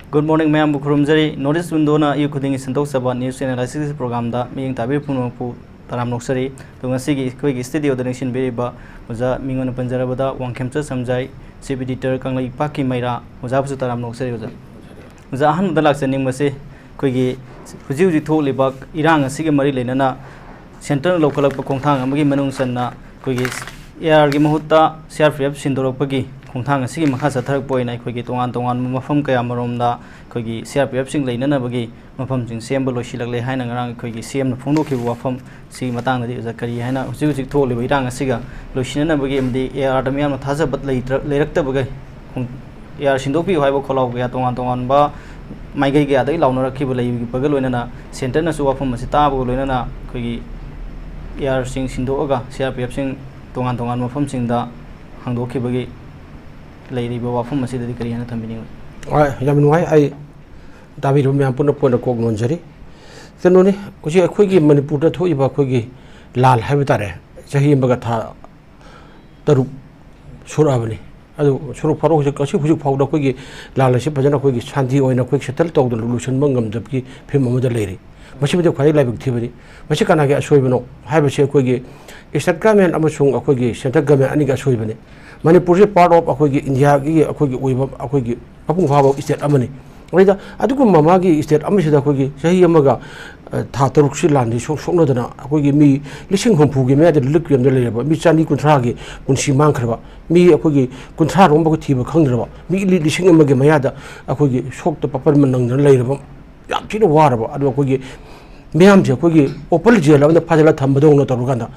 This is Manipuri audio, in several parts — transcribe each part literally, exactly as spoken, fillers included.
Good morning, ꯃꯌꯥꯝꯕꯨ ꯈꯨꯔꯨꯝꯖꯔꯤ꯫ North East Windowꯅ ꯑꯌꯨꯛ ꯈꯨꯗꯤꯡꯒꯤ ꯁꯟꯗꯣꯛꯆꯕ news analysis programꯗ ꯃꯤꯠꯌꯦꯡ ꯇꯥꯕꯤꯔꯤꯕ ꯄꯨꯝꯅꯃꯛꯄꯨ ꯇꯔꯥꯝꯅ ꯑꯣꯛꯆꯔꯤ꯫ ꯑꯗꯨꯒ ꯉꯁꯤꯒꯤ ꯑꯩꯈꯣꯏꯒꯤ studioꯗ ꯂꯦꯡꯁꯤꯟꯕꯤꯔꯤꯕ ꯑꯣꯖꯥ ꯃꯤꯡ ꯑꯣꯏꯅ ꯄꯟꯖꯔꯕꯗ ꯋꯥꯡꯈꯦꯝꯆꯠ ꯁꯝꯖꯥꯏ, chief editor ꯀꯪꯂꯩꯄꯥꯛꯀꯤ ꯃꯩꯔꯥ, ꯑꯣꯖꯥꯕꯨꯁꯨ ꯇꯔꯥꯝꯅ ꯑꯣꯛꯆꯔꯤ ꯑꯣꯖꯥ꯫ ꯑꯣꯖꯥ, ꯑꯍꯥꯟꯕꯗ ꯂꯥꯛꯆꯅꯤꯡꯕꯁꯦ ꯑꯩꯈꯣꯏꯒꯤ ꯍꯧꯖꯤꯛ ꯍꯧꯖꯤꯛ ꯊꯣꯛꯂꯤꯕ ꯏꯔꯥꯡ ꯑꯁꯤꯒ ꯃꯔꯤ ꯂꯩꯅꯅ centreꯅ ꯂꯧꯈꯠꯂꯛꯄ ꯈꯣꯡꯊꯥꯡ ꯑꯃꯒꯤ ꯃꯅꯨꯡ ꯆꯟꯅ ꯑꯩꯈꯣꯏꯒꯤ ARꯒꯤ ꯃꯍꯨꯠꯇ CRPF ꯁꯤꯟꯗꯣꯔꯛꯄꯒꯤ ꯈꯣꯡꯊꯥꯡ ꯑꯁꯤꯒꯤ ꯃꯈꯥ ꯆꯠꯊꯔꯛꯄ ꯑꯣꯏꯅ ꯑꯩꯈꯣꯏꯒꯤ ꯇꯣꯉꯥꯟ ꯇꯣꯉꯥꯟꯕ ꯃꯐꯝ ꯀꯌꯥ ꯃꯔꯣꯝꯗ ꯑꯩꯈꯣꯏꯒꯤ CRPFꯁꯤꯡ ꯂꯩꯅꯅꯕꯒꯤ ꯃꯐꯝꯁꯤꯡ ꯁꯦꯝꯕ ꯂꯣꯏꯁꯤꯜꯂꯛꯂꯦ ꯍꯥꯏꯅ ꯉꯔꯥꯡ ꯑꯩꯈꯣꯏꯒꯤ CMꯅ ꯐꯣꯡꯗꯣꯛꯈꯤꯕ ꯋꯥꯐꯝ ꯁꯤꯒꯤ ꯃꯇꯥꯡꯗꯗꯤ ꯑꯣꯖꯥ ꯀꯔꯤ ꯍꯥꯏꯅ ꯍꯧꯖꯤꯛ ꯍꯧꯖꯤꯛ ꯊꯣꯛꯂꯤꯕ ꯏꯔꯥꯡ ꯑꯁꯤꯒ ꯂꯣꯏꯁꯤꯟꯅꯅꯕꯒꯤ ꯑꯃꯗꯤ ARꯗ ꯃꯤꯌꯥꯝꯅ ꯊꯥꯖꯕ ꯂꯩꯇ꯭ꯔ-, ꯂꯩꯔꯛꯇꯕꯒ ꯈꯣꯡ-, AR ꯁꯤꯟꯗꯣꯛꯄꯤꯌꯨ ꯍꯥꯏꯕ ꯈꯣꯜꯂꯥꯎ ꯀꯌꯥ ꯇꯣꯉꯥꯟ ꯇꯣꯉꯥꯟꯕ ꯃꯥꯏꯀꯩ ꯀꯌꯥꯗꯒꯤ ꯂꯥꯎꯅꯔꯛꯈꯤꯕ ꯂꯩꯕꯒ ꯂꯣꯏꯅꯅ centreꯅꯁꯨ ꯋꯥꯐꯝ ꯑꯁꯤ ꯇꯥꯕꯒ ꯂꯣꯏꯅꯅ ꯑꯩꯈꯣꯏꯒꯤ ARꯁꯤꯡ ꯁꯤꯟꯗꯣꯛꯑꯒ CRPFꯁꯤꯡ ꯇꯣꯉꯥꯟ ꯇꯣꯉꯥꯟꯕ ꯃꯐꯝꯁꯤꯡꯗ ꯍꯥꯡꯗꯣꯛꯈꯤꯕꯒꯤ ꯂꯩꯔꯤꯕ ꯋꯥꯐꯝ ꯑꯁꯤꯗꯗꯤ ꯀꯔꯤ ꯍꯥꯏꯅ ꯊꯝꯕꯤꯅꯤꯡꯕꯒꯦ? ꯍꯣꯏ, ꯌꯥꯝ ꯅꯨꯡꯉꯥꯏ꯫ ꯑꯩ ꯇꯥꯕꯤꯔꯤꯕ ꯃꯌꯥꯝ ꯄꯨꯟꯅ ꯄꯨꯟꯅ ꯀꯣꯛ ꯅꯣꯟꯖꯔꯤ꯫ ꯀꯩꯅꯣꯅꯤ, ꯍꯧꯖꯤꯛ ꯑꯩꯈꯣꯏꯒꯤ ꯃꯅꯤꯄꯨꯔꯗ ꯊꯣꯛꯏꯕ ꯑꯩꯈꯣꯏꯒꯤ ꯂꯥꯟ ꯍꯥꯏꯕ ꯇꯥꯔꯦ, ꯆꯍꯤ ꯑꯃꯒ ꯊꯥ ꯇꯔꯨꯛ ꯁꯨꯔꯛꯑꯕꯅꯤ꯫ ꯑꯗꯨ ꯁꯨꯔꯨꯛ ꯐꯥꯎꯔ ꯍꯧꯖꯤꯛ, ꯉꯁꯤ ꯍꯧꯖꯤꯛ ꯐꯥꯎꯗ ꯑꯩꯈꯣꯏꯒꯤ ꯂꯥꯟ ꯑꯁꯤ ꯐꯖꯅ ꯑꯩꯈꯣꯏꯒꯤ ꯁꯥꯟꯇꯤ ꯑꯣꯏꯅ ꯑꯩꯈꯣꯏ settle ꯇꯧꯗꯅ ꯂꯣꯏꯁꯤꯟꯕ ꯉꯝꯗꯕꯒꯤ ꯐꯤꯕꯝ ꯑꯃꯗ ꯂꯩꯔꯤ꯫ ꯃꯁꯤꯃꯗꯤ ꯈ꯭ꯋꯥꯏꯗꯒꯤ ꯂꯥꯏꯕꯛ ꯊꯤꯕꯅꯤ꯫ ꯃꯁꯤ ꯀꯅꯥꯒꯤ ꯑꯁꯣꯏꯕꯅꯣ ꯍꯥꯏꯕꯁꯤ ꯑꯩꯈꯣꯏꯒꯤ state government ꯑꯃꯁꯨꯡ ꯑꯩꯈꯣꯏꯒꯤ central government ꯑꯅꯤꯒꯤ ꯑꯁꯣꯏꯕꯅꯤ꯫ ꯃꯅꯤꯄꯨꯔꯁꯤ part of ꯑꯩꯈꯣꯏꯒꯤ ꯏꯟꯗꯤꯌꯥꯒꯤ ꯑꯩꯈꯣꯏꯒꯤ ꯑꯣꯏꯕ ꯑꯩꯈꯣꯏꯒꯤ ꯃꯄꯨꯡ ꯐꯥꯕ state ꯑꯃꯅꯤ꯫ ꯑꯗꯨꯗ ꯑꯗꯨꯒꯨꯝꯕ ꯃꯥꯒꯤ state ꯑꯃꯁꯤꯗ ꯑꯩꯈꯣꯏꯒꯤ ꯆꯍꯤ ꯑꯃꯒ, ꯑ, ꯊꯥ ꯇꯔꯨꯛꯁꯤ ꯂꯥꯟꯗꯤ ꯁꯣꯛ-, ꯁꯣꯛꯅꯗꯅ ꯑꯩꯈꯣꯏꯒꯤ ꯃꯤ ꯂꯤꯁꯤꯡ ꯍꯨꯝꯐꯨꯒꯤ ꯃꯌꯥꯗ relief campꯗ ꯂꯩꯔꯕ, ꯃꯤ ꯆꯅꯤ ꯀꯨꯟꯊ꯭ꯔꯥꯒꯤ ꯄꯨꯟꯁꯤ ꯃꯥꯡꯈ꯭ꯔꯕ, ꯃꯤ ꯑꯩꯈꯣꯏꯒꯤ ꯀꯨꯟꯊ꯭ꯔꯥ ꯔꯣꯝ ꯐꯥꯎꯕ ꯊꯤꯕ ꯈꯪꯗ꯭ꯔꯕ, ꯃꯤ ꯂꯤ-, ꯂꯤꯁꯤꯡ ꯑꯃꯒꯤ ꯃꯌꯥꯗ ꯑꯩꯈꯣꯏꯒꯤ ꯁꯣꯛꯇ ꯄꯥꯄꯟꯕ ꯅꯪꯗꯅ ꯂꯩꯔꯕ, ꯌꯥꯝ ꯊꯤꯅ ꯋꯥꯔꯕ꯫ ꯑꯗꯣ ꯑꯩꯈꯣꯏꯒꯤ ꯃꯤꯌꯥꯝꯁꯦ ꯑꯩꯈꯣꯏꯒꯤ ꯑꯣꯄꯟ ꯖꯦꯜ ꯑꯃꯗ ꯐꯥꯖꯤꯜꯂ ꯊꯝꯕꯗꯧꯅ ꯇꯧꯔꯀꯥꯟꯗ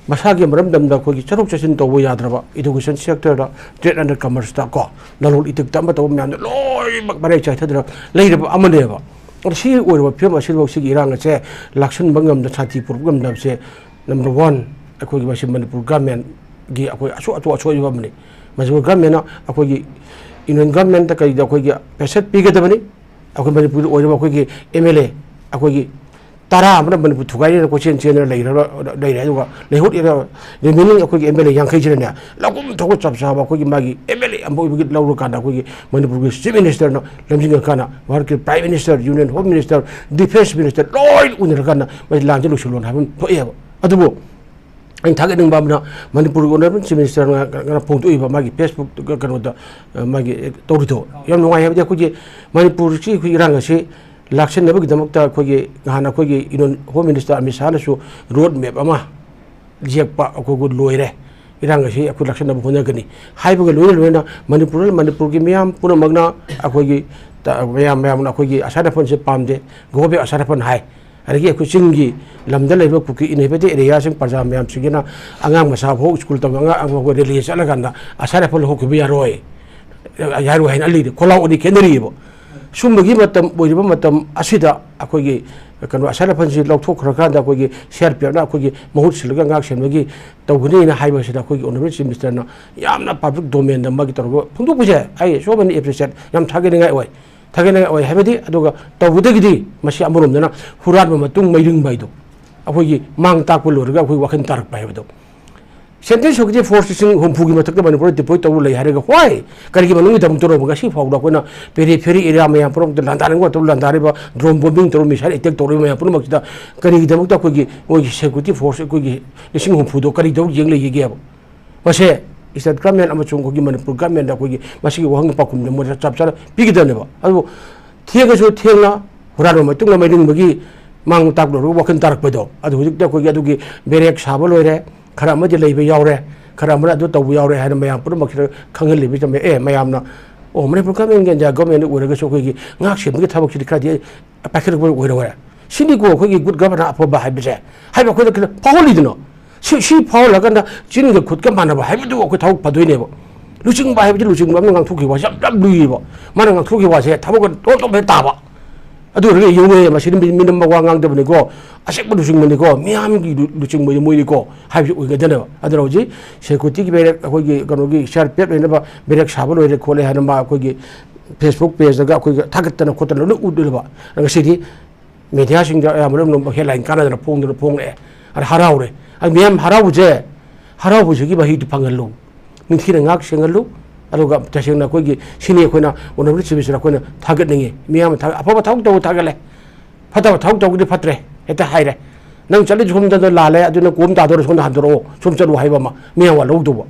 ꯃꯁꯥꯒꯤ ꯃꯔꯝꯗꯝꯗ ꯑꯩꯈꯣꯏꯒꯤ ꯆꯠꯊꯣꯛ ꯆꯠꯁꯤꯟ ꯇꯧꯕ ꯌꯥꯗ꯭ꯔꯕ, education sectorꯗ, trade and commerceꯇ ꯀꯣ, ꯂꯂꯣꯟ ꯏꯇꯤꯛꯇ ꯑꯃ ꯇꯧꯕ ꯃꯌꯥꯝꯗꯣ ꯂꯣꯏꯅꯃꯛ ꯃꯔꯥꯏ ꯆꯥꯏꯊꯗꯅ ꯂꯩꯔꯕ ꯑꯃꯅꯦꯕ꯫ ꯑꯗꯣ ꯁꯤ ꯑꯣꯏꯔꯕ ꯐꯤꯕꯝ ꯑꯁꯤꯐꯥꯎ ꯁꯤꯒꯤ ꯏꯔꯥꯡ ꯑꯁꯦ ꯂꯥꯛꯁꯤꯟꯕ ꯉꯝꯗ, ꯁꯥꯟꯇꯤ ꯄꯨꯔꯛꯄ ꯉꯝꯗꯕꯁꯦ number one ꯑꯩꯈꯣꯏꯒꯤ ꯃꯁꯤ ꯃꯅꯤꯄꯨꯔ governmentꯒꯤ ꯑꯩꯈꯣꯏ ꯑꯁꯣꯏ-, ꯑꯇꯣ-, ꯑꯁꯣꯏꯕ ꯑꯃꯅꯤ꯫ ꯃꯅꯤꯄꯨꯔ governmentꯅ ꯑꯩꯈꯣꯏꯒꯤ union governmentꯇ ꯀꯩꯗ ꯑꯩꯈꯣꯏꯒꯤ pressure ꯄꯤꯒꯗꯕꯅꯤ꯫ ꯑꯩꯈꯣꯏ ꯃꯅꯤꯄꯨꯔꯗ ꯑꯣꯏꯔꯤꯕ ꯑꯩꯈꯣꯏꯒꯤ MLA, ꯑꯩꯈꯣꯏꯒꯤ ꯇꯔꯥ ꯑꯃꯅ ꯃꯅꯤꯄꯨꯔ ꯊꯨꯒꯥꯏꯔꯦꯅ ꯀꯣꯏꯆꯦꯟ ꯆꯦꯟꯗꯅ ꯂꯩꯔꯒ ꯂꯩꯔꯦ꯫ ꯑꯗꯨꯒ ꯂꯩꯍꯧꯔꯤꯕ remaining ꯑꯩꯈꯣꯏꯒꯤ M L A ꯌꯥꯡꯈꯩꯁꯤꯅꯅꯦ, ꯂꯧꯐꯝ ꯊꯣꯛꯄ ꯆꯞ ꯆꯥꯕ ꯑꯩꯈꯣꯏꯒꯤ ꯃꯥꯒꯤ M L A ꯑꯃ ꯑꯣꯏꯕꯒꯤ ꯂꯧꯔꯀꯥꯟꯗ ꯑꯩꯈꯣꯏꯒꯤ ꯃꯅꯤꯄꯨꯔꯒꯤ Chief Minister ꯅ ꯂꯝꯖꯤꯡꯉꯀꯥꯟꯗ ꯚꯥꯔꯠꯀꯤ Prime Minister, Union Home Minister, Defence Minister ꯂꯣꯏ ꯎꯅꯔꯀꯥꯟꯗ ꯃꯁꯤ ꯂꯥꯟꯁꯦ ꯂꯣꯏꯁꯤꯜꯂꯣꯅ ꯍꯥꯏꯕ ꯑꯃ ꯊꯣꯛꯑꯦꯕ꯫ ꯑꯗꯨꯕꯨ ꯑꯩꯅ ꯊꯥꯒꯠꯅꯤꯡꯕ ꯑꯃꯅ, ꯃꯅꯤꯄꯨꯔꯒꯤ Honourable Chief Minister ꯅ ꯉꯔꯥꯡ ꯐꯣꯡꯗꯣꯛꯏꯕ ꯃꯥꯒꯤ Facebook ꯀꯩꯅꯣꯗ, ꯑ, ꯃꯥꯒꯤ ꯇꯧꯔꯤꯗꯣ ꯌꯥꯝ ꯅꯨꯡꯉꯥꯏ꯫ ꯍꯥꯏꯕꯗꯤ ꯑꯩꯈꯣꯏꯒꯤ ꯃꯅꯤꯄꯨꯔꯁꯤ ꯑꯩꯈꯣꯏ ꯏꯔꯥꯡ ꯑꯁꯤ ꯂꯥꯛꯁꯤꯟꯅꯕꯒꯤꯗꯃꯛꯇ ꯑꯩꯈꯣꯏꯒꯤ ꯅꯍꯥꯟ ꯑꯩꯈꯣꯏꯒꯤ Union Home Minister Amit ꯁꯥꯍꯅꯁꯨ road map ꯑꯃ ꯌꯦꯛꯄ ꯑꯩꯈꯣꯏꯕꯨ ꯂꯣꯏꯔꯦ, ꯏꯔꯥꯡ ꯑꯁꯤ ꯑꯩꯈꯣꯏ ꯂꯥꯛꯁꯤꯟꯅꯕ ꯍꯣꯠꯅꯒꯅꯤ ꯍꯥꯏꯕꯒ ꯂꯣꯏꯅ ꯂꯣꯏꯅ ꯃꯅꯤꯄꯨꯔ, ꯃꯅꯤꯄꯨꯔꯒꯤ ꯃꯤꯌꯥꯝ ꯄꯨꯝꯅꯃꯛꯅ ꯑꯩꯈꯣꯏꯒꯤ ꯇ-, ꯃꯌꯥꯝ, ꯃꯌꯥꯝꯅ ꯑꯩꯈꯣꯏꯒꯤ ꯑꯁꯥꯗ ꯐꯟꯁꯦ ꯄꯥꯝꯗꯦ, ꯒꯣ ꯕꯦꯛ ꯑꯁꯥꯗ ꯐꯟ ꯍꯥꯏ꯫ ꯑꯗꯒꯤ ꯑꯩꯈꯣꯏ ꯆꯤꯡꯒꯤ ꯂꯝꯗ ꯂꯩꯕ ꯀꯨꯀꯤ inhabited area ꯁꯤꯡ, ꯄ꯭ꯔꯖꯥ ꯃꯌꯥꯝꯁꯤꯡꯁꯤꯅ ꯑꯉꯥꯡ ꯃꯆꯥ ꯐꯥꯎ ꯁ꯭ꯀꯨꯜ ꯇꯝꯕ ꯑꯉꯥꯡ ꯑꯃ ꯑꯩꯈꯣꯏ ꯔꯦꯂꯤ ꯆꯠꯂꯀꯥꯟꯗ ꯑꯁꯥꯗ ꯐꯟ ꯂꯧꯊꯣꯛꯈꯤꯕ ꯌꯥꯔꯣꯏ, ꯌꯥꯔꯣꯏ ꯍꯥꯏꯅ ꯑꯜꯂꯤꯗꯤ ꯈꯣꯜꯂꯥꯎ ꯑꯅꯤ ꯈꯦꯠꯅꯔꯤꯑꯕ꯫ ꯁꯨꯝꯕꯒꯤ ꯃꯇꯝ ꯑꯣꯏꯔꯤꯕ ꯃꯇꯝ ꯑꯁꯤꯗ ꯑꯩꯈꯣꯏꯒꯤ ꯀꯩꯅꯣ ꯑꯁꯥꯗ ꯐꯟꯁꯤ ꯂꯧꯊꯣꯛꯈ꯭ꯔꯀꯥꯟꯗ ꯑꯩꯈꯣꯏꯒꯤ C R P F ꯅ ꯑꯩꯈꯣꯏꯒꯤ ꯃꯍꯨꯠ ꯁꯤꯜꯂꯒ ꯉꯥꯛ ꯁꯦꯟꯕꯒꯤ ꯇꯧꯒꯅꯤꯅ ꯍꯥꯏꯕꯁꯤꯗ ꯑꯩꯈꯣꯏꯒꯤ Honourable Chief Minister ꯅ ꯌꯥꯝꯅ public domain ꯗ ꯃꯥꯒꯤ ꯇꯧꯔꯒ ꯐꯣꯡꯗꯣꯛꯄꯁꯦ ꯑꯩ so many appreciate, ꯌꯥꯝ ꯊꯥꯒꯠꯅꯤꯡꯉꯥꯏ ꯑꯣꯏ꯫ ꯊꯥꯒꯠꯅꯤꯡꯉꯥꯏ ꯑꯣꯏ ꯍꯥꯏꯕꯗꯤ, ꯑꯗꯨꯒ ꯇꯧꯕꯗꯒꯤꯗꯤ ꯃꯁꯤ ꯑꯃꯔꯣꯝꯗꯅ ꯍꯨꯔꯥꯟꯕ ꯃꯇꯨꯡ ꯃꯩ ꯔꯤꯡꯕ ꯍꯥꯏꯗꯣ, ꯑꯩꯈꯣꯏꯒꯤ ꯃꯥꯡ ꯇꯥꯛꯄ ꯂꯣꯏꯔꯒ ꯑꯩꯈꯣꯏ ꯋꯥꯈꯜ ꯇꯥꯔꯛꯄ ꯍꯥꯏꯕꯗꯣ꯫ Central Security Force ꯂꯤꯁꯤꯡ ꯍꯨꯝꯐꯨꯒꯤ ꯃꯊꯛꯇ ꯃꯅꯤꯄꯨꯔꯗ deploy ꯇꯧꯔ ꯂꯩ ꯍꯥꯏꯔꯒ, why? ꯀꯔꯤꯒꯤ ꯃꯅꯨꯡꯒꯤꯗꯃꯛꯇꯅꯣꯕ? ꯉꯁꯤ ꯐꯥꯎꯗ ꯑꯩꯈꯣꯏꯅ periphery area ꯃꯌꯥꯝ ꯄꯨꯝꯅꯃꯛꯇ ꯂꯥꯟꯗꯥꯅꯤꯡꯕ ꯃꯇꯝꯗ ꯂꯥꯟꯗꯥꯔꯤꯕ, drone bombing ꯇꯧꯔ, missile attack ꯇꯧꯔꯤꯕ ꯃꯌꯥꯝ ꯄꯨꯝꯅꯃꯛꯁꯤꯗ ꯀꯔꯤꯒꯤꯗꯃꯛꯇ ꯑꯩꯈꯣꯏꯒꯤ, ꯃꯣꯏꯒꯤ security force ꯑꯩꯈꯣꯏꯒꯤ ꯂꯤꯁꯤꯡ ꯍꯨꯝꯐꯨꯗꯣ ꯀꯔꯤꯗꯧ ꯌꯦꯡ ꯂꯩꯈꯤꯒꯦꯕ? ꯃꯁꯦ state government ꯑꯃꯁꯨꯡ ꯑꯩꯈꯣꯏꯒꯤ ꯃꯅꯤꯄꯨꯔ government ꯗ ꯑꯩꯈꯣꯏꯒꯤ ꯃꯁꯤꯒꯤ ꯋꯥꯍꯪ ꯄꯥꯎꯈꯨꯝꯗ ꯃꯣꯏꯗ ꯆꯞ ꯆꯥꯅ ꯄꯤꯒꯗꯕꯅꯦꯕ꯫ ꯑꯗꯨꯕꯨ ꯊꯦꯡꯉꯁꯨ ꯊꯦꯡꯅ ꯍꯨꯔꯥꯟꯕ ꯃꯇꯨꯡꯗ ꯃꯩ ꯔꯤꯡꯕꯒꯤ ꯃꯥꯡ ꯇꯥꯛꯂꯨꯔꯒ ꯋꯥꯈꯜ ꯇꯥꯔꯛꯄꯗꯣ, ꯑꯗꯨ ꯍꯧꯖꯤꯛꯇꯤ ꯑꯩꯈꯣꯏꯒꯤ ꯑꯗꯨꯒꯤ barrack ꯁꯥꯕ ꯂꯣꯏꯔꯦ, ꯈꯔ ꯑꯃꯗꯤ ꯂꯩꯕ ꯌꯥꯎꯔꯦ, ꯈꯔ ꯑꯃꯅ ꯑꯗꯨ ꯇꯧꯕ ꯌꯥꯎꯔꯦ ꯍꯥꯏꯅ ꯃꯌꯥꯝ ꯄꯨꯝꯅꯃꯛꯁꯤꯗ ꯈꯪꯍꯜꯂꯤꯕ ꯆꯪꯉꯦ꯫ ꯑꯦ, ꯃꯌꯥꯝꯅ, ꯑꯣ, ꯃꯅꯤꯄꯨꯔ government ꯒ India government ꯒ ꯑꯣꯏꯔꯒꯁꯨ ꯑꯩꯈꯣꯏꯒꯤ ꯉꯥꯛ ꯁꯦꯟꯕꯒꯤ ꯊꯕꯛꯁꯤꯗꯤ ꯈꯔꯗꯤ ꯄꯥꯏꯈꯠꯂꯛꯄ ꯑꯣꯏꯔꯦ꯫ ꯁꯤꯅꯤꯀꯣ ꯑꯩꯈꯣꯏꯒꯤ good governor ꯑꯐꯕ ꯍꯥꯏꯕꯁꯦ, ꯍꯥꯏꯕ ꯑꯩꯈꯣꯏꯗ ꯈꯤꯇꯪ ꯐꯥꯎꯍꯜꯂꯤꯗꯅ꯫ ꯁꯤ, ꯁꯤ ꯐꯥꯎꯍꯜꯂꯀꯥꯟꯗ ꯆꯤꯟꯒ ꯈꯨꯠꯀ ꯃꯥꯟꯅꯕ ꯍꯥꯏꯕꯗꯨ ꯑꯩꯈꯣꯏ ꯊꯕꯛ ꯐꯗꯣꯏꯅꯦꯕ꯫ ꯂꯨꯆꯤꯡꯕ ꯍꯥꯏꯕꯗꯤ ꯂꯨꯆꯤꯡꯕ ꯑꯃꯅ ꯉꯥꯡꯊꯣꯛꯈꯤꯕ ꯋꯥꯁꯦ ꯌꯥꯝ, ꯌꯥꯝ ꯂꯨꯏꯌꯦꯕ꯫ ꯃꯥꯅ ꯉꯥꯡꯊꯣꯛꯈꯤꯕ ꯋꯥꯁꯦ ꯊꯕꯛ ꯇꯣꯞ ꯇꯣꯞ ꯍꯦꯛ ꯇꯥꯕ꯫ ꯑꯗꯨ ꯑꯣꯏꯔꯒ ꯌꯦꯡꯉꯨꯅꯦ, ꯃꯁꯤꯗꯤ ꯃꯤ, ꯃꯤ ꯅꯝꯕ ꯋꯥ ꯉꯥꯡꯗꯕꯅꯤꯀꯣ, ꯑꯁꯦꯡꯕ ꯂꯨꯆꯤꯡꯕꯅꯤꯀꯣ, ꯃꯤꯌꯥꯝꯒꯤ ꯂꯨ-, ꯂꯨꯆꯤꯡꯕꯅꯤ ꯃꯣꯏꯅꯤꯀꯣ ꯍꯥꯏꯕꯁꯤ ꯑꯣꯏꯒꯗꯅꯦꯕ꯫ ꯑꯗꯨꯅ ꯍꯧꯖꯤꯛ security ꯒꯤ barrack, ꯑꯩꯈꯣꯏꯒꯤ ꯀꯩꯅꯣꯒꯤ C R P F ꯂꯩꯅꯕ barrack ꯁꯥꯕ ꯂꯣꯏꯔꯦ ꯈꯣꯠꯂꯦ ꯍꯥꯏꯅ ꯃꯥ ꯑꯩꯈꯣꯏꯒꯤ Facebook page ꯇꯒ ꯑꯩꯈꯣꯏꯒ ꯊꯥꯒꯠꯇꯅ ꯈꯣꯠꯇꯅ ꯂꯣꯏ ꯎꯠꯂꯦꯕ꯫ ꯉꯁꯤꯗꯤ ꯃꯦꯗꯤꯌꯥꯁꯤꯡꯗ ꯑꯌꯥꯝꯕꯅ ꯑꯗꯨꯝ ꯍꯦꯗꯂꯥꯏꯟ ꯀꯥꯟꯅꯗꯅ ꯐꯣꯡꯗꯅ ꯐꯣꯡꯂꯛꯑꯦ꯫ ꯑꯗ ꯍꯔꯥꯎꯔꯦ꯫ ꯑꯗ ꯃꯤꯌꯥꯝ ꯍꯔꯥꯎꯕꯁꯦ, ꯍꯔꯥꯎꯕꯁꯤꯒꯤ ꯃꯍꯩꯗꯨ ꯐꯪꯍꯜꯂꯨ, ꯅꯤꯡꯊꯤꯅ ꯉꯥꯛ ꯁꯦꯡꯍꯜꯂꯨ꯫ ꯑꯗꯨꯒ ꯇꯁꯦꯡꯅ ꯑꯩꯈꯣꯏꯒꯤ ꯁꯤꯅꯤ ꯑꯩꯈꯣꯏꯅ ꯑꯣꯅꯔꯦꯕꯜ ꯆꯤꯐ ꯃꯤꯅꯤꯁꯇꯔ ꯑꯩꯈꯣꯏꯅ ꯊꯥꯒꯠꯅꯤꯡꯉꯤ꯫ ꯃꯤꯌꯥꯝ ꯊꯥꯒꯠ-, ꯑꯐꯕ ꯊꯕꯛ ꯇꯧꯕ ꯊꯥꯒꯠꯂꯦ, ꯐꯠꯇꯕ ꯊꯕꯛ ꯇꯧꯕꯗꯤ ꯐꯠꯇ꯭ꯔꯦ ꯍꯦꯛꯇ ꯍꯥꯏꯔꯦ꯫ "ꯅꯪ ꯆꯠꯂꯤꯗꯨ ꯁꯣꯝꯗ ꯂꯥꯜꯂꯦ, ꯑꯗꯨꯅ ꯀꯣꯝ ꯇꯥꯗꯧꯔꯦ, ꯁꯣꯝꯗ ꯍꯟꯗꯣꯔꯛꯑꯣ, ꯁꯣꯝ ꯆꯠꯂꯨ" ꯍꯥꯏꯕ ꯑꯃ ꯃꯤꯌꯥꯝ ꯋꯥ ꯂꯧꯗꯧꯕ꯫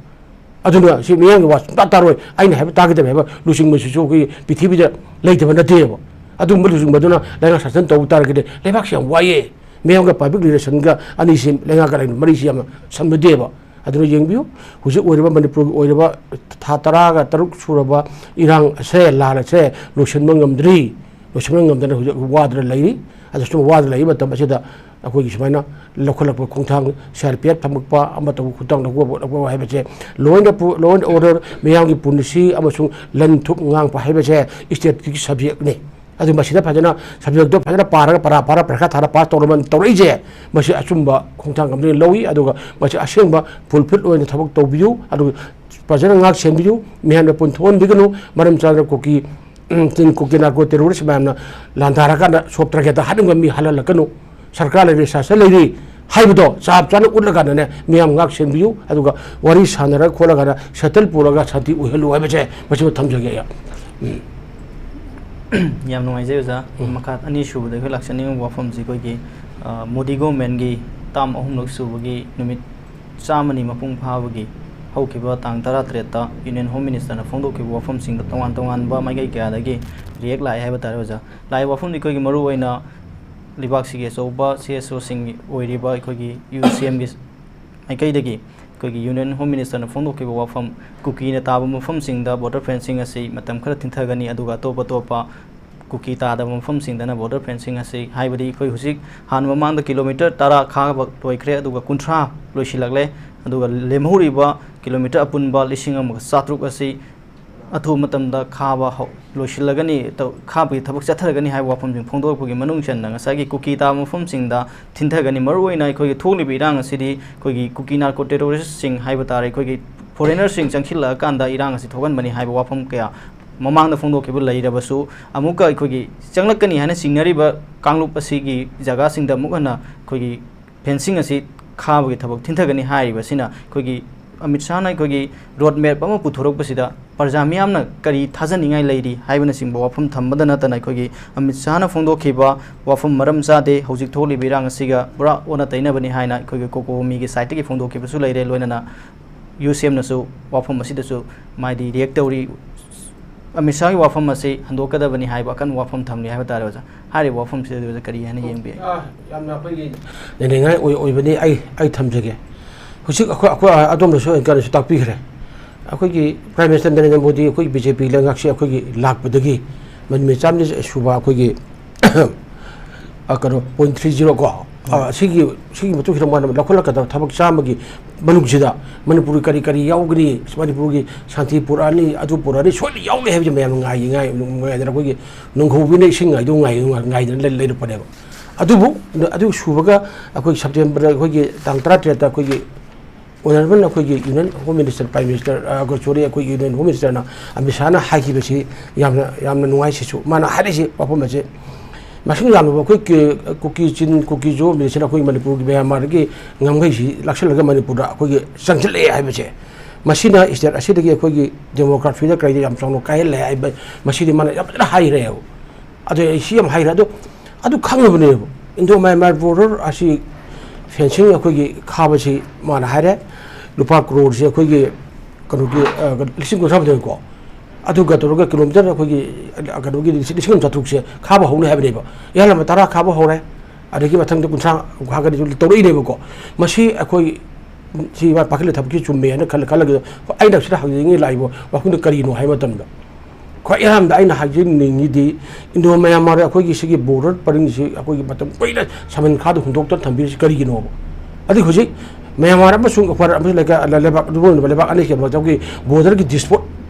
ꯑꯗꯨꯅ ꯁꯤ ꯃꯤꯌꯥꯝꯒꯤ ꯋꯥ ꯁꯨꯡꯇꯥ ꯇꯥꯔꯣꯏ, ꯑꯩꯅ ꯍꯥꯏꯕ ꯇꯥꯒꯗꯕꯅꯤ ꯍꯥꯏꯕ ꯂꯨꯆꯤꯡꯕꯁꯤꯁꯨ ꯑꯩꯈꯣꯏꯒꯤ ꯄ꯭ꯔꯤꯊꯤꯕꯤꯗ ꯂꯩꯇꯕ ꯅꯠꯇꯦꯕ꯫ ꯑꯗꯨꯒꯨꯝꯕ ꯂꯨꯆꯤꯡꯕꯗꯨꯅ ꯂꯩꯉꯥꯛ ꯁꯥꯁꯟ ꯇꯧꯕ ꯇꯥꯔꯒꯗꯤ ꯂꯩꯕꯥꯛꯁꯤ ꯌꯥꯝ ꯋꯥꯏꯌꯦ꯫ ꯃꯤꯌꯥꯝꯒ ꯄꯕ꯭ꯂꯤꯛ ꯔꯤꯂꯦꯁꯟꯒ ꯑꯅꯤꯁꯤ, ꯂꯩꯉꯥꯛꯀ ꯂꯩꯅꯕ ꯃꯔꯤꯁꯤ ꯌꯥꯝꯅ ꯁꯝꯅꯗꯦꯕ꯫ ꯑꯗꯨꯅ ꯌꯦꯡꯕꯤꯌꯨ, ꯍꯧꯖꯤꯛ ꯑꯣꯏꯔꯤꯕ ꯃꯅꯤꯄꯨꯔꯒꯤ ꯑꯣꯏꯔꯤꯕ ꯊꯥ ꯇꯔꯥꯒ ꯇꯔꯨꯛ ꯁꯨꯔꯕ ꯏꯔꯥꯡ ꯑꯁꯦ, ꯂꯥꯟ ꯑꯁꯦ ꯂꯣꯏꯁꯤꯟꯕ ꯉꯝꯗ꯭ꯔꯤ꯫ ꯂꯣꯏꯁꯤꯟꯕ ꯉꯝꯗꯅ ꯍꯧꯖꯤꯛ ꯋꯥꯗꯅ ꯂꯩꯔꯤ꯫ ꯑꯗꯨ ꯁꯨꯝ ꯋꯥꯗꯅ ꯂꯩꯕ ꯃꯇꯝ ꯑꯁꯤꯗ ꯑꯩꯈꯣꯏꯒꯤ ꯁꯨꯃꯥꯏꯅ ꯂꯧꯈꯠꯂꯛꯄ ꯈꯣꯡꯊꯥꯡ, ꯁꯤ ꯑꯥꯔ ꯄꯤ ꯑꯦꯐ ꯊꯝꯃꯛꯄ, ꯑꯃ ꯇꯧꯕ ꯈꯣꯡꯊꯥꯡ ꯂꯧꯕ, ꯂꯧꯕ ꯍꯥꯏꯕꯁꯦ, law and pu-, law and order, ꯃꯤꯌꯥꯝꯒꯤ ꯄꯨꯟꯁꯤ ꯑꯃꯁꯨꯡ ꯂꯟ ꯊꯨꯞ ꯉꯥꯛꯄ ꯍꯥꯏꯕꯁꯦ stateꯀꯤ subjectꯅꯤ꯫ ꯑꯗꯨ ꯃꯁꯤꯗ ꯐꯖꯅ subjectꯇꯣ ꯐꯖꯅ ꯄꯥꯔꯒ, ꯄꯔꯥ ꯄꯥꯔ ꯄꯔꯤꯈꯥ ꯊꯥꯔ ꯄꯥꯁ ꯇꯧꯅꯕ ꯇꯧꯔꯛꯏꯁꯦ, ꯃꯁꯤ ꯑꯆꯨꯝꯕ ꯈꯣꯡꯊꯥꯡ ꯑꯃꯗꯤ ꯂꯧꯏ꯫ ꯑꯗꯨꯒ ꯃꯁꯤ ꯑꯁꯦꯡꯕ fulfil ꯑꯣꯏꯅ ꯊꯕꯛ ꯇꯧꯕꯤꯌꯨ꯫ ꯑꯗꯨꯒ ꯐꯖꯅ ꯉꯥꯛ ꯁꯦꯟꯕꯤꯌꯨ, ꯃꯤꯌꯥꯝꯅ ꯄꯨꯟ ꯊꯣꯛꯍꯟꯕꯤꯒꯅꯨ꯫ ꯃꯔꯝ ꯆꯥꯗꯅ ꯀꯨꯀꯤ, ꯎꯝ, ꯆꯤꯡ ꯀꯨꯀꯤ narco terrorist ꯃꯌꯥꯝꯅ ꯂꯥꯟꯗꯥꯔꯀꯥꯟꯗ ꯁꯣꯛ ꯇꯔꯒꯦꯠꯇ ꯍꯥꯠꯅꯤꯡꯕ ꯃꯤ ꯍꯥꯠꯍꯜꯂꯛꯀꯅꯨ꯫ ꯁꯔꯀꯥꯔ ꯂꯩꯔꯤ, ꯁꯥꯁꯟ ꯂꯩꯔꯤ ꯍꯥꯏꯕꯗꯣ ꯆꯞ ꯆꯥꯅ ꯎꯠꯂꯀꯥꯟꯗꯅꯦ, ꯃꯤꯌꯥꯝ ꯉꯥꯛ ꯁꯦꯟꯕꯤꯌꯨ꯫ ꯑꯗꯨꯒ ꯋꯥꯔꯤ ꯁꯥꯟꯅꯔ ꯈꯣꯠꯂꯒꯅ settle ꯄꯨꯔꯒ ꯁꯥꯟꯇꯤ ꯑꯣꯏꯍꯜꯂꯨ ꯍꯥꯏꯕꯁꯦ ꯃꯁꯤꯃ ꯊꯝꯖꯒꯦ ꯑꯩ꯫ ꯎꯝ꯫ ꯌꯥꯝ ꯅꯨꯡꯉꯥꯏꯖꯩ ꯑꯣꯖꯥ꯫ ꯎꯝ꯫ ꯃꯈꯥ ꯑꯅꯤꯁꯨꯕꯗ ꯑꯩꯈꯣꯏ ꯂꯥꯛꯆꯅꯤꯡꯕ ꯋꯥꯐꯝꯁꯤ ꯑꯩꯈꯣꯏꯒꯤ, ꯑ, ꯃꯣꯗꯤ governmentꯀꯤ term ꯑꯍꯨꯝꯂꯛ ꯁꯨꯕꯒꯤ ꯅꯨꯃꯤꯠ ꯆꯥꯝꯃꯅꯤ ꯃꯄꯨꯡ ꯐꯥꯕꯒꯤ ꯍꯧꯈꯤꯕ ꯇꯥꯡ ꯇꯔꯥꯇꯔꯦꯠꯇ Union Home Ministerꯅ ꯐꯣꯡꯗꯣꯛꯈꯤꯕ ꯋꯥꯐꯝꯁꯤꯡꯗ ꯇꯣꯉꯥꯟ ꯇꯣꯉꯥꯟꯕ ꯃꯥꯏꯀꯩ ꯀꯌꯥꯗꯒꯤ react ꯂꯥꯛꯑꯦ ꯍꯥꯏꯕ ꯇꯥꯔꯦ ꯑꯣꯖꯥ꯫ ꯂꯥꯛꯏꯕ ꯋꯥꯐꯝꯗꯤ ꯑꯩꯈꯣꯏꯒꯤ ꯃꯔꯨꯑꯣꯏꯅ ꯂꯩꯕꯥꯛꯁꯤꯒꯤ ꯑꯆꯧꯕ C S Oꯁꯤꯡ ꯑꯣꯏꯔꯤꯕ ꯑꯩꯈꯣꯏꯒꯤ U C Mꯒꯤ ꯃꯥꯏꯀꯩꯗꯒꯤ ꯑꯩꯈꯣꯏꯒꯤ Union Home Ministerꯅ ꯐꯣꯡꯗꯣꯛꯈꯤꯕ ꯋꯥꯐꯝ, ꯀꯨꯀꯤꯅ ꯇꯥꯕ ꯃꯐꯝꯁꯤꯡꯗ border fencing ꯑꯁꯤ ꯃꯇꯝ ꯈꯔ ꯊꯤꯟꯊꯒꯅꯤ, ꯑꯗꯨꯒ ꯑꯇꯣꯞ ꯑꯇꯣꯞꯄ ꯀꯨꯀꯤ ꯇꯥꯗꯕ ꯃꯐꯝꯁꯤꯡꯗꯅ border fencing ꯑꯁꯤ, ꯍꯥꯏꯕꯗꯤ ꯑꯩꯈꯣꯏ ꯍꯧꯖꯤꯛ ꯍꯥꯟꯅ ꯃꯃꯥꯡꯗ kilometre ꯇꯔꯥ ꯈꯥꯕ ꯂꯣꯏꯈ꯭ꯔꯦ, ꯑꯗꯨꯒ ꯀꯨꯟꯊ꯭ꯔꯥ ꯂꯣꯏꯁꯤꯜꯂꯛꯂꯦ, ꯑꯗꯨꯒ ꯂꯦꯝꯍꯧꯔꯤꯕ kilometre ꯑꯄꯨꯟꯕ ꯂꯤꯁꯤꯡ ꯑꯃꯒ ꯆꯥꯇ꯭ꯔꯨꯛ ꯑꯁꯤ ꯑꯊꯨꯕ ꯃꯇꯝꯗ ꯈꯥꯕ ꯍꯧ-, ꯂꯣꯏꯁꯤꯜꯂꯒꯅꯤ, ꯇꯧ-, ꯈꯥꯕꯒꯤ ꯊꯕꯛ ꯆꯠꯊꯔꯒꯅꯤ ꯍꯥꯏꯕ ꯋꯥꯐꯝꯁꯤꯡ ꯐꯣꯡꯗꯣꯔꯛꯄꯒꯤ ꯃꯅꯨꯡ ꯆꯟꯅ ꯉꯁꯥꯏꯒꯤ ꯀꯨꯀꯤ ꯇꯥꯕ ꯃꯐꯝꯁꯤꯡꯗ ꯊꯤꯟꯊꯒꯅꯤ꯫ ꯃꯔꯨꯑꯣꯏꯅ ꯑꯩꯈꯣꯏꯒꯤ ꯊꯣꯛꯂꯤꯕ ꯏꯔꯥꯡ ꯑꯁꯤꯗꯤ ꯑꯩꯈꯣꯏꯒꯤ ꯀꯨꯀꯤ narco terroristꯁꯤꯡ ꯍꯥꯏꯕ ꯇꯥꯔꯦ, ꯑꯩꯈꯣꯏꯒꯤ foreignerꯁꯤꯡ ꯆꯪꯁꯤꯜꯂꯛꯑꯀꯥꯟꯗ ꯏꯔꯥꯡ ꯑꯁꯤ ꯊꯣꯛꯍꯟꯕꯅꯤ ꯍꯥꯏꯕ ꯋꯥꯐꯝ ꯀꯌꯥ ꯃꯃꯥꯡꯗ ꯐꯣꯡꯗꯣꯛꯈꯤꯕ ꯂꯩꯔꯕꯁꯨ, ꯑꯃꯨꯛꯀ ꯑꯩꯈꯣꯏꯒꯤ ꯆꯪꯂꯛꯀꯅꯤ ꯍꯥꯏꯅ ꯆꯤꯡꯅꯔꯤꯕ ꯀꯥꯡꯂꯨꯞ ꯑꯁꯤꯒꯤ ꯖꯒꯥꯁꯤꯡꯗ ꯑꯃꯨꯛ ꯍꯟꯅ ꯑꯩꯈꯣꯏꯒꯤ ꯐꯦꯟꯁꯤꯡ ꯑꯁꯤ ꯈꯥꯕꯒꯤ ꯊꯕꯛ ꯊꯤꯟꯊꯒꯅꯤ ꯍꯥꯏꯔꯤꯕꯁꯤꯅ, ꯑꯩꯈꯣꯏꯒꯤ ꯑꯃꯤꯠ ꯁꯥꯍꯅ ꯑꯩꯈꯣꯏꯒꯤ ꯔꯣꯗ ꯃꯦꯞ ꯑꯃ ꯄꯨꯊꯣꯔꯛꯄꯁꯤꯗ ꯄ꯭ꯔꯖꯥ ꯃꯤꯌꯥꯝꯅ ꯀꯔꯤ ꯊꯥꯖꯅꯤꯡꯉꯥꯏ ꯂꯩꯔꯤ ꯍꯥꯏꯕꯅꯆꯤꯡꯕ ꯋꯥꯐꯝ ꯊꯝꯕꯗ ꯅꯠꯇꯅ, ꯑꯩꯈꯣꯏꯒꯤ ꯑꯃꯤꯠ ꯁꯥꯍꯅ ꯐꯣꯡꯗꯣꯛꯈꯤꯕ ꯋꯥꯐꯝ ꯃꯔꯝ ꯆꯥꯗꯦ, ꯍꯧꯖꯤꯛ ꯊꯣꯛꯂꯤꯕ ꯏꯔꯥꯡ ꯑꯁꯤꯒ ꯄꯨꯔꯥ ꯑꯣꯟꯅ ꯇꯩꯅꯕꯅꯤ ꯍꯥꯏꯅ ꯑꯩꯈꯣꯏꯒꯤ ꯀꯣꯀꯣꯃꯤꯒꯤ ꯁꯥꯏꯠꯇꯒꯤ ꯐꯣꯡꯗꯣꯛꯈꯤꯕꯁꯨ ꯂꯩꯔꯦ꯫ ꯂꯣꯏꯅꯅ ꯌꯨ ꯁꯤ ꯑꯦꯝꯅꯁꯨ ꯋꯥꯐꯝ ꯑꯁꯤꯗꯁꯨ ꯃꯥꯏꯗꯤ ꯔꯤꯌꯦꯛ ꯇꯧꯔꯤ꯫ ꯑꯃꯤꯠ ꯁꯥꯍꯒꯤ ꯋꯥꯐꯝ ꯑꯁꯤ ꯍꯟꯗꯣꯛꯀꯗꯕꯅꯤ ꯍꯥꯏꯕ ꯑꯀꯟꯕ ꯋꯥꯐꯝ ꯊꯝꯂꯤ ꯍꯥꯏꯕ ꯇꯥꯔꯦ ꯑꯣꯖꯥ꯫ ꯍꯥꯏꯔꯤꯕ ꯋꯥꯐꯝꯁꯤꯗ ꯑꯣꯖꯥ ꯀꯔꯤ ꯍꯥꯏꯅ ꯌꯦꯡꯕꯤ? ꯑꯥ, ꯌꯥꯝꯅ ꯑꯩꯈꯣꯏꯒꯤ ꯅꯩꯅꯅꯤꯡꯉꯥꯏ ꯑꯣꯏ-, ꯑꯣꯏꯕꯅꯤ꯫ ꯑꯩ, ꯑꯩ ꯊꯝꯖꯒꯦ꯫ ꯍꯧꯖꯤꯛ ꯑꯩꯈꯣꯏ, ꯑꯩꯈꯣꯏ ꯑꯗꯣꯝꯗꯁꯨ ꯑꯩ ꯀꯔꯤꯁꯨ ꯇꯥꯛꯄꯤꯈ꯭ꯔꯦ꯫ ꯑꯩꯈꯣꯏꯒꯤ Prime Minister ꯅꯔꯦꯟꯗ꯭ꯔ ꯃꯣꯗꯤ ꯑꯩꯈꯣꯏꯒꯤ B J P ꯂꯩꯉꯥꯛꯁꯤ ꯑꯩꯈꯣꯏꯒꯤ ꯂꯥꯛꯄꯗꯒꯤ ꯃꯅꯤꯄꯨꯔ ꯆꯥꯝꯃꯅꯤ ꯁꯨꯕ ꯑꯩꯈꯣꯏꯒꯤ ꯑ, ꯀꯩꯅꯣ, point three zero ꯀꯣ, ꯑ, ꯁꯤꯒꯤ, ꯁꯤꯒꯤ ꯃꯇꯨꯡꯁꯤꯗ ꯃꯥꯅ ꯂꯧꯈꯠꯂꯛꯀꯗꯕ ꯊꯕꯛ ꯆꯥꯝꯃꯒꯤ ꯃꯅꯨꯡꯁꯤꯗ ꯃꯅꯤꯄꯨꯔꯒꯤ ꯀꯔꯤ ꯀꯔꯤ ꯌꯥꯎꯒꯅꯤ, ꯃꯅꯤꯄꯨꯔꯒꯤ ꯁꯥꯟꯇꯤ ꯄꯨꯔꯛꯑꯅꯤ, ꯑꯗꯨ ꯄꯨꯔꯛꯑꯅꯤ, ꯁꯣꯏꯗꯅ ꯌꯥꯎꯒꯅꯤ ꯍꯥꯏꯕꯁꯤ ꯃꯌꯥꯝ ꯉꯥꯏ-, ꯉꯥꯏ-, ꯉꯥꯏꯗꯅ ꯑꯩꯈꯣꯏꯒꯤ ꯅꯣꯡꯍꯧꯕꯤꯅ ꯏꯁꯤꯡ ꯉꯥꯏꯗꯨ ꯉꯥꯏ-, ꯉꯥꯏꯗꯅ ꯂꯩ-, ꯂꯩꯔꯛꯄꯅꯦꯕ꯫ ꯑꯗꯨꯕꯨ ꯑꯗꯨ ꯁꯨꯕꯒ ꯑꯩꯈꯣꯏ September ꯑꯩꯈꯣꯏꯒꯤ ꯇꯥꯡ ꯇꯔꯥꯇꯔꯦꯠꯇ ꯑꯩꯈꯣꯏꯒꯤ Honourable ꯑꯩꯈꯣꯏꯒꯤ Union Home Minister, Prime Minister, ꯑ, sorry, ꯑꯩꯈꯣꯏꯒꯤ Union Home Minister ꯅ ꯑꯃꯤꯠ ꯁꯥꯍꯅ ꯍꯥꯏꯈꯤꯕꯁꯤ ꯌꯥꯝꯅ, ꯌꯥꯝꯅ ꯅꯨꯡꯉꯥꯏ꯫ ꯁꯤꯁꯨ ꯃꯥꯅ ꯍꯥꯏꯔꯤꯁꯤ ꯋꯥꯐꯝ ꯑꯁꯦ ꯃꯁꯤꯡ ꯌꯥꯝꯂꯕ ꯑꯩꯈꯣꯏ ꯀꯦ-, ꯀꯨꯀꯤ ꯆꯤꯟ, ꯀꯨꯀꯤ ꯖꯣ ꯃꯤꯂꯤꯁꯤꯅ ꯑꯩꯈꯣꯏ ꯃꯅꯤꯄꯨꯔꯒꯤ ꯃ꯭ꯌꯥꯟꯃꯥꯔꯗꯒꯤ ꯉꯝꯈꯩꯁꯤ ꯂꯥꯛꯁꯤꯜꯂꯒ ꯃꯅꯤꯄꯨꯔꯗ ꯑꯩꯈꯣꯏꯒꯤ ꯆꯪꯁꯤꯜꯂꯛꯑꯦ ꯍꯥꯏꯕꯁꯦ, ꯃꯁꯤꯅ state ꯑꯁꯤꯗꯒꯤ ꯑꯩꯈꯣꯏꯒꯤ demography ꯗ ꯀꯔꯤꯗ ꯌꯥꯝ ꯆꯥꯎꯅ ꯀꯥꯏꯍꯜꯂꯦ ꯍꯥꯏꯕ, ꯃꯁꯤꯗꯤ ꯃꯥꯅ ꯌꯥꯝ ꯐꯖꯅ ꯍꯥꯏꯈ꯭ꯔꯦꯕ꯫ ꯑꯗꯣ ꯑꯩ ꯁꯤ ꯌꯥꯝ ꯍꯩꯔꯦ꯫ ꯑꯗꯣ ꯑꯗꯨ ꯈꯪꯉꯕꯅꯦꯕ, Indo Myanmar border ꯑꯁꯤ fencing ꯑꯩꯈꯣꯏꯒꯤ ꯈꯥꯕꯁꯤ ꯃꯥꯅ ꯍꯥꯏꯔꯦ, ꯂꯨꯄꯥ ꯀ꯭ꯔꯣꯔꯁꯦ ꯑꯩꯈꯣꯏꯒꯤ ꯀꯩꯅꯣꯒꯤ, ꯑ, ꯂꯤꯁꯤꯡ ꯀꯨꯟꯊ꯭ꯔꯥ ꯃꯥꯊꯣꯏ ꯀꯣ, ꯑꯗꯨꯒ ꯇꯧꯔꯒ ꯀꯤꯂꯣꯃꯤꯇꯔ ꯑꯩꯈꯣꯏꯒꯤ, ꯑ, ꯀꯩꯅꯣꯒꯤ ꯂꯤꯁꯤꯡ, ꯂꯤꯁꯤꯡ ꯑꯃ ꯆꯥꯇ꯭ꯔꯨꯛꯁꯦ ꯈꯥꯕ ꯍꯧꯅꯤ ꯍꯥꯏꯕꯅꯦꯕ꯫ ꯏꯍꯥꯟ ꯍꯥꯟꯕ ꯇꯔꯥ ꯈꯥꯕ ꯍꯧꯔꯦ, ꯑꯗꯒꯤ ꯃꯊꯪꯗ ꯀꯨꯟꯊ꯭ꯔꯥ ꯈꯥꯒꯅꯤ ꯇꯧꯔꯛꯏꯅꯦꯕꯀꯣ꯫ ꯃꯁꯤ ꯑꯩꯈꯣꯏ ꯁꯤ ꯃꯥ ꯄꯥꯏꯈꯠꯂ ꯊꯕꯛꯁꯤ ꯆꯨꯝꯃꯦ ꯍꯥꯏꯅ ꯈꯜꯂ, ꯈꯜꯂꯒ ꯑꯩꯅ ꯁꯤꯗ ꯍꯪꯖꯅꯤꯡꯉꯤ ꯂꯥꯛꯏꯕ ꯋꯥꯐꯝꯗꯨ ꯀꯔꯤꯅꯣ ꯍꯥꯏꯕ ꯃꯇꯝꯗ, ꯈ꯭ꯋꯥꯏ ꯑꯍꯥꯟꯕꯗ ꯑꯩꯅ ꯍꯥꯏꯖꯅꯤꯡꯉꯤꯗꯤ, Indo Myanmar ꯑꯩꯈꯣꯏꯒꯤ ꯁꯤꯒꯤ border ꯄꯔꯤꯡꯁꯤ ꯑꯩꯈꯣꯏꯒꯤ ꯃꯇꯝ ꯀꯨꯏꯅ ꯁꯃꯟ ꯈꯥꯗ ꯍꯨꯟꯗꯣꯛꯇꯅ ꯊꯝꯕꯤꯔꯤꯁꯤ ꯀꯔꯤꯒꯤꯅꯣꯕ? ꯑꯗꯩ ꯍꯧꯖꯤꯛ Myanmar ꯑꯃꯁꯨꯡ ꯑꯩꯈꯣꯏ ꯑꯃꯁꯨꯡ ꯂꯩꯀꯥ-, ꯂꯩꯕꯥꯛ, ꯃꯔꯨꯑꯣꯏꯕ ꯂꯩꯕꯥꯛ ꯑꯅꯤꯁꯤꯒꯤ ꯃꯔꯛꯇ ꯑꯩꯈꯣꯏꯒꯤ border ꯒꯤ dispute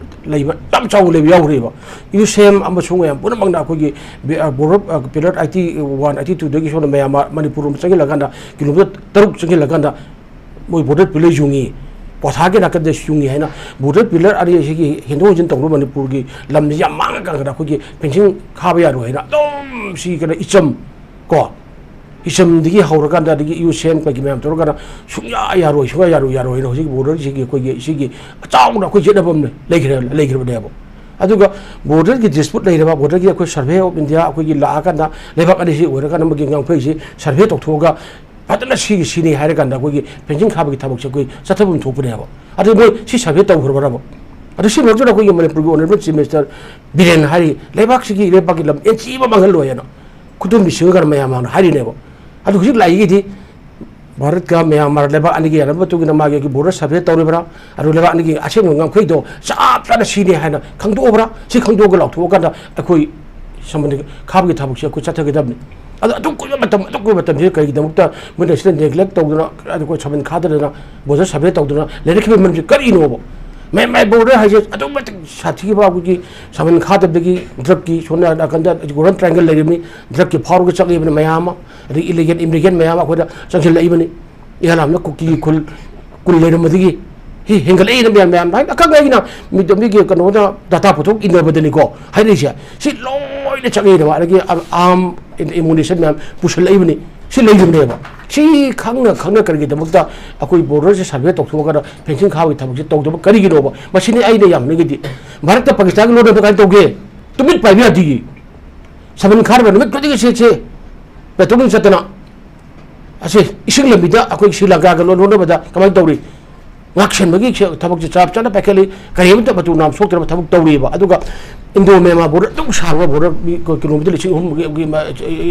ꯂꯩꯕ ꯌꯥꯝ ꯆꯥꯎꯅ ꯂꯩꯕ ꯌꯥꯎꯔꯤꯕ꯫ ꯌꯨ ꯁꯤ ꯑꯦꯝ ꯑꯃꯁꯨꯡ ꯃꯌꯥꯝ ꯄꯨꯝꯅꯃꯛꯅ ꯑꯩꯈꯣꯏꯒꯤ ꯕꯤ-, ꯑ, border, ꯑ, pillar eighty one, eighty two ꯗꯒꯤ ꯁꯣꯝꯗ Myanmar, ꯃꯅꯤꯄꯨꯔ ꯔꯣꯝ ꯆꯪꯁꯤꯜꯂꯀꯥꯟꯗ ꯀꯤꯂꯣꯃꯤꯇꯔ ꯇꯔꯨꯛ ꯆꯪꯁꯤꯜꯂꯀꯥꯟꯗ ꯃꯣꯏ border pillar ꯌꯨꯡꯉꯤ꯫ ꯀ꯭ꯋꯥꯊꯥꯒꯤ ꯅꯥꯀꯟꯗ ꯌꯨꯡꯉꯤ ꯍꯥꯏꯅ ꯕꯣꯔꯗꯔ ꯄꯤꯂꯔ ꯑꯅꯤ ꯑꯁꯤꯒꯤ ꯍꯦꯟꯗꯣꯛ ꯍꯦꯟꯖꯤꯟ ꯇꯧꯅꯕ ꯃꯅꯤꯄꯨꯔꯒꯤ ꯂꯝꯁꯤ ꯌꯥꯝ ꯃꯥꯡꯉꯀꯥꯟꯗ ꯑꯩꯈꯣꯏꯒꯤ ꯐꯦꯟꯁꯤꯡ ꯈꯥꯕ ꯌꯥꯔꯣꯏ ꯍꯥꯏꯅ ꯑꯗꯨꯝ ꯁꯤ ꯀꯩꯅꯣ ꯏꯆꯝ ꯀꯣ ꯏꯆꯝꯗꯒꯤ ꯍꯧꯔꯀꯥꯟꯗ ꯑꯗꯒꯤ ꯌꯨ ꯁꯤ ꯑꯦꯟ ꯀꯩꯒꯤ ꯃꯌꯥꯝ ꯇꯧꯔꯀꯥꯟꯗ ꯁꯨꯡꯌꯥ ꯌꯥꯔꯣꯏ, ꯁꯨꯡꯌꯥ ꯌꯥꯔꯣꯏ, ꯌꯥꯔꯣꯏ ꯍꯥꯏꯅ ꯍꯧꯖꯤꯛ ꯕꯣꯔꯗꯔꯁꯤꯒꯤ ꯑꯩꯈꯣꯏꯒꯤ ꯁꯤꯒꯤ ꯑꯆꯥꯎꯅ ꯑꯩꯈꯣꯏ ꯌꯦꯠꯅꯕ ꯑꯃ ꯂꯩꯈ꯭ꯔꯦ, ꯂꯩꯈ꯭ꯔꯕꯅꯦꯕ꯫ ꯑꯗꯨꯒ ꯕꯣꯔꯗꯔꯒꯤ ꯗꯤꯁꯄ꯭ꯌꯨꯠ ꯂꯩꯔꯕ, ꯕꯣꯔꯗꯔꯒꯤ ꯑꯩꯈꯣꯏ ꯁꯔꯚꯦ ꯑꯣꯐ ꯏꯟꯗꯤꯌꯥ ꯑꯩꯈꯣꯏꯒꯤ ꯂꯥꯛꯑꯀꯥꯟꯗ ꯂꯩꯕꯥꯛ ꯑꯅꯤꯁꯤ ꯑꯣꯏꯔꯀꯥꯟꯗ ꯃꯣꯏꯒꯤ ꯉꯝꯈꯩꯁꯤ ꯁꯔꯚꯦ ꯇꯧꯊꯣꯛꯑꯒ ꯐꯖꯅ ꯁꯤꯒꯤ ꯁꯤꯅꯤ ꯍꯥꯏꯔꯀꯥꯟꯗ ꯑꯩꯈꯣꯏꯒꯤ ꯐꯦꯟꯁꯤꯡ ꯈꯥꯕꯒꯤ ꯊꯕꯛꯁꯦ ꯑꯩꯈꯣꯏ ꯆꯠꯊꯐꯝ ꯊꯣꯛꯄꯅꯦꯕ꯫ ꯑꯗꯨ ꯃꯣꯏ ꯁꯤ ꯁꯔꯚꯦ ꯇꯧꯈ꯭ꯔꯕ꯭ꯔꯕ? ꯑꯗꯨ ꯁꯤ ꯃꯔꯛꯇꯨꯗ ꯑꯩꯈꯣꯏꯒꯤ ꯃꯅꯤꯄꯨꯔꯒꯤ ꯑꯣꯅꯔꯦꯕꯜ ꯆꯤꯐ ꯃꯤꯅꯤꯁꯇꯔ ꯕꯤꯔꯦꯟ ꯍꯥꯏꯔꯤ, ꯂꯩꯕꯥꯛꯁꯤꯒꯤ ꯏꯔꯩꯄꯥꯛꯀꯤ ꯂꯝ ꯑꯦꯟꯆꯤ ꯑꯃ ꯃꯥꯡꯍꯜꯂꯣꯏ ꯍꯥꯏꯅ ꯈꯨꯗꯣꯝꯕꯤ ꯁꯤꯡꯍꯒꯔ ꯃꯌꯥꯝ ꯃꯥꯡꯗ ꯍꯥꯏꯔꯤꯅꯦꯕ꯫ ꯑꯗꯨ ꯍꯧꯖꯤꯛ ꯂꯥꯛꯏꯒꯤꯗꯤ ꯚꯥꯔꯠꯀ ꯃ꯭ꯌꯥꯟꯃꯥꯔ ꯂꯩꯕꯥꯛ ꯑꯅꯤꯒꯤ ꯌꯥꯅꯕ ꯃꯇꯨꯡ ꯏꯟꯅ ꯃꯥꯒꯤ ꯕꯣꯔꯗꯔ ꯁꯔꯚꯦ ꯇꯧꯔꯤꯕ꯭ꯔꯥ? ꯑꯗꯨ ꯂꯩꯕꯥꯛ ꯑꯅꯤꯒꯤ ꯑꯁꯦꯡꯕ ꯉꯝꯈꯩꯗꯣ ꯆꯞ ꯆꯥꯅ ꯁꯤꯅꯤ ꯍꯥꯏꯅ ꯈꯪꯗꯣꯛꯑꯕ꯭ꯔꯥ? ꯁꯤ ꯈꯪꯗꯣꯛꯑꯒ ꯂꯥꯎꯊꯣꯛꯑꯀꯥꯟꯗ ꯑꯩꯈꯣꯏ ꯁꯃꯟ ꯈꯥꯕꯒꯤ ꯊꯕꯛꯁꯦ ꯑꯩꯈꯣꯏ ꯆꯠꯊꯒꯗꯕꯅꯤ꯫ ꯑꯗꯣ ꯑꯗꯨꯛ ꯀꯨꯏꯕ ꯃꯇꯝ, ꯑꯗꯨꯛ ꯀꯨꯏꯕ ꯃꯇꯝꯁꯤꯗ ꯀꯔꯤꯒꯤꯗꯃꯛꯇ ꯃꯣꯏꯅ ꯁꯤꯗ ꯅꯦꯒ꯭ꯂꯦꯛ ꯇꯧꯗꯅ, ꯑꯗꯨ ꯑꯩꯈꯣꯏ ꯁꯃꯟ ꯈꯥꯗꯗꯅ, ꯕꯣꯔꯗꯔ ꯁꯔꯚꯦ ꯇꯧꯗꯅ ꯂꯩꯔꯛꯈꯤꯕ ꯃꯔꯝꯁꯤ ꯀꯔꯤꯅꯣꯕ? ꯃꯌꯥꯟꯃꯥꯔ ꯕꯣꯔꯗꯔ ꯍꯥꯏꯁꯦ ꯑꯗꯨꯛ ꯃꯇꯤꯛ ꯁꯥꯊꯤꯈꯤꯕ ꯑꯩꯈꯣꯏꯒꯤ ꯁꯃꯟ ꯈꯥꯗꯕꯗꯒꯤ ꯗ꯭ꯔꯒꯀꯤ ꯁꯣꯝ ꯅꯥꯀꯟꯗ ꯒꯣꯜꯗꯟ ꯇ꯭ꯔꯥꯏꯡꯒꯜ ꯂꯩꯔꯤꯕꯅꯤ, ꯗ꯭ꯔꯒꯀꯤ ꯐꯥꯎꯔꯒ ꯆꯠꯂꯤꯕꯅꯤ ꯃꯌꯥꯝ ꯑꯃ, ꯑꯗꯒꯤ ꯏꯂꯤꯒꯦꯜ ꯏꯃꯤꯒ꯭ꯔꯦꯟ ꯃꯌꯥꯝ ꯑꯩꯈꯣꯏꯗ ꯆꯪꯁꯤꯜꯂꯛꯏꯕꯅꯤ꯫ ꯏꯍꯥꯟ ꯍꯥꯟꯕꯗ ꯀꯨꯀꯤꯒꯤ ꯈꯨꯜ ꯀꯨꯟ ꯂꯩꯔꯝꯕꯗꯒꯤ ꯍꯤ ꯍꯦꯟꯒꯠꯂꯛꯏꯅ ꯃꯌꯥꯝ, ꯃꯌꯥꯝ ꯍꯥꯏ ꯑꯈꯪ ꯑꯩꯅ ꯃꯤꯗꯣ ꯃꯤꯒꯤ ꯀꯩꯅꯣꯗ ꯗꯥꯇꯥ ꯄꯨꯊꯣꯛ ꯏꯟꯅꯕꯗꯅꯤꯀꯣ ꯍꯥꯏꯔꯛꯏꯁꯦ꯫ ꯁꯤ ꯂꯣꯏꯅ ꯆꯪꯉꯛꯏꯅꯦꯕ꯫ ꯑꯗꯒꯤ ꯑꯥꯔꯝ ꯑꯦꯃꯨꯅꯤꯁꯟ ꯃꯌꯥꯝ ꯄꯨꯁꯜꯂꯛꯏꯕꯅꯤ꯫ ꯁꯤ ꯂꯩꯔꯤꯕꯅꯦꯕ꯫ ꯁꯤ ꯈꯪꯅ ꯈꯪꯅ ꯀꯔꯤꯒꯤꯗꯃꯛꯇ ꯑꯩꯈꯣꯏ ꯕꯣꯔꯗꯔꯁꯦ ꯁꯔꯚꯦ ꯇꯧꯊꯣꯛꯑꯒ ꯐꯦꯟꯁꯤꯡ ꯈꯥꯕꯒꯤ ꯊꯕꯛꯁꯦ ꯇꯧꯗꯕ ꯀꯔꯤꯒꯤꯅꯣꯕ? ꯃꯁꯤꯅꯤ ꯑꯩꯅ ꯌꯥꯝ ꯍꯥꯏꯅꯤꯡꯉꯤꯗꯤ꯫ ꯚꯥꯔꯠꯇ ꯄꯥꯀꯤꯁꯇꯥꯟꯒ ꯂꯣꯟꯅꯕ ꯀꯃꯥꯏꯅ ꯇꯧꯒꯦ? ꯇꯨꯃꯤꯠ ꯄꯥꯏꯕ ꯌꯥꯗꯦ꯫ ꯁꯃꯟ ꯈꯥꯔꯕ ꯅꯨꯃꯤꯠ ꯈꯨꯗꯤꯡꯒꯤ ꯁꯦ ꯁꯦ ꯄꯦꯇ꯭ꯔꯣꯂꯤꯡ ꯆꯠꯇꯅ ꯑꯁꯤ ꯏꯁꯤꯡ ꯂꯝꯕꯤꯗ ꯑꯩꯈꯣꯏ ꯁ꯭ꯔꯤ ꯂꯪꯀꯥꯒ ꯂꯣꯟ ꯂꯣꯟꯅꯕꯗ ꯀꯃꯥꯏꯅ ꯇꯧꯔꯤ? ꯉꯥꯛꯁꯦꯟꯕꯒꯤ ꯁꯦ-, ꯊꯕꯛꯁꯦ ꯆꯞ ꯆꯥꯅ ꯄꯥꯏꯈꯠꯂꯤ꯫ ꯀꯔꯤꯝꯇ ꯃꯇꯨ ꯅꯥꯝ ꯁꯣꯛꯇꯅꯕ ꯊꯕꯛ ꯇꯧꯔꯤꯕ꯫ ꯑꯗꯨꯒ ꯏꯟꯗꯣ ꯃ꯭ꯌꯥꯟꯃꯥꯔ ꯕꯣꯔꯗꯔ ꯑꯗꯨꯝ ꯁꯥꯡꯕ ꯕꯣꯔꯗꯔ ꯃꯤ ꯀꯣ-, ꯀꯤꯂꯣꯃꯤꯇꯔ ꯂꯤꯁꯤꯡ ꯑꯍꯨꯝꯒꯤ, ꯒꯤ ꯃ-,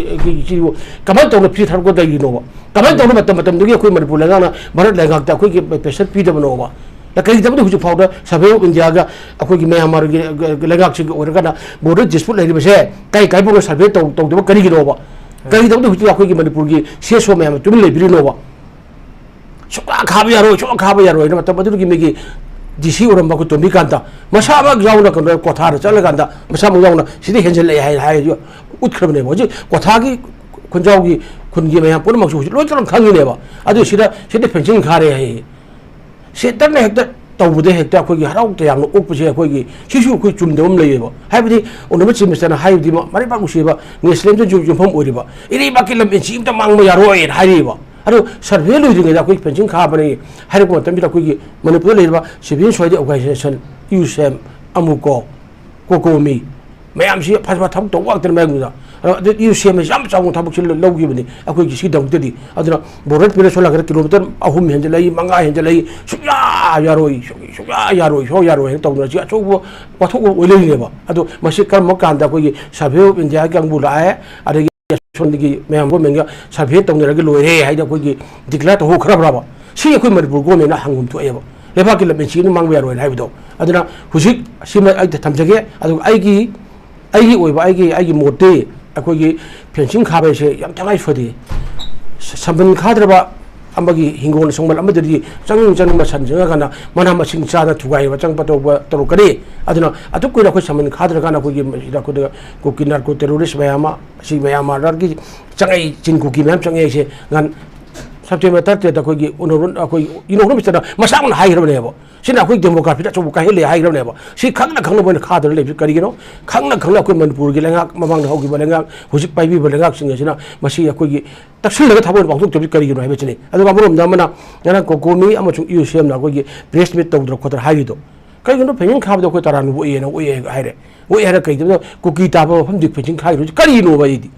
ꯁꯤꯕꯨ ꯀꯃꯥꯏꯅ ꯇꯧꯅ ꯐ꯭ꯔꯤ ꯊꯥꯗꯣꯛꯀꯗꯧꯔꯤꯅꯣꯕ? ꯀꯃꯥꯏꯅ ꯇꯧꯅ ꯃꯇꯝ ꯃꯇꯝꯗꯨꯒꯤ ꯑꯩꯈꯣꯏ ꯃꯅꯤꯄꯨꯔ ꯂꯩꯉꯥꯛꯅ ꯚꯥꯔꯠ ꯂꯩꯉꯥꯛꯇ ꯑꯩꯈꯣꯏꯒꯤ ꯄ꯭ꯔꯦꯁꯔ ꯄꯤꯗꯕꯅꯣꯕ? ꯀꯔꯤꯒꯤꯗꯃꯛꯇ ꯍꯧꯖꯤꯛ ꯐꯥꯎꯗ ꯁꯔꯚꯦ ꯑꯣꯐ ꯏꯟꯗꯤꯌꯥꯒ ꯑꯩꯈꯣꯏꯒꯤ ꯃ꯭ꯌꯥꯟꯃꯥꯔꯒꯤ, ꯑ, ꯂꯩꯉꯥꯛꯁꯤꯡꯒ ꯑꯣꯏꯔꯒꯅ ꯕꯣꯔꯗꯔ ꯗꯤꯁꯄ꯭ꯌꯨꯠ ꯂꯩꯔꯤꯕꯁꯦ ꯀꯥꯏ ꯀꯥꯏ ꯐꯥꯎꯅ ꯁꯔꯚꯦ ꯇꯧ-, ꯇꯧꯗꯕ ꯀꯔꯤꯒꯤꯅꯣꯕ? ꯀꯔꯤꯒꯤꯗꯃꯛꯇ ꯍꯧꯖꯤꯛ ꯑꯩꯈꯣꯏꯒꯤ ꯃꯅꯤꯄꯨꯔꯒꯤ ꯁꯤ ꯑꯦꯁ ꯑꯣ ꯃꯌꯥꯝꯅ ꯇꯨꯃꯤꯟ ꯂꯩꯕꯤꯔꯤꯅꯣꯕ? ꯁꯨꯡꯈꯥ ꯈꯥꯕ ꯌꯥꯔꯣꯏ, ꯁꯨꯡꯈꯥ ꯈꯥꯕ ꯌꯥꯔꯣꯏꯅ ꯃꯇꯝ ꯑꯗꯨꯒꯤ ꯃꯤꯒꯤ ꯗꯤ ꯁꯤ ꯑꯣꯏꯔꯝꯕ ꯑꯩꯈꯣꯏ ꯇꯣꯝꯕꯤꯀꯥꯟꯇ ꯃꯁꯥꯃꯛ ꯌꯥꯎꯅ ꯀꯩꯅꯣ ꯀ꯭ꯋꯥꯊꯥꯗ ꯆꯠꯂꯀꯥꯟꯗ ꯃꯁꯥꯃꯛ ꯌꯥꯎꯅ ꯁꯤꯗ ꯍꯦꯟꯖꯜꯂꯛꯑꯦ ꯍꯥꯏ, ꯍꯥꯏ ꯎꯠꯈ꯭ꯔꯕꯅꯦꯕ꯫ ꯍꯧꯖꯤꯛ ꯀ꯭ꯋꯥꯊꯥꯒꯤ ꯈꯨꯟꯖꯥꯎꯒꯤ ꯈꯨꯟꯒꯤ ꯃꯌꯥꯝ ꯄꯨꯝꯅꯃꯛꯁꯨ ꯍꯧꯖꯤꯛ ꯂꯣꯏ ꯆꯠꯂꯝ ꯈꯪꯉꯤꯅꯦꯕ꯫ ꯑꯗꯨ ꯁꯤꯗ, ꯁꯤꯗ ꯐꯦꯟꯁꯤꯡ ꯈꯥꯔꯦ ꯍꯥꯏ꯫ ꯁꯦꯟꯇꯔꯅ ꯍꯦꯛꯇ ꯇꯧꯕꯗ ꯍꯦꯛꯇ ꯑꯩꯈꯣꯏꯒꯤ ꯍꯔꯥꯎ ꯇꯌꯥꯝꯅ ꯑꯣꯛꯄꯁꯦ ꯑꯩꯈꯣꯏꯒꯤ ꯁꯤꯁꯨ ꯑꯩꯈꯣꯏ ꯆꯨꯝꯗꯕ ꯑꯃ ꯂꯩꯌꯦꯕ꯫ ꯍꯥꯏꯕꯗꯤ ꯑꯣꯅꯔꯦꯕꯜ ꯆꯤꯐ ꯃꯤꯅꯤꯁꯇꯔꯅ ꯍꯥꯏꯕꯗꯤ ꯃ-, ꯃꯔꯩꯕꯥꯛ ꯅꯨꯡꯁꯤꯕ ꯅꯦꯁꯅꯦꯜꯗꯁꯨ ꯌꯨꯝꯐꯝ ꯑꯣꯏꯔꯤꯕ ꯏꯔꯩꯕꯥꯛꯀꯤ ꯂꯝ ꯏꯟꯆꯤ ꯑꯃꯇ ꯃꯥꯡꯕ ꯌꯥꯔꯣꯏꯅ ꯍꯥꯏꯔꯤꯕ꯫ ꯑꯗꯣ ꯁꯔꯚꯦ ꯂꯣꯏꯗ꯭ꯔꯤꯉꯩꯗ ꯑꯩꯈꯣꯏ ꯐꯦꯟꯁꯤꯡ ꯈꯥꯕꯅꯤ ꯍꯥꯏꯔꯛꯄ ꯃꯇꯝꯁꯤꯗ ꯑꯩꯈꯣꯏꯒꯤ ꯃꯅꯤꯄꯨꯔꯗ ꯂꯩꯔꯤꯕ ꯁꯤꯚꯤꯜ ꯁꯣꯁꯥꯏꯇꯤ ꯑꯣꯔꯒꯅꯥꯏꯖꯦꯁꯟ, ꯌꯨꯁꯦꯝ, ꯑꯃꯨꯀꯣ, ꯀꯣꯀꯣꯃꯤ ꯃꯌꯥꯝꯁꯤ ꯐꯖ ꯐꯖ ꯊꯕꯛ ꯇꯧꯕ ꯉꯥꯛꯇꯅꯤ ꯃꯌꯥꯝꯗꯨꯗ꯫ ꯑꯗꯣ ꯑꯗꯨ ꯌꯨꯁꯦꯝ ꯑꯁꯤ ꯌꯥꯝ ꯆꯥꯎꯅ ꯊꯕꯛꯁꯤ ꯂꯧꯈꯤꯕꯅꯤ ꯑꯩꯈꯣꯏꯒꯤ ꯁꯤꯒꯤꯗꯃꯛꯇꯗꯤ꯫ ꯑꯗꯨꯅ ꯕꯣꯔꯗꯔ ꯄꯤꯔ ꯁꯣꯜꯂꯛꯀꯗ ꯀꯤꯂꯣꯃꯤꯇꯔ ꯑꯍꯨꯝ ꯍꯦꯟꯖꯜꯂꯛꯏ, ꯃꯉꯥ ꯍꯦꯟꯖꯜꯂꯛꯏ, ꯁꯨꯡꯌꯥ ꯌꯥꯔꯣꯏ, ꯁꯨꯡ-, ꯁꯨꯡꯌꯥ ꯌꯥꯔꯣꯏ, ꯁꯨꯡꯌꯥ ꯌꯥꯔꯣꯏ ꯍꯥꯏꯅ ꯇꯧꯗꯅ ꯁꯤ ꯑꯆꯧꯕ ꯋꯥꯊꯣꯛ ꯑꯃ ꯑꯣꯏ ꯂꯩꯔꯤꯅꯦꯕ꯫ ꯑꯗꯣ ꯃꯁꯤ ꯀꯔꯝꯕ ꯀꯥꯟꯗ ꯑꯩꯈꯣꯏꯒꯤ ꯁꯔꯚꯦ ꯑꯣꯐ ꯏꯟꯗꯤꯌꯥꯒꯤ ꯀꯥꯡꯕꯨ ꯂꯥꯛꯑꯦ, ꯑꯗꯒꯤ ꯁꯣꯝꯗꯒꯤ ꯃꯌꯥꯝ ꯒꯣꯔꯃꯦꯟꯒ ꯁꯔꯚꯦ ꯇꯧꯅꯔꯒ ꯂꯣꯏꯔꯦ ꯍꯥꯏꯗꯤ ꯑꯩꯈꯣꯏꯒꯤ ꯗꯤꯀ꯭ꯂꯦꯌꯔ ꯇꯧꯍꯧꯈ꯭ꯔꯕ꯭ꯔꯕ? ꯁꯤ ꯑꯩꯈꯣꯏ ꯃꯅꯤꯄꯨꯔ ꯒꯣꯔꯃꯦꯟꯅ ꯍꯪꯐꯝ ꯊꯣꯛꯑꯦꯕ, ꯂꯩꯕꯥꯛꯀꯤ ꯂꯝ ꯏꯟꯆꯤ ꯑꯃ ꯃꯥꯡꯕ ꯌꯥꯔꯣꯏꯅ ꯍꯥꯏꯕꯗꯣ꯫ ꯑꯗꯨꯅ ꯍꯧꯖꯤꯛ ꯁꯤꯃ ꯑꯩ ꯊꯝꯖꯒꯦ꯫ ꯑꯗꯨꯒ ꯑꯩꯒꯤ, ꯑꯩꯒꯤ ꯑꯣꯏꯕ, ꯑꯩꯒꯤ, ꯑꯩꯒꯤ ꯃꯣꯠꯇꯤ ꯑꯩꯈꯣꯏꯒꯤ ꯐꯦꯟꯁꯤꯡ ꯈꯥꯕ ꯍꯥꯏꯁꯦ ꯌꯥꯝ ꯇꯉꯥꯏ ꯐꯗꯦ꯫ ꯁ-, ꯁꯝꯕꯜ ꯈꯥꯗ꯭ꯔꯕ ꯑꯃꯒꯤ ꯍꯤꯡꯒꯣꯜ ꯁꯪꯕꯜ ꯑꯃꯗꯗꯤ ꯆꯪꯅꯤꯡ ꯆꯪꯅꯤꯡꯕ ꯁꯟ ꯆꯪꯉꯀꯥꯟꯗ ꯃꯅꯥ ꯃꯁꯤꯡ ꯆꯥꯗ ꯊꯨꯒꯥꯏꯕ ꯆꯪꯕ ꯇꯧꯕ ꯇꯧꯔꯛꯀꯅꯤ꯫ ꯑꯗꯨꯅ ꯑꯗꯨꯛ ꯀꯨꯏꯅ ꯑꯩꯈꯣꯏ ꯁꯝꯕꯜ ꯈꯥꯗ꯭ꯔꯀꯥꯟꯗ ꯑꯩꯈꯣꯏꯒꯤ ꯃꯁꯤꯗ ꯑꯩꯈꯣꯏꯗ ꯀꯨꯀꯤ ꯅꯥꯔꯀꯣ ꯇꯦꯔꯣꯔꯤꯁ ꯃꯌꯥꯝ ꯑꯃ, ꯑꯁꯤ ꯃꯌꯥꯝ ꯃꯥꯔꯗꯔꯒꯤ ꯆꯪꯉꯛꯏ, ꯆꯤꯟ ꯀꯨꯀꯤ ꯃꯌꯥꯝ ꯆꯪꯉꯛꯏꯁꯦ ꯉꯍꯥꯟ ꯁꯦꯞꯇꯦꯝꯕꯔ ꯇꯔꯥꯇꯔꯦꯠꯇ ꯑꯩꯈꯣꯏꯒꯤ ꯎꯅꯔꯨꯟ-, ꯑꯩꯈꯣꯏ ꯏꯅꯣꯒ꯭ꯔ ꯃꯤꯁꯇꯔꯅ ꯃꯁꯥꯃꯛꯅ ꯍꯥꯏꯈ꯭ꯔꯕꯅꯦꯕ꯫ ꯁꯤꯅ ꯑꯩꯈꯣꯏ ꯗꯦꯃꯣꯒ꯭ꯔꯥꯐꯤꯗ ꯑꯆꯧꯕ ꯀꯥꯏꯍꯜꯂꯦ ꯍꯥꯏꯈ꯭ꯔꯕꯅꯦꯕ꯫ ꯁꯤ ꯈꯪꯅ ꯈꯪꯅ ꯃꯣꯏꯅ ꯈꯥꯗꯅ ꯂꯩꯕꯁꯤ ꯀꯔꯤꯒꯤꯅꯣ? ꯈꯪꯅ ꯈꯪꯅ ꯑꯩꯈꯣꯏ ꯃꯅꯤꯄꯨꯔꯒꯤ ꯂꯩꯉꯥꯛ, ꯃꯃꯥꯡꯗ ꯍꯧꯈꯤꯕ ꯂꯩꯉꯥꯛ, ꯍꯧꯖꯤꯛ ꯄꯥꯏꯕꯤꯕ ꯂꯩꯉꯥꯛꯁꯤꯡ ꯑꯁꯤꯅ ꯃꯁꯤ ꯑꯩꯈꯣꯏꯒꯤ ꯇꯛꯁꯤꯜꯂꯒ ꯊꯕꯛ ꯑꯣꯏꯅ ꯄꯥꯡꯊꯣꯛꯇꯕꯁꯤ ꯀꯔꯤꯒꯤꯅꯣ ꯍꯥꯏꯕꯁꯤꯅꯤ꯫ ꯑꯗꯨꯒ ꯑꯃꯔꯣꯝꯗ ꯑꯃꯅ ꯉꯔꯥꯡ ꯀꯣꯀꯣꯃꯤ ꯑꯃꯁꯨꯡ ꯌꯨꯁꯦꯝꯅ ꯑꯩꯈꯣꯏꯒꯤ ꯄ꯭ꯔꯦꯁ ꯃꯤꯠ ꯇꯧꯗꯅ ꯈꯣꯠꯇꯅ ꯍꯥꯏꯔꯤꯗꯣ ꯀꯩꯒꯤꯅꯣ? ꯐꯦꯟꯁꯤꯡ ꯈꯥꯕꯗ ꯑꯩꯈꯣꯏ ꯇꯔꯥꯅꯨꯕ ꯑꯣꯛꯑꯦꯅ, ꯑꯣꯛꯑꯦ ꯍꯥꯏꯔꯦ꯫ ꯑꯣꯛꯑꯦ ꯍꯥꯏꯔ ꯀꯩꯗꯧꯅ ꯀꯨꯀꯤ ꯇꯥꯕ ꯃꯐꯝꯗꯤ ꯐꯦꯟꯁꯤꯡ ꯈꯥꯏꯔꯤꯕꯁꯤ ꯀꯔꯤꯅꯣꯕ? ꯑꯩꯗꯤ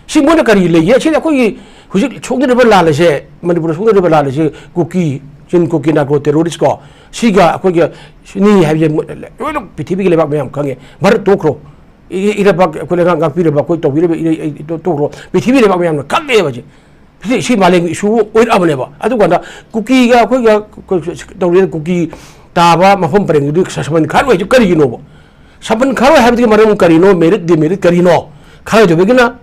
ꯁꯤ ꯃꯣꯏꯅ ꯀꯔꯤ ꯂꯩꯒꯦ? ꯁꯤꯗꯤ ꯑꯩꯈꯣꯏꯒꯤ ꯍꯧꯖꯤꯛ ꯁꯣꯛꯅꯔꯤꯕ ꯂꯥꯜ ꯑꯁꯦ, ꯃꯅꯤꯄꯨꯔꯗ ꯁꯣꯛꯅꯔꯤꯕ ꯂꯥꯜ ꯑꯁꯦ ꯀꯨꯀꯤ, ꯆꯤꯟ ꯀꯨꯀꯤ ꯅꯥꯔꯀꯣ ꯇꯦꯔꯣꯔꯤꯁꯀꯣ, ꯁꯤꯒ ꯑꯩꯈꯣꯏꯒ ꯁꯤꯅꯤ ꯍꯥꯏꯕꯁꯦ ꯃꯣꯏ ꯂꯣꯏꯅ ꯄ꯭ꯔꯤꯊꯤꯕꯤꯒꯤ ꯂꯩꯕꯥꯛ ꯃꯌꯥꯝ ꯈꯪꯉꯦ꯫ ꯚꯥꯔꯠ ꯇꯣꯛꯈ꯭ꯔꯣ, ꯏ-, ꯏꯔꯩꯄꯥꯛ ꯑꯩꯈꯣꯏ ꯂꯩꯉꯥꯛ ꯉꯥꯛꯄꯤꯔꯕ, ꯑꯩꯈꯣꯏ ꯇꯧꯕꯤꯔꯕ ꯏꯔꯩ-, ꯑꯩ ꯇꯣꯛꯈ꯭ꯔꯣ, ꯄ꯭ꯔꯤꯊꯤꯕꯤ ꯂꯩꯕꯥꯛ ꯃꯌꯥꯝꯅ ꯈꯪꯉꯦꯕ ꯁꯤ꯫ ꯁꯤ, ꯁꯤ ꯃꯥꯂꯦꯝꯒꯤ ꯏꯁꯨ ꯑꯣꯏꯔꯛꯑꯕꯅꯦꯕ꯫ ꯑꯗꯨꯀꯥꯟꯗ ꯀꯨꯀꯤꯒ ꯑꯩꯈꯣꯏꯒ ꯇꯧꯔꯤꯕ ꯀꯨꯀꯤ ꯇꯥꯕ ꯃꯐꯝ ꯄꯔꯦꯡꯗꯨꯗꯤ ꯁ-, ꯁꯃꯟ ꯈꯥꯔꯣꯏ ꯍꯥꯏꯁꯤ ꯀꯔꯤꯒꯤꯅꯣꯕ? ꯁꯃꯟ ꯈꯥꯔꯣꯏ ꯍꯥꯏꯕꯗꯨꯒꯤ ꯃꯔꯝ ꯀꯔꯤꯅꯣ? ꯃꯦꯔꯤꯠ ꯗꯤꯃꯦꯔꯤꯠ ꯀꯔꯤꯅꯣ? ꯈꯥꯔꯣꯏꯗꯕꯒꯤꯅ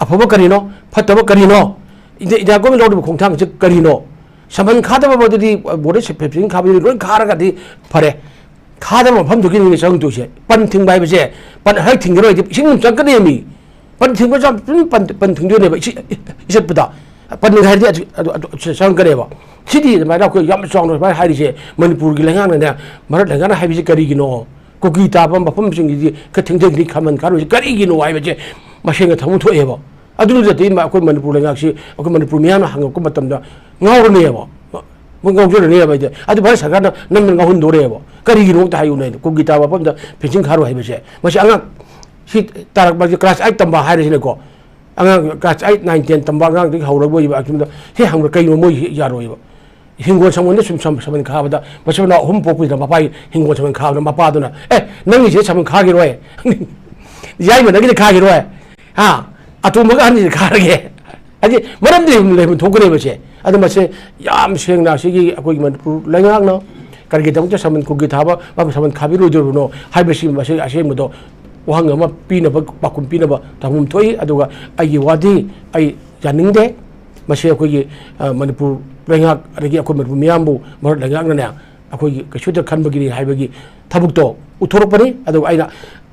ꯑꯐꯕ ꯀꯔꯤꯅꯣ? ꯐꯠꯇꯕ ꯀꯔꯤꯅꯣ? ꯏꯟꯗꯤꯌꯥ, ꯏꯟꯗꯤꯌꯥ ꯒꯣꯔꯃꯦꯟ ꯂꯧꯔꯤꯕ ꯈꯣꯡꯊꯥꯡꯁꯤ ꯀꯔꯤꯅꯣ? ꯁꯃꯟ ꯈꯥꯗꯕ ꯑꯗꯨꯗꯤ ꯕꯣꯔꯗꯔ ꯁꯦ-, ꯐꯦꯟꯁꯤꯡ ꯈꯥꯕꯗꯨꯗꯤ ꯂꯣꯏ ꯈꯥꯔꯒꯗꯤ ꯐꯔꯦ꯫ ꯈꯥꯗꯕ ꯃꯐꯝꯗꯨꯒꯤꯅꯤꯅꯦ ꯆꯪꯗꯣꯏꯁꯦ꯫ ꯄꯟ ꯊꯤꯡꯕ ꯍꯥꯏꯕꯁꯦ, ꯄꯟ ꯍꯦꯛ ꯊꯤꯡꯒꯦꯔꯣꯏꯗꯤ ꯏꯁꯤꯡ ꯑꯗꯨꯝ ꯆꯪꯀꯅꯤ ꯃꯤ꯫ ꯄꯟ ꯊꯤꯡꯕ ꯆꯥ-, ꯑꯗꯨꯝ ꯄꯟ, ꯄꯟ ꯊꯤꯡꯗꯣꯏꯅꯦꯕ ꯏꯁꯤꯡ, ꯏꯆꯠꯄꯗ꯫ ꯄꯟꯒꯦ ꯍꯥꯏꯔꯗꯤ ꯑꯗꯨ, ꯑꯗꯨ, ꯑꯗꯨ ꯆꯪꯉꯛꯀꯅꯦꯕ꯫ ꯁꯤꯗꯤ ꯑꯗꯨꯃꯥꯏꯅ ꯑꯩꯈꯣꯏ ꯌꯥꯝ ꯆꯥꯎꯅ ꯁꯨꯃꯥꯏꯅ ꯍꯥꯏꯔꯤꯁꯦ, ꯃꯅꯤꯄꯨꯔꯒꯤ ꯂꯩꯉꯥꯛꯅꯅꯦ, ꯃꯔꯛ ꯂꯩꯉꯥꯛꯅ ꯍꯥꯏꯕꯁꯤ ꯀꯔꯤꯒꯤꯅꯣ? ꯀꯨꯀꯤ ꯇꯥꯕ ꯃꯐꯝꯁꯤꯡꯒꯤꯗꯤ ꯈꯔ ꯊꯦꯡꯊꯈꯤꯅꯤ, ꯈꯥꯃꯟ ꯈꯥꯔꯣꯏꯁꯤ ꯀꯔꯤꯒꯤꯅꯣ ꯍꯥꯏꯕꯁꯦ ꯃꯁꯦꯟꯒ ꯊꯃꯣꯏ ꯊꯣꯛꯑꯦꯕ꯫ ꯑꯗꯨ ꯅꯠꯇ꯭ꯔꯗꯤ ꯃ-, ꯑꯩꯈꯣꯏ ꯃꯅꯤꯄꯨꯔ ꯂꯩꯉꯥꯛꯁꯤ ꯑꯩꯈꯣꯏ ꯃꯅꯤꯄꯨꯔ ꯃꯤꯌꯥꯝꯅ ꯍꯪꯉꯛꯄ ꯃꯇꯝꯗ ꯉꯥꯎꯔꯅꯦꯕ꯫ ꯃꯣꯏ ꯉꯥꯎꯖꯔꯅꯦꯕ ꯍꯥꯏꯗꯤ꯫ ꯑꯗꯨ ꯚꯥꯔꯠ ꯁꯔꯀꯥꯔꯅ ꯅꯝꯗꯅ ꯉꯥꯎꯍꯟꯗꯣꯔꯦꯕ꯫ ꯀꯔꯤꯒꯤꯅꯣ ꯑꯝꯇ ꯍꯥꯏꯌꯨꯅꯦ꯫ ꯀꯨꯀꯤ ꯇꯥꯕ ꯃꯐꯝꯗ fencing ꯈꯥꯔꯣꯏ ꯍꯥꯏꯕꯁꯦ꯫ ꯃꯁꯤ ꯑꯉꯥꯡ ꯁꯤ ꯇꯥꯔꯛꯄꯁꯦ class eight ꯇꯝꯕ ꯍꯥꯏꯔꯤꯁꯤꯅꯀꯣ꯫ ꯑꯉꯥꯡ class eight, nine, ten ꯇꯝꯕ ꯑꯉꯥꯡꯗꯒꯤ ꯍꯧꯔꯒ ꯑꯣꯏꯕ ꯑꯁꯨꯝꯗ ꯍꯦꯛ ꯍꯪꯕꯗ ꯀꯩꯅꯣ ꯃꯣꯏ ꯍꯦꯛ ꯌꯥꯔꯣꯏꯕ꯫ ꯍꯤꯡꯒꯣꯜ ꯁꯝꯕꯜꯗ ꯁꯨꯝ ꯁꯝ-, ꯁꯝꯕꯜ ꯈꯥꯕꯗ ꯃꯆꯤꯟ ꯃꯅꯥꯎ ꯑꯍꯨꯝ ꯄꯣꯛꯄꯁꯤꯗ ꯃꯄꯥꯒꯤ ꯍꯤꯡꯒꯣꯜ ꯁꯝꯕꯜ ꯈꯥꯕꯗ ꯃꯄꯥꯗꯨꯅ, "ꯑꯦ, ꯅꯪꯒꯤꯁꯦ ꯁꯝꯕꯜ ꯈꯥꯈꯤꯔꯣꯏ꯫ ꯌꯥꯏꯃ ꯅꯪꯒꯤꯗꯤ ꯈꯥꯈꯤꯔꯣꯏ꯫ ꯍꯥ? ꯑꯇꯣꯝꯕꯒ ꯑꯍꯟꯁꯤꯗꯤ ꯈꯥꯔꯒꯦ"꯫ ꯍꯥꯏꯗꯤ ꯃꯔꯝꯗꯤ ꯂꯩꯐꯝ ꯊꯣꯛꯀꯅꯦꯕ ꯁꯦ꯫ ꯑꯗꯨ ꯃꯁꯦ ꯌꯥꯝ ꯁꯦꯡꯅ ꯁꯤꯒꯤ ꯑꯩꯈꯣꯏꯒꯤ ꯃꯅꯤꯄꯨꯔ ꯂꯩꯉꯥꯛꯅ ꯀꯔꯤꯒꯤꯗꯃꯛꯇ ꯁꯝꯕꯜ ꯀꯨꯀꯤ ꯊꯥꯕ, ꯃꯥꯕꯨ ꯁꯝꯕꯜ ꯈꯥꯕꯤꯔꯣꯏꯗꯧꯔꯤꯕꯅꯣ ꯍꯥꯏꯕꯁꯤ ꯃꯁꯤ ꯑꯁꯦꯡꯕꯗꯣ ꯋꯥꯍꯪ ꯑꯃ ꯄꯤꯅꯕ ꯄꯥꯎꯈꯨꯝ ꯄꯤꯅꯕ ꯇꯧꯐꯝ ꯊꯣꯛꯏ꯫ ꯑꯗꯨꯒ ꯑꯩꯒꯤ ꯋꯥꯗꯤ ꯑꯩ ꯌꯥꯅꯤꯡꯗꯦ꯫ ꯃꯁꯤ ꯑꯩꯈꯣꯏꯒꯤ, ꯑ, ꯃꯅꯤꯄꯨꯔ ꯂꯩꯉꯥꯛ ꯑꯗꯒꯤ ꯑꯩꯈꯣꯏ ꯃꯅꯤꯄꯨꯔ ꯃꯤꯌꯥꯝꯕꯨ ꯃꯔꯛ ꯂꯩꯉꯥꯛꯅꯅꯦ ꯑꯩꯈꯣꯏꯒꯤ ꯀꯩꯁꯨꯗ ꯈꯟꯕꯒꯤꯅꯤ ꯍꯥꯏꯕꯒꯤ ꯊꯕꯛꯇꯣ ꯎꯠꯊꯣꯔꯛꯄꯅꯤ꯫ ꯑꯗꯨꯒ ꯑꯩꯅ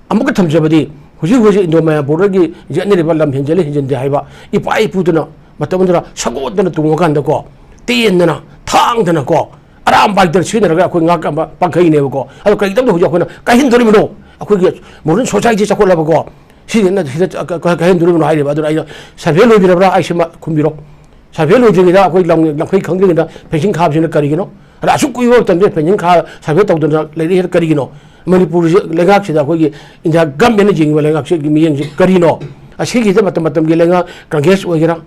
ꯑꯃꯨꯛꯀ ꯊꯝꯖꯕꯗꯤ, ꯍꯧꯖꯤꯛ ꯍꯧꯖꯤꯛ ꯏꯟꯗꯣ ꯃꯌꯥꯝ borderꯒꯤ ꯌꯦꯠꯅꯔꯤꯕ ꯂꯝ ꯍꯦꯟꯖꯜꯂꯤ ꯍꯦꯟꯖꯤꯟꯗꯦ ꯍꯥꯏꯕ ꯏꯄꯥ ꯏꯄꯨꯗꯨꯅ ꯃꯇꯝ ꯑꯗꯨꯗ ꯁꯒꯣꯜꯗꯅ ꯇꯣꯡꯉꯀꯥꯟꯗꯀꯣ, ꯇꯦꯟꯗꯅ, ꯊꯥꯡꯗꯅꯀꯣ, ꯑꯔꯥꯝ ꯕꯥꯏꯛꯇ ꯁꯤꯖꯤꯟꯅꯔꯒ ꯑꯩꯈꯣꯏ ꯉꯥꯛꯑꯝꯕ ꯄꯥꯡꯈꯩꯅꯦꯕꯀꯣ꯫ ꯑꯗꯣ ꯀꯔꯤꯒꯤꯗꯃꯛꯇ ꯍꯧꯖꯤꯛ ꯑꯩꯈꯣꯏꯅ ꯀꯥꯏꯍꯟꯗꯣꯔꯤꯕꯅꯣ? ꯑꯩꯈꯣꯏꯒꯤ modern society ꯆꯥꯎꯈꯠꯂꯕꯀꯣ, ꯁꯤꯗ ꯁꯤꯗ ꯀꯥꯏꯍꯟꯗꯣꯔꯤꯕꯅꯣ ꯍꯥꯏꯔꯤꯕ꯫ ꯑꯗꯨꯅ ꯑꯩꯅ survey ꯂꯣꯏꯕꯤꯔꯕ꯭ꯔꯥ? ꯑꯩꯁꯤ ꯃ-, ꯈꯨꯝꯕꯤꯔꯣ꯫ Survey ꯂꯣꯏꯗ꯭ꯔꯤꯉꯩꯗ ꯑꯩꯈꯣꯏ ꯂꯝ, ꯂꯝꯈꯩ ꯈꯪꯗ꯭ꯔꯤꯉꯩꯗ fencing ꯈꯥꯕꯁꯤꯅ ꯀꯔꯤꯒꯤꯅꯣ? ꯑꯗ ꯑꯁꯨꯛ ꯀꯨꯏꯕ ꯃꯇꯝꯗ fencing ꯈꯥ-, survey ꯇꯧꯗꯅ ꯂꯩꯔꯛꯏꯁꯤꯅ ꯀꯔꯤꯒꯤꯅꯣ? ꯃꯅꯤꯄꯨꯔꯁꯤ ꯂꯩꯉꯥꯛꯁꯤꯗ ꯑꯩꯈꯣꯏꯒꯤ India governmentꯅ ꯌꯦꯡꯉꯤꯕ ꯂꯩꯉꯥꯛꯁꯤꯒꯤ ꯃꯤꯠꯌꯦꯡꯁꯤ ꯀꯔꯤꯅꯣ? ꯑꯁꯤꯒꯤꯗ ꯃꯇꯝ ꯃꯇꯝꯒꯤ ꯂꯩꯉꯥꯛ Congress ꯑꯣꯏꯒꯦꯔꯥ,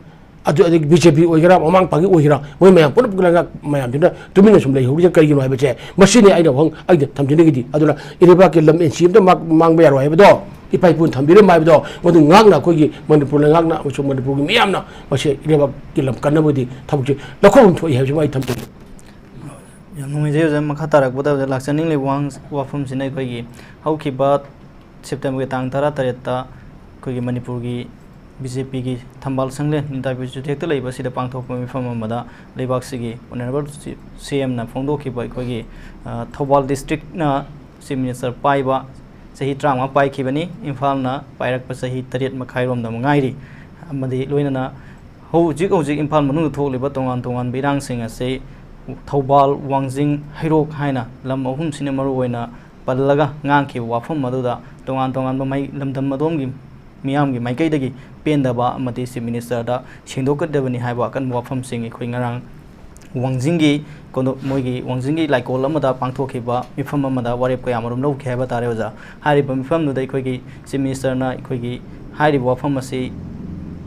ꯑꯗꯨ ꯑꯗꯒꯤ BJP ꯑꯣꯏꯒꯦꯔꯥ, ꯃꯃꯥꯡ ꯄꯥꯡꯒꯤ ꯑꯣꯏꯒꯦꯔꯥ, ꯃꯣꯏ ꯃꯌꯥꯝ ꯄꯨꯂꯞ ꯂꯩꯉꯥꯛ ꯃꯌꯥꯝꯁꯤꯅ ꯇꯨꯃꯤꯟꯅ ꯁꯨꯝ ꯂꯩꯍꯧꯔꯤꯁꯦ ꯀꯔꯤꯒꯤꯅꯣ ꯍꯥꯏꯕꯁꯦ, ꯃꯁꯤꯅꯤ ꯑꯩꯅ ꯋꯥꯍꯪ ꯑꯩꯅ ꯊꯝꯖꯅꯤꯡꯉꯤꯗꯤ꯫ ꯑꯗꯨꯅ ꯏꯔꯩꯕꯥꯛꯀꯤ ꯂꯝ ꯑꯦꯟꯁꯤ ꯑꯃꯇ ꯃꯥꯡ-, ꯃꯥꯡꯕ ꯌꯥꯔꯣꯏ ꯍꯥꯏꯕꯗꯣ, ꯏꯄꯥ ꯏꯄꯨꯅ ꯊꯝꯕꯤꯔꯝꯕ ꯍꯥꯏꯕꯗꯣ, ꯃꯗꯨ ꯉꯥꯛꯅ ꯑꯩꯈꯣꯏꯒꯤ ꯃꯅꯤꯄꯨꯔ ꯂꯩꯉꯥꯛꯅ ꯑꯃꯁꯨꯡ ꯃꯅꯤꯄꯨꯔꯒꯤ ꯃꯤꯌꯥꯝꯅ ꯃꯁꯤ ꯏꯔꯩꯕꯥꯛꯀꯤ ꯂꯝ ꯀꯟꯅꯕꯒꯤ ꯊꯕꯛꯁꯤ ꯂꯧꯈꯠꯐꯝ ꯊꯣꯛꯏ ꯍꯥꯏꯕꯁꯤꯃ ꯑꯩ ꯊꯝꯖꯒꯦ꯫ ꯌꯥꯝ ꯅꯨꯡꯉꯥꯏꯖꯩ ꯑꯣꯖꯥ꯫ ꯃꯈꯥ ꯇꯥꯔꯛꯄꯗ ꯑꯣꯖꯥ ꯂꯥꯛꯆꯅꯤꯡꯂꯤꯕ ꯋꯥꯍꯪ-, ꯋꯥꯐꯝꯁꯤꯅ ꯑꯩꯈꯣꯏꯒꯤ ꯍꯧꯈꯤꯕ Septemberꯒꯤ ꯇꯥꯡ ꯇꯔꯥꯇꯔꯦꯠꯇ ꯑꯩꯈꯣꯏꯒꯤ ꯃꯅꯤꯄꯨꯔꯒꯤ BJPꯒꯤ ꯊꯝꯕꯥꯜ ꯁꯪꯂꯦꯟ ꯅꯤꯡꯊꯧ ꯆꯨꯊꯦꯛꯇ ꯂꯩꯕ ꯑꯁꯤꯗ ꯄꯥꯡꯊꯣꯛꯄ ꯃꯤꯐꯝ ꯑꯃꯗ ꯂꯩꯕꯥꯛꯁꯤꯒꯤ Honourable CMꯅ ꯐꯣꯡꯗꯣꯛꯈꯤꯕ ꯑꯩꯈꯣꯏꯒꯤ, ꯑ, ꯊꯧꯕꯥꯜ districtꯅ Chief Minister ꯄꯥꯏꯕ ꯆꯍꯤ ꯇꯔꯥꯃꯉꯥ ꯄꯥꯏꯈꯤꯕꯅꯤ꯫ ꯏꯝꯐꯥꯜꯅ ꯄꯥꯏꯔꯛꯄ ꯆꯍꯤ ꯇꯔꯦꯠ ꯃꯈꯥꯏꯔꯣꯝꯗ ꯑꯃꯨꯛ ꯉꯥꯏꯔꯤ꯫ ꯑꯃꯗꯤ ꯂꯣꯏꯅꯅ ꯍꯧꯖꯤꯛ ꯍꯧꯖꯤꯛ ꯏꯝꯐꯥꯜ ꯃꯅꯨꯡꯗ ꯊꯣꯛꯂꯤꯕ ꯇꯣꯉꯥꯟ ꯇꯣꯉꯥꯟꯕ ꯏꯔꯥꯡꯁꯤꯡ ꯑꯁꯤ ꯊꯧꯕꯥꯜ, ꯋꯥꯡꯖꯤꯡ, ꯍꯩꯔꯣꯛ ꯍꯥꯏꯅ ꯂꯝ ꯑꯍꯨꯝꯁꯤꯅ ꯃꯔꯨ ꯑꯣꯏꯅ ꯄꯜꯂꯒ ꯉꯥꯡꯈꯤꯕ ꯋꯥꯐꯝ ꯑꯗꯨꯗ ꯇꯣꯉꯥꯟ ꯇꯣꯉꯥꯟꯕ ꯃꯥꯏ-, ꯂꯝꯗꯝ ꯑꯗꯣꯝꯒꯤ ꯃꯤꯌꯥꯝꯒꯤ ꯃꯥꯏꯀꯩꯗꯒꯤ ꯄꯦꯟꯗꯕ ꯑꯃꯗꯤ Chief Ministerꯗ ꯁꯦꯡꯗꯣꯛꯀꯗꯕꯅꯤ ꯍꯥꯏꯕ ꯑꯀꯟꯕ ꯋꯥꯐꯝꯁꯤꯡ ꯑꯩꯈꯣꯏ ꯉꯔꯥꯡ ꯋꯥꯡꯖꯤꯡꯒꯤ ꯀꯣꯟꯗꯣ-, ꯃꯣꯏꯒꯤ ꯋꯥꯡꯖꯤꯡꯒꯤ ꯂꯥꯏꯀꯣꯜ ꯑꯃꯗ ꯄꯥꯡꯊꯣꯛꯈꯤꯕ ꯃꯤꯐꯝ ꯑꯃꯗ ꯋꯥꯔꯦꯞ ꯀꯌꯥ ꯑꯃꯔꯣꯝ ꯂꯧꯈꯤ ꯍꯥꯏꯕ ꯇꯥꯔꯦ, ꯑꯣꯖꯥ꯫ ꯍꯥꯏꯔꯤꯕ ꯃꯤꯐꯝꯗꯨꯗ ꯑꯩꯈꯣꯏꯒꯤ Chief Ministerꯅ ꯑꯩꯈꯣꯏꯒꯤ ꯍꯥꯏꯔꯤꯕ ꯋꯥꯐꯝ ꯑꯁꯤ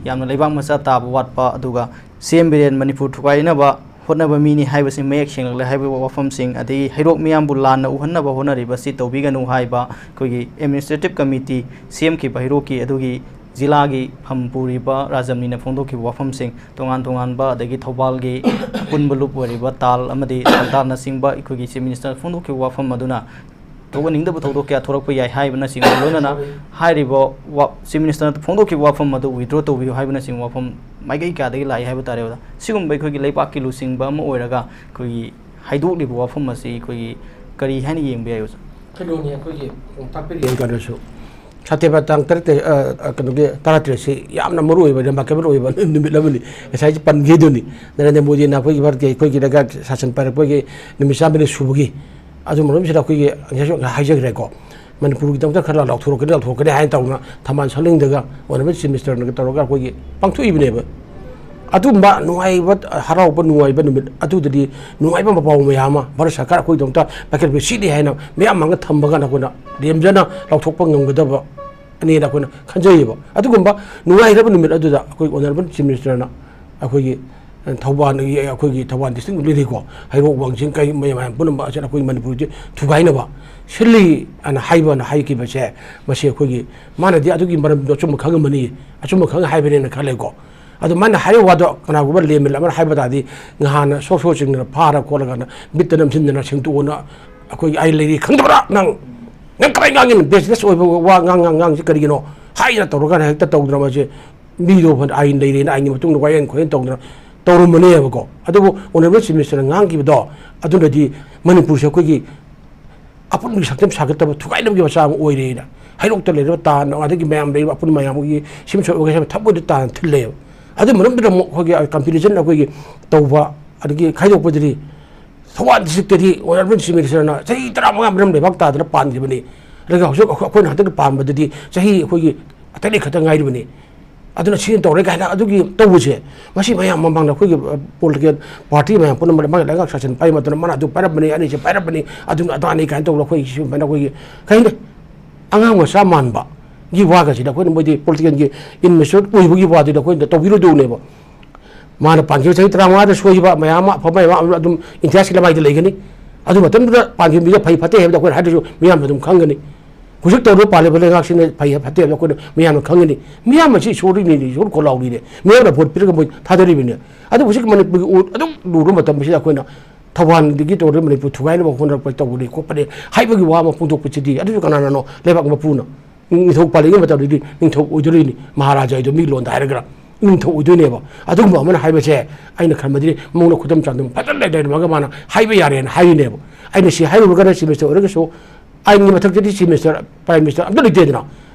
ꯌꯥꯝꯅ ꯂꯩꯕꯥꯛ ꯃꯆꯥ ꯇꯥꯕ ꯋꯥꯠꯄ, ꯑꯗꯨꯒ ꯁꯤ ꯑꯦꯝ ꯕꯤꯔꯦꯟ ꯃꯅꯤꯄꯨꯔ ꯊꯨꯒꯥꯏꯅꯕ ꯍꯣꯠꯅꯕ ꯃꯤꯅꯤ ꯍꯥꯏꯕꯁꯤ ꯃꯌꯦꯛ ꯁꯦꯡꯂꯛꯂꯦ ꯍꯥꯏꯕ ꯋꯥꯐꯝꯁꯤꯡ, ꯑꯗꯒꯤ ꯍꯩꯔꯣꯛ ꯃꯤꯌꯥꯝꯕꯨ ꯂꯥꯟꯅ ꯎꯍꯟꯅꯕ ꯍꯣꯠꯅꯔꯤꯕ ꯑꯁꯤ ꯇꯧꯕꯤꯒꯅꯨ ꯍꯥꯏꯕ ꯑꯩꯈꯣꯏꯒꯤ Administrative Committee ꯁꯦꯝꯈꯤꯕ ꯍꯩꯔꯣꯛꯀꯤ ꯑꯗꯨꯒꯤ ꯖꯤꯂꯥꯒꯤ ꯐꯝ ꯄꯨꯔꯤꯕ ꯔꯥꯖꯝꯅꯤꯅ ꯐꯣꯡꯗꯣꯛꯈꯤꯕ ꯋꯥꯐꯝꯁꯤꯡ, ꯇꯣꯉꯥꯟ ꯇꯣꯉꯥꯟꯕ ꯑꯗꯒꯤ ꯊꯧꯕꯥꯜꯒꯤ ꯑꯄꯨꯟꯕ ꯂꯨꯞ ꯑꯣꯏꯔꯤꯕ ꯇꯥꯜ ꯑꯃꯗꯤ ꯁꯔꯀꯥꯔꯅꯆꯤꯡꯕ ꯑꯩꯈꯣꯏꯒꯤ Chief Minister ꯐꯣꯡꯗꯣꯛꯈꯤꯕ ꯋꯥꯐꯝ ꯑꯗꯨꯅ ꯊꯣꯛꯍꯟꯅꯤꯡꯗꯕ ꯊꯧꯗꯣꯛ ꯀꯌꯥ ꯊꯣꯛꯂꯛꯄ ꯌꯥꯏ ꯍꯥꯏꯕꯅꯆꯤꯡꯕ, ꯂꯣꯏꯅꯅ ꯍꯥꯏꯔꯤꯕ ꯋꯥ-, Chief Ministerꯅ ꯐꯣꯡꯗꯣꯛꯈꯤꯕ ꯋꯥꯐꯝ ꯑꯗꯨ withdraw ꯇꯧꯕꯤꯌꯨ ꯍꯥꯏꯕꯅꯆꯤꯡꯕ ꯋꯥꯐꯝ ꯃꯥꯏꯀꯩ ꯀꯌꯥꯗꯒꯤ ꯂꯥꯛꯏ ꯍꯥꯏꯕ ꯇꯥꯔꯦ, ꯑꯣꯖꯥ꯫ ꯁꯤꯒꯨꯝꯕ ꯑꯩꯈꯣꯏꯒꯤ ꯂꯩꯕꯥꯛꯀꯤ ꯂꯨꯆꯤꯡꯕ ꯑꯃ ꯑꯣꯏꯔꯒ ꯑꯩꯈꯣꯏꯒꯤ ꯍꯥꯏꯗꯣꯛꯂꯤꯕ ꯋꯥꯐꯝ ꯑꯁꯤ ꯑꯩꯈꯣꯏꯒꯤ ꯀꯔꯤ ꯍꯥꯏꯅ ꯌꯦꯡꯕ ꯌꯥꯏ, ꯑꯣꯖꯥ? ꯀꯩꯅꯣꯅꯤ, ꯑꯩꯈꯣꯏꯒꯤ ꯇꯥꯛꯄꯤꯔꯤꯕ ꯀꯩꯅꯣꯁꯨ ꯁꯇ꯭ꯌꯕ꯭ꯔꯇ ꯇꯥꯡ ꯇꯔꯦꯠ, ꯑ, ꯑ, ꯀꯩꯅꯣꯒꯤ ꯇꯔꯥꯇꯔꯦꯠꯁꯤ ꯌꯥꯝꯅ ꯃꯔꯨ ꯑꯣꯏꯕ, remarkable ꯑꯣꯏꯕ ꯅꯨꯃꯤꯠ ꯑꯃꯅꯤ꯫ ꯉꯁꯥꯏꯁꯨ ꯄꯟꯈꯤꯗꯨꯅꯤ, ꯅꯔꯦꯟꯗ꯭ꯔ ꯃꯣꯗꯤꯅ ꯑꯩꯈꯣꯏꯒꯤ ꯚꯥꯔꯠꯀꯤ, ꯑꯩꯈꯣꯏꯒꯤ ꯂꯩꯉꯥꯛ ꯁꯥꯁꯟ ꯄꯥꯏꯔꯛꯄꯒꯤ ꯅꯨꯃꯤꯠ ꯆꯥꯝꯃꯔꯤ ꯁꯨꯕꯒꯤ꯫ ꯑꯗꯨ ꯃꯔꯝꯁꯤꯗ ꯑꯩꯈꯣꯏꯒꯤ ꯉꯁꯥꯏꯁꯨ ꯍꯥꯏꯖꯈ꯭ꯔꯦꯀꯣ, ꯃꯅꯤꯄꯨꯔꯒꯤꯗꯃꯛꯇ ꯈꯔ ꯂꯥꯎꯊꯣꯔꯛꯀꯅꯤ, ꯂꯥꯎꯊꯣꯔꯛꯀꯅꯤ ꯍꯥꯏꯅ ꯇꯧꯗꯅ ꯊꯝꯕꯥꯜ ꯁꯥꯠꯂꯦꯡꯗꯒ Honourable Chief Ministerꯅꯒ ꯇꯧꯔꯒ ꯑꯩꯈꯣꯏꯒꯤ ꯄꯥꯡꯊꯣꯛꯏꯕꯅꯦꯕ꯫ ꯑꯗꯨꯝꯕ ꯅꯨꯡꯉꯥꯏꯕ, ꯍꯔꯥꯎꯕ, ꯅꯨꯡꯉꯥꯏꯕ ꯅꯨꯃꯤꯠ ꯑꯗꯨꯗꯗꯤ ꯅꯨꯡꯉꯥꯏꯕ ꯃꯄꯥꯎ ꯃꯌꯥꯝ ꯑꯃ ꯚꯥꯔꯠ ꯁꯔꯀꯥꯔ ꯑꯩꯈꯣꯏꯒꯤꯗꯃꯛꯇ ꯄꯥꯏꯈꯠꯄ ꯁꯤꯅꯤ ꯍꯥꯏꯅ ꯃꯌꯥꯝ ꯃꯥꯡꯗ ꯊꯝꯕ ꯀꯥꯟꯗ ꯑꯩꯈꯣꯏꯅ ꯂꯦꯝꯖꯅ ꯂꯥꯎꯊꯣꯛꯄ ꯉꯝꯒꯗꯕ ꯑꯅꯦꯅ ꯑꯩꯈꯣꯏꯅ ꯈꯟꯖꯩꯌꯦꯕ꯫ ꯑꯗꯨꯒꯨꯝꯕ ꯅꯨꯡꯉꯥꯏꯔꯕ ꯅꯨꯃꯤꯠ ꯑꯗꯨꯗ ꯑꯩꯈꯣꯏ Honourable Chief Ministerꯅ ꯑꯩꯈꯣꯏꯒꯤ ꯊꯧꯕꯥꯜꯒꯤ, ꯑꯩꯈꯣꯏꯒꯤ ꯊꯧꯕꯥꯜ district ꯂꯩꯔꯤꯀꯣ, ꯍꯩꯔꯣꯛ, ꯋꯥꯡꯖꯤꯡ, ꯀꯩ ꯃꯌꯥꯝ ꯄꯨꯝꯅꯃꯛ ꯑꯁꯤꯅ ꯑꯩꯈꯣꯏ ꯃꯅꯤꯄꯨꯔꯁꯦ ꯊꯨꯒꯥꯏꯅꯕ ꯁꯤꯜꯂꯤ ꯑꯅ ꯍꯥꯏꯕ, ꯑꯅ ꯍꯥꯏꯈꯤꯕꯁꯦ, ꯃꯁꯤ ꯑꯩꯈꯣꯏꯒꯤ, ꯃꯥꯅꯗꯤ ꯑꯗꯨꯒꯤ ꯃꯔꯝꯗꯣ ꯑꯆꯨꯝꯕ ꯈꯪꯉꯝꯃꯅꯤ, ꯑꯆꯨꯝꯕ ꯈꯪꯉ ꯍꯥꯏꯕꯅꯦꯅ ꯈꯜꯂꯦꯀꯣ꯫ ꯑꯗꯣ ꯃꯥꯅ ꯍꯥꯏꯔꯤꯕ ꯋꯥꯗꯣ ꯀꯅꯥꯒꯨꯝꯕ ꯂꯦꯃꯦꯜ ꯑꯃꯅ ꯍꯥꯏꯕ ꯇꯥꯔꯗꯤ, ꯉꯍꯥꯟꯅ ꯁꯣꯛ ꯁꯣꯛ ꯆꯤꯡꯗꯅ ꯐꯥꯔ ꯈꯣꯠꯂꯒꯅ ꯃꯤꯠꯇ ꯅꯝꯁꯤꯟꯗꯅ ꯁꯦꯡꯇꯣꯛꯑꯣꯅ, ꯑꯩꯈꯣꯏꯒꯤ ꯑꯥꯏꯟ ꯂꯩꯔꯤ ꯈꯪꯗꯕ꯭ꯔꯥ ꯅꯪ? ꯅꯪ ꯀꯃꯥꯏꯅ ꯉꯥꯡꯉꯤꯅꯣ? Baseless ꯑꯣꯏꯕ ꯋꯥ ꯉꯥꯡ, ꯉꯥꯡ, ꯉꯥꯡꯁꯤ ꯀꯔꯤꯒꯤꯅꯣ? ꯍꯥꯏꯅ ꯇꯧꯔꯒ ꯍꯦꯛꯇ ꯇꯧꯗꯅ ꯃꯁꯦ ꯃꯤꯗꯣ ꯐꯅ ꯑꯥꯏꯟ ꯂꯩꯔꯦꯅ ꯑꯥꯏꯟꯒꯤ ꯃꯇꯨꯡꯗ ꯋꯥꯌꯦꯜ ꯈꯣꯏꯌꯦꯜ ꯇꯧꯗꯅ ꯇꯧꯔꯝꯕꯅꯦꯕꯀꯣ꯫ ꯑꯗꯨꯕꯨ Honourable Chief Ministerꯅ ꯉꯥꯡꯈꯤꯕꯗꯣ ꯑꯗꯨꯅꯗꯤ ꯃꯅꯤꯄꯨꯔꯁꯦ ꯑꯩꯈꯣꯏꯒꯤ ꯑꯄꯨꯟꯕꯒꯤ ꯁꯛꯇꯝ ꯁꯥꯒꯠꯇꯕ ꯊꯨꯒꯥꯏꯅꯕꯒꯤ ꯃꯆꯥꯛ ꯑꯃ ꯑꯣꯏꯔꯦꯅ ꯍꯩꯔꯣꯛꯇ ꯂꯩꯔꯤꯕ ꯇꯥ ꯑꯗꯒꯤ ꯃꯌꯥꯝ ꯂꯩꯔꯤꯕ ꯑꯄꯨꯟꯕ ꯃꯌꯥꯝꯒꯤ ꯁꯤꯝ ꯁꯣꯏ organization ꯊꯃꯣꯏꯗ ꯇꯥꯅ ꯊꯤꯜꯂꯦꯕ꯫ ꯑꯗꯨ ꯃꯔꯝꯗꯨꯗ ꯑꯃꯨꯛ ꯑꯩꯈꯣꯏꯒꯤ competition ꯑꯩꯈꯣꯏꯒꯤ ꯇꯧꯕ, ꯑꯗꯒꯤ ꯈꯥꯏꯗꯣꯛꯄꯗꯗꯤ ꯊꯧꯕꯥꯜ districtꯇꯗꯤ Honourable Chief Ministerꯅ ꯆꯍꯤ ꯇꯔꯥꯃꯉꯥ ꯃꯔꯝ ꯂꯩꯕꯥꯛ ꯇꯥꯗꯅ ꯄꯥꯟꯈꯤꯕꯅꯤ꯫ ꯑꯗꯨꯒ ꯍꯧꯖꯤꯛ ꯑꯩꯈꯣꯏꯅ ꯍꯟꯗꯛ ꯄꯥꯟꯕꯗꯗꯤ ꯆꯍꯤ ꯑꯩꯈꯣꯏꯒꯤ ꯇꯔꯦꯠ ꯈꯛꯇ ꯉꯥꯏꯔꯤꯕꯅꯤ꯫ ꯑꯗꯨꯅ ꯁꯤꯅ ꯇꯧꯔꯦ ꯀꯥꯏꯅ ꯑꯗꯨꯒꯤ ꯇꯧꯕꯁꯦ, ꯃꯁꯤ ꯃꯌꯥꯝ ꯃꯃꯥꯡꯗ ꯑꯩꯈꯣꯏꯒꯤ, ꯑ, political party ꯃꯌꯥꯝ ꯄꯨꯝꯅꯃꯛ ꯃꯥꯒꯤ ꯂꯩꯉꯥꯛ ꯁꯥꯁꯟ ꯄꯥꯏꯕ ꯃꯇꯝꯗ ꯃꯥꯅ ꯑꯗꯨ ꯄꯥꯏꯔꯝꯕꯅꯤ, ꯑꯅꯤꯁꯤ ꯄꯥꯏꯔꯝꯕꯅꯤ, ꯑꯗꯨꯅ ꯑꯗꯥꯅꯤ ꯀꯥꯏꯅ ꯇꯧꯗꯅ ꯑꯩꯈꯣꯏ ꯁꯤ ꯁꯨꯃꯥꯏꯅ ꯑꯩꯈꯣꯏꯒꯤ ꯀꯩ ꯍꯥꯏꯅꯤ, ꯑꯉꯥꯡ ꯃꯆꯥ ꯃꯥꯟꯕꯒꯤ ꯋꯥꯒꯁꯤꯗ ꯑꯩꯈꯣꯏꯅ ꯃꯣꯏꯗꯤ politicalꯒꯤ immature ꯑꯣꯏꯕꯒꯤ ꯋꯥꯗꯨꯗ ꯑꯩꯈꯣꯏꯅ ꯇꯧꯕꯤꯔꯣꯏꯗꯧꯅꯦꯕ꯫ ꯃꯥꯅ ꯄꯥꯟꯈꯤꯕ ꯆꯍꯤ ꯇꯔꯥꯃꯉꯥꯗ ꯁꯣꯏꯈꯤꯕ ꯃꯌꯥꯝ ꯑꯃ, ꯑꯐꯕ ꯃꯌꯥꯝ ꯑꯃ ꯑꯗꯨꯝ ꯏꯇꯤꯍꯥꯁꯀꯤ ꯂꯃꯥꯏꯗ ꯂꯩꯒꯅꯤ꯫ ꯑꯗꯨ ꯃꯇꯝꯗꯨꯗ ꯄꯥꯟꯈꯤꯕ ꯃꯤꯗ ꯐꯩ ꯐꯠꯇꯦ ꯍꯥꯏꯕꯗꯣ ꯑꯩꯈꯣꯏꯅ ꯍꯥꯏꯗ꯭ꯔꯁꯨ ꯃꯤꯌꯥꯝꯅ ꯑꯗꯨꯝ ꯈꯪꯒꯅꯤ꯫ ꯍꯧꯖꯤꯛ ꯇꯧꯔꯤꯕ ꯄꯥꯜꯂꯤꯕ ꯂꯩꯉꯥꯛꯁꯤꯅ ꯐꯩ ꯐꯠꯇꯦ ꯍꯥꯏꯕꯗꯣ ꯑꯩꯈꯣꯏꯅ ꯃꯤꯌꯥꯝꯅ ꯈꯪꯒꯅꯤ꯫ ꯃꯤꯌꯥꯝ ꯑꯁꯤ ꯏꯁꯣꯔꯒꯤꯅꯤ, ꯏꯁꯣꯔ ꯈꯣꯜꯂꯥꯎꯔꯤꯅꯦ꯫ ꯃꯤꯌꯥꯝꯅ vote ꯄꯤꯔꯒ ꯃꯣꯏ ꯊꯥꯗꯔꯤꯕꯅꯤ꯫ ꯑꯗꯨꯕꯨ ꯍꯧꯖꯤꯛ ꯃꯅꯤꯄꯨꯔꯒꯤ ꯑꯣ-, ꯑꯗꯨꯝ ꯂꯨꯔꯕ ꯃꯇꯝꯁꯤꯗ ꯑꯩꯈꯣꯏꯅ ꯊꯧꯕꯥꯜꯗꯒꯤ ꯇꯧꯔꯒ ꯃꯅꯤꯄꯨꯔ ꯊꯨꯒꯥꯏꯅꯕ ꯍꯣꯠꯅꯔꯛꯄ ꯇꯧꯕꯅꯤ ꯈꯣꯠꯄꯅꯤ ꯍꯥꯏꯕꯒꯤ ꯋꯥ ꯑꯃ ꯐꯣꯡꯗꯣꯛꯄꯁꯤꯗꯤ, ꯑꯗꯨꯁꯨ ꯀꯅꯥꯅꯅꯣ? ꯂꯩꯕꯥꯛ ꯃꯄꯨꯅ꯫ ꯅꯤꯡꯊꯧ ꯄꯥꯜꯂꯤꯉꯩ ꯃꯇꯝꯗꯗꯤ ꯅꯤꯡꯊꯧ ꯑꯣꯏꯗꯣꯔꯤꯅꯤ, ꯃꯍꯥꯔꯥꯖꯥ ꯍꯥꯏꯗꯣ ꯃꯤ ꯂꯣꯟꯗ ꯍꯥꯏꯔꯒꯅ ꯅꯤꯡꯊꯧ ꯑꯣꯏꯗꯣꯏꯅꯦꯕ꯫ ꯑꯗꯨꯒꯨꯝꯕ ꯑꯃꯅ ꯍꯥꯏꯕꯁꯦ ꯑꯩꯅ ꯈꯟꯕꯗꯤ ꯃꯉꯣꯟꯗ ꯈꯨꯗꯝ ꯆꯥꯡꯗꯝ ꯐꯖꯅ ꯂꯩꯅꯔꯝꯃꯒ ꯃꯥꯅ ꯍꯥꯏꯕ ꯌꯥꯔꯦꯅ ꯍꯥꯏꯔꯤꯅꯦꯕ꯫ ꯑꯩꯅ ꯁꯤ ꯍꯥꯏꯔꯨꯔꯒꯅ Chief Minister ꯑꯣꯏꯔꯒꯁꯨ, ꯑꯩꯒꯤ ꯃꯊꯛꯇꯗꯤ Chief Minister, Prime Minister ꯑꯝꯇ ꯂꯩꯇꯦꯗꯅ꯫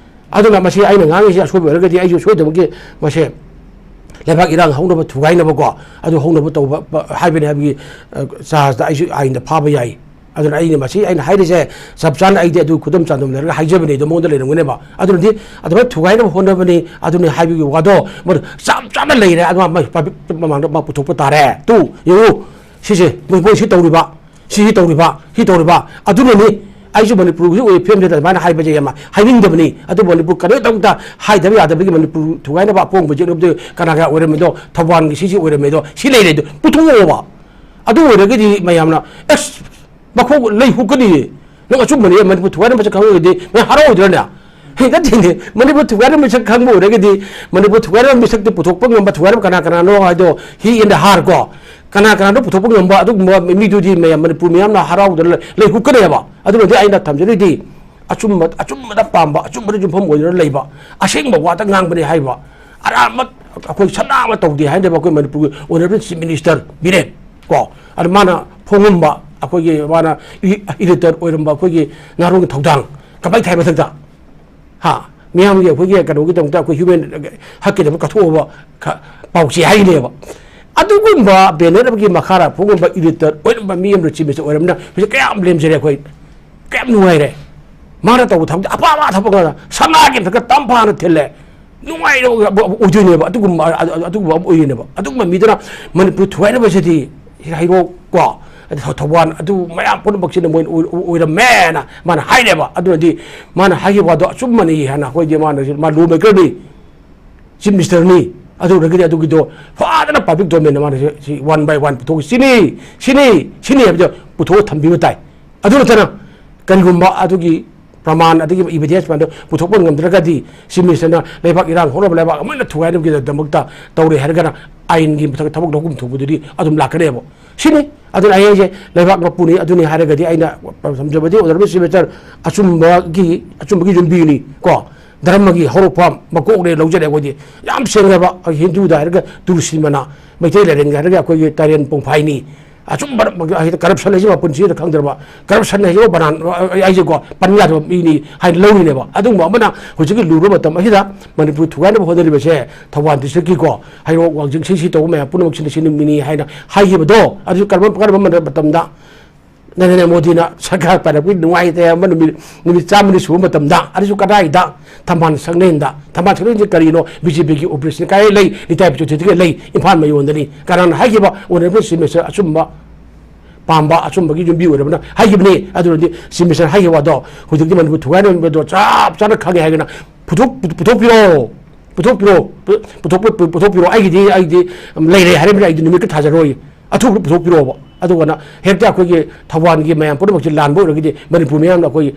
ꯑꯗꯨꯅ ꯃꯁꯤ ꯑꯩꯅ ꯉꯥꯡꯉꯤꯁꯤ ꯑꯁꯣꯏꯕ ꯑꯣꯏꯔꯒꯗꯤ ꯑꯩꯁꯨ ꯁꯣꯏꯗꯕꯒꯤ ꯃꯁꯦ ꯂꯩꯕꯥꯛ ꯏꯔꯥꯡ ꯍꯧꯅꯕ ꯊꯨꯒꯥꯏꯅꯕꯀꯣ, ꯑꯗꯨ ꯍꯧꯅꯕ ꯇꯧꯕ ꯄ-, ꯍꯥꯏꯕꯅꯤ ꯍꯥꯏꯕꯒꯤ, ꯑ, chargeꯇ ꯑꯩꯁꯨ ꯑꯥꯏꯟꯗ ꯐꯥꯕ ꯌꯥꯏ꯫ ꯑꯗꯨꯅ ꯑꯩꯅ ꯃꯁꯤ ꯑꯩꯅ ꯍꯥꯏꯔꯤꯁꯦ ꯆꯞ ꯆꯥꯅ ꯑꯩꯗꯤ ꯑꯗꯨ ꯈꯨꯗꯝ ꯆꯥꯡꯗꯝ ꯂꯩꯔꯒ ꯍꯥꯏꯖꯕꯅꯤ, ꯑꯗꯣ ꯃꯉꯣꯟꯗ ꯂꯩꯔꯝꯒꯅꯦꯕ꯫ ꯑꯗꯨꯅꯗꯤ ꯑꯗꯨꯃꯥꯏꯅ ꯊꯨꯒꯥꯏꯅꯕ ꯍꯣꯠꯅꯕꯅꯤ, ꯑꯗꯨꯅꯤ ꯍꯥꯏꯕꯒꯤ ꯋꯥꯗꯣ ꯃꯗꯨ ꯆꯞ ꯆꯥꯅ ꯂꯩꯔꯦ꯫ ꯑꯗꯨ ꯃꯥ public ꯃꯃꯥꯡꯗ ꯃꯥ ꯄꯨꯊꯣꯛꯄ ꯇꯥꯔꯦ꯫ ꯇꯨ, ꯌꯦꯡꯉꯨ, ꯁꯤꯁꯦ ꯃꯣꯏ, ꯃꯣꯏ ꯁꯤ ꯇꯧꯔꯤꯕ, ꯁꯤ ꯇꯧꯔꯤꯕ, ꯁꯤ ꯇꯧꯔꯤꯕ꯫ ꯑꯗꯨꯅꯅꯤ ꯑꯩꯁꯨ ꯃꯅꯤꯄꯨꯔꯒꯤ ꯑꯣꯏꯕ ꯐꯤꯕꯝꯁꯤꯗ ꯑꯗꯨꯃꯥꯏꯅ ꯍꯥꯏꯕꯁꯦ ꯌꯥꯝ ꯍꯥꯏꯅꯤꯡꯗꯕꯅꯤ꯫ ꯑꯗꯨꯕꯨ ꯃꯅꯤꯄꯨꯔ ꯀꯔꯤꯗꯧꯗ ꯍꯥꯏꯗꯕ ꯌꯥꯗꯕꯒꯤ ꯃꯅꯤꯄꯨꯔ ꯊꯨꯒꯥꯏꯅꯕ ꯑꯄꯣꯡꯕ ꯌꯦꯛꯅꯕꯗ ꯀꯅꯥ ꯀꯅꯥ ꯑꯣꯏꯔꯝꯃꯤꯗꯣ, ꯊꯧꯕꯥꯜꯒꯤ ꯁꯤꯁꯤ ꯑꯣꯏꯔꯝꯃꯤꯗꯣ, ꯁꯤ ꯂꯩꯔꯦꯗꯣ ꯄꯨꯊꯣꯛꯑꯣꯕ꯫ ꯑꯗꯨ ꯑꯣꯏꯔꯒꯗꯤ ꯃꯌꯥꯝꯅ, "ꯑꯁ, ꯃꯈꯣꯡ ꯂꯩ ꯍꯨꯛꯀꯅꯤꯌꯦ, ꯅꯪ ꯑꯆꯨꯝꯕꯅꯦ, ꯃꯅꯤꯄꯨꯔ ꯊꯨꯒꯥꯏꯔꯝꯕ ꯃꯁꯛ ꯈꯪꯉꯒꯗꯤ ꯅꯪ ꯍꯔꯥꯎꯔꯣꯏꯗ꯭ꯔꯅꯦ?" ꯍꯦ, ꯅꯠꯇꯦꯅꯦ, ꯃꯅꯤꯄꯨꯔ ꯊꯨꯒꯥꯏꯔꯝꯕ ꯃꯁꯛ ꯈꯪꯕ ꯑꯣꯏꯔꯒꯗꯤ, ꯃꯅꯤꯄꯨꯔ ꯊꯨꯒꯥꯏꯔꯝꯕ ꯃꯁꯛꯇꯨ ꯄꯨꯊꯣꯛꯄ ꯉꯝꯕ, ꯊꯨꯒꯥꯏꯔꯝꯕ ꯀꯅꯥ ꯀꯅꯥꯅꯣ ꯍꯥꯏꯗꯣ, he in the heart ꯀꯣ, ꯀꯅꯥ ꯀꯅꯥꯅꯣ ꯄꯨꯊꯣꯛꯄ ꯉꯝꯕ ꯑꯗꯨꯒꯨꯝꯕ ꯃꯤꯗꯨꯗꯤ ꯃꯌꯥꯝ ꯃꯅꯤꯄꯨꯔ ꯃꯤꯌꯥꯝꯅ ꯍꯔꯥꯎꯗꯅ ꯂꯩ, ꯂꯩ ꯍꯨꯛꯀꯅꯦꯕ꯫ ꯑꯗꯨꯅꯗꯤ ꯑꯩꯅ ꯊꯝꯖꯔꯤꯗꯤ, ꯑꯆꯨꯝꯕ, ꯑꯆꯨꯝꯕꯗ ꯄꯥꯝꯕ, ꯑꯆꯨꯝꯕꯗ ꯌꯨꯝꯐꯝ ꯑꯣꯏꯗꯨꯅ ꯂꯩꯕ, ꯑꯁꯦꯡꯕ ꯋꯥꯗ ꯉꯥꯡꯕꯅꯤ ꯍꯥꯏꯕ, ꯑꯔꯥꯟꯕ ꯑꯩꯈꯣꯏ ꯁꯅꯥ ꯑꯃ ꯇꯧꯗꯦ ꯍꯥꯏꯅꯕ ꯑꯩꯈꯣꯏ ꯃꯅꯤꯄꯨꯔꯒꯤ Honourable Chief Minister ꯕꯤꯔꯦꯟ ꯀꯣ, ꯑꯗꯨ ꯃꯥꯅ ꯐꯣꯡꯉꯝꯕ ꯑꯩꯈꯣꯏꯒꯤ ꯃꯥꯅ ꯏ-, editor ꯑꯣꯏꯔꯝꯕ ꯑꯩꯈꯣꯏꯒꯤ ꯅꯍꯥꯔꯣꯜꯒꯤ ꯊꯧꯗꯥꯡ ꯀꯃꯥꯏ ꯊꯥꯏ ꯃꯊꯛꯇ? ꯍꯥ? ꯃꯤꯌꯥꯝꯒꯤ ꯑꯩꯈꯣꯏꯒꯤ ꯀꯩꯅꯣꯒꯤꯗꯃꯛꯇ ꯑꯩꯈꯣꯏ ꯍ꯭ꯌꯨꯃꯦꯟ ꯍꯛꯀꯤꯗꯃꯛ ꯀꯠꯊꯣꯛꯑꯕ ꯈ-, ꯄꯥꯎꯆꯦ ꯍꯥꯏꯅꯦꯕ꯫ ꯑꯗꯨꯒꯨꯝꯕ ꯕꯦꯅꯔ ꯑꯃꯒꯤ ꯃꯈꯥꯗ ꯐꯣꯡꯉꯝꯕ ꯏꯗꯤꯇꯔ ꯑꯣꯏꯔꯝꯕ ꯃꯤ ꯑꯃꯅ ꯆꯤꯞ ꯃꯤꯅꯤꯁꯇꯔ ꯑꯣꯏꯔꯝꯅ ꯍꯧꯖꯤꯛ ꯀꯌꯥꯝ ꯂꯦꯝꯖꯔꯦ ꯑꯩꯈꯣꯏ, ꯀꯌꯥꯝ ꯅꯨꯡꯉꯥꯏꯔꯦ꯫ ꯃꯥꯅ ꯇꯧꯕ ꯊꯕꯛꯇꯤ ꯑꯐꯕ ꯊꯕꯛ ꯉꯥꯛꯇ, ꯁꯅꯥꯒꯤ ꯃꯊꯛꯇ ꯇꯝꯐꯥꯅ ꯊꯤꯜꯂꯦ꯫ ꯅꯨꯡꯉꯥꯏꯔꯕ ꯑꯣꯏꯗꯣꯏꯅꯦꯕ꯫ ꯑꯗꯨꯒꯨꯝꯕ, ꯑꯗꯨꯒꯨꯝꯕ ꯑꯃ ꯑꯣꯏꯗꯣꯏꯅꯦꯕ꯫ ꯑꯗꯨꯒꯨꯝꯕ ꯃꯤꯗꯨꯅ ꯃꯅꯤꯄꯨꯔ ꯊꯨꯒꯥꯏꯅꯕꯁꯤꯗꯤ ꯍꯩꯔꯣꯛ ꯀꯣ, ꯑꯗꯩ ꯊꯧ-, ꯊꯧꯕꯥꯜ, ꯑꯗꯨ ꯃꯌꯥꯝ ꯄꯨꯝꯅꯃꯛꯁꯤꯅ ꯃꯣꯏꯅ ꯑꯣꯏ-, ꯑꯣꯏ-, ꯑꯣꯏꯔꯝꯃꯦꯅ ꯃꯥꯅ ꯍꯥꯏꯔꯦꯕ꯫ ꯑꯗꯨꯅꯗꯤ ꯃꯥꯅ ꯍꯥꯏꯈꯤꯕ ꯋꯥꯗꯣ ꯑꯆꯨꯝꯕꯅꯤ ꯍꯥꯏꯅ ꯑꯩꯈꯣꯏꯗꯤ ꯃꯥꯅ, ꯃꯥ ꯂꯣ ꯃꯦꯀꯔꯅꯤ, ꯆꯤꯞ ꯃꯤꯅꯤꯁꯇꯔꯅꯤ꯫ ꯑꯗꯨ ꯑꯣꯏꯔꯒꯗꯤ ꯑꯗꯨꯒꯤꯗꯣ ꯐꯖꯅ ꯄꯕ꯭ꯂꯤꯛ ꯗꯣꯃꯦꯟꯗ ꯃꯥꯅ ꯁꯤ, ꯁꯤ ꯋꯥꯟ ꯕꯥꯏ ꯋꯥꯟ ꯄꯨꯊꯣꯛ, ꯁꯤꯅꯤ, ꯁꯤꯅꯤ, ꯁꯤꯅꯤ ꯍꯥꯏꯕꯗꯣ ꯄꯨꯊꯣꯛꯑ ꯊꯝꯕꯤꯕ ꯇꯥꯏ꯫ ꯑꯗꯨ ꯅꯠꯇꯅ ꯀꯔꯤꯒꯨꯝꯕ ꯑꯗꯨꯒꯤ ꯄ꯭ꯔꯃꯥꯟ ꯑꯗꯒꯤ ꯏꯚꯤꯗꯦꯟꯁ ꯃꯌꯥꯝꯗꯣ ꯄꯨꯊꯣꯛꯄ ꯉꯝꯗ꯭ꯔꯒꯗꯤ, ꯆꯤꯞ ꯃꯤꯅꯤꯁꯇꯔꯅ ꯂꯩꯕꯥꯛ ꯏꯔꯥꯡ ꯍꯧꯔꯕ ꯂꯩꯕꯥꯛ ꯑꯃꯅ ꯊꯨꯒꯥꯏꯅꯕꯒꯤꯗꯃꯛꯇ ꯇꯧꯔꯦ ꯍꯥꯏꯔꯒꯅ ꯑꯥꯏꯟꯒꯤ ꯃꯊꯛꯇ ꯊꯕꯛ ꯂꯧꯐꯝ ꯊꯣꯛꯄꯗꯨꯗꯤ ꯑꯗꯨꯝ ꯂꯥꯛꯀꯅꯦꯕ꯫ ꯁꯤꯅꯤ꯫ ꯑꯗꯨꯅ ꯑꯩ ꯍꯥꯏꯁꯦ ꯂꯩꯕꯥꯛ ꯃꯄꯨꯅꯤ꯫ ꯑꯗꯨꯅꯤ ꯍꯥꯏꯔꯒꯗꯤ ꯑꯩꯅ ꯊꯝꯖꯕꯗꯤ ꯑꯣꯅꯔꯦꯕꯜ ꯆꯤꯞ ꯃꯤꯅꯤꯁꯇꯔ ꯑꯆꯨꯝꯕꯒꯤ, ꯑꯆꯨꯝꯕꯒꯤ ꯌꯨꯝꯕꯤꯅꯤ ꯀꯣ, ꯙꯔꯃꯒꯤ ꯍꯧꯔꯛꯐꯝ ꯃꯀꯣꯛꯅꯦ ꯂꯧꯖꯔꯦ ꯑꯩꯈꯣꯏꯗꯤ꯫ ꯌꯥꯝ ꯁꯦꯡꯅꯕ ꯑꯩꯈꯣꯏ ꯍꯤꯟꯗꯨꯗ ꯍꯥꯏꯔꯒ ꯇꯨꯜꯁꯤ ꯃꯅꯥ, ꯃꯩꯇꯩ ꯂꯥꯏꯔꯦꯟꯒ ꯍꯥꯏꯔꯒ ꯑꯩꯈꯣꯏꯒꯤ ꯇꯥꯏꯔꯦꯟ ꯄꯣꯡꯐꯥꯏꯅꯤ꯫ ꯑꯆꯨꯝꯕ ꯀꯔꯞꯁꯟ ꯍꯥꯏꯁꯤ ꯃꯄꯨꯟꯁꯤꯗ ꯈꯪꯗ꯭ꯔꯕ, ꯀꯔꯞꯁꯟ ꯍꯥꯏꯁꯤꯕꯨ ꯕꯅꯥꯟ ꯑꯩꯁꯦꯀꯣ ꯄꯟ ꯌꯥꯗꯕ ꯃꯤꯅꯤ ꯍꯥꯏꯅ ꯂꯧꯔꯤꯅꯦꯕ꯫ ꯑꯗꯨꯒꯨꯝꯕ ꯑꯃꯅ ꯍꯧꯖꯤꯛꯀꯤ ꯂꯨꯔꯕ ꯃꯇꯝ ꯑꯁꯤꯗ ꯃꯅꯤꯄꯨꯔ ꯊꯨꯒꯥꯏꯅꯕ ꯍꯣꯠꯅꯔꯤꯕꯁꯦ ꯊꯧꯕꯥꯜ ꯗꯤꯁꯇ꯭ꯔꯤꯛꯀꯤꯀꯣ ꯍꯩꯔꯣꯛ, ꯋꯥꯡꯖꯤꯡ, ꯁꯤ ꯁꯤ ꯇꯧꯕ ꯃꯌꯥꯝ ꯄꯨꯝꯅꯃꯛꯁꯤꯅ ꯁꯤ ꯅꯨꯃꯤꯠꯅꯤ ꯍꯥꯏꯅ ꯍꯥꯏꯈꯤꯕꯗꯣ, ꯑꯗꯨ ꯀꯔꯝꯕ, ꯀꯔꯝꯕ ꯃꯇꯝꯗ ꯅꯔꯦꯟꯗ꯭ꯔ ꯃꯣꯗꯤꯅ ꯁꯔꯀꯥꯔ ꯄꯥꯏꯔꯛꯄꯒꯤ ꯅꯨꯡꯉꯥꯏꯇꯦ ꯍꯥꯏꯕ ꯅꯨꯃꯤꯠ, ꯅꯨꯃꯤꯠ ꯆꯥꯝꯃꯅꯤ ꯁꯨꯕ ꯃꯇꯝꯗ, ꯑꯗꯨꯁꯨ ꯀꯗꯥꯏꯗ? ꯊꯝꯕꯥꯜ ꯁꯪꯂꯦꯟꯗ꯫ ꯊꯝꯕꯥꯜ ꯁꯪꯂꯦꯟꯁꯦ ꯀꯔꯤꯅꯣ? ꯕꯤ ꯖꯦ ꯄꯤꯒꯤ ꯑꯣꯐꯤꯁꯅꯤ꯫ ꯀꯥꯏ ꯂꯩ? ꯂꯤꯇꯥꯏ ꯄꯤꯇꯣꯊꯦꯠꯇꯒꯤ ꯂꯩ, ꯏꯝꯐꯥꯜ ꯃꯌꯣꯟꯗꯅꯤ꯫ ꯀꯅꯥꯅ ꯍꯥꯏꯈꯤꯕ? ꯑꯣꯅꯔꯦꯕꯜ ꯆꯤꯐ ꯃꯤꯅꯤꯁꯇꯔ ꯑꯆꯨꯝꯕ ꯄꯥꯝꯕ, ꯑꯆꯨꯝꯕꯒꯤ ꯌꯨꯝꯕꯤ ꯑꯣꯏꯔꯕꯅ ꯍꯥꯏꯈꯤꯕꯅꯤ꯫ ꯑꯗꯨꯅꯗꯤ ꯆꯤꯐ ꯃꯤꯅꯤꯁꯇꯔ ꯍꯥꯏꯈꯤꯕ ꯋꯥꯗꯣ ꯍꯧꯖꯤꯛꯇꯤ ꯃꯅꯤꯄꯨꯔ ꯊꯨꯒꯥꯏꯅꯕꯗꯣ ꯆꯞ ꯆꯥꯅ ꯈꯪꯉꯦ ꯍꯥꯏꯒꯅ ꯄꯨꯊꯣꯛ-, ꯄꯨꯊꯣꯛꯄꯤꯔꯣ꯫ ꯄꯨꯊꯣꯛꯄꯤꯔꯣ꯫ ꯄꯨ-, ꯄꯨꯊꯣꯛꯄ-, ꯄꯨ-, ꯄꯨꯊꯣꯛꯄꯤꯔꯣ꯫ ꯑꯩꯒꯤꯗꯤ, ꯑꯩꯗꯤ ꯂꯩꯔꯦ ꯍꯥꯏꯔꯕꯅꯤꯅ ꯑꯩꯗꯤ ꯅꯨꯃꯤꯠꯀ ꯊꯥꯖꯔꯣꯏ꯫ ꯑꯊꯨꯕꯗ ꯄꯨꯊꯣꯛꯄꯤꯔꯛꯑꯣꯕ꯫ ꯑꯗꯨꯒꯅ ꯍꯦꯛꯇ ꯑꯩꯈꯣꯏꯒꯤ ꯊꯧꯕꯥꯜꯒꯤ ꯃꯌꯥꯝ ꯄꯨꯝꯅꯃꯛꯁꯦ ꯂꯥꯟꯕ ꯑꯣꯏꯔꯒꯗꯤ ꯃꯅꯤꯄꯨꯔ ꯃꯤꯌꯥꯝꯅ ꯑꯩꯈꯣꯏ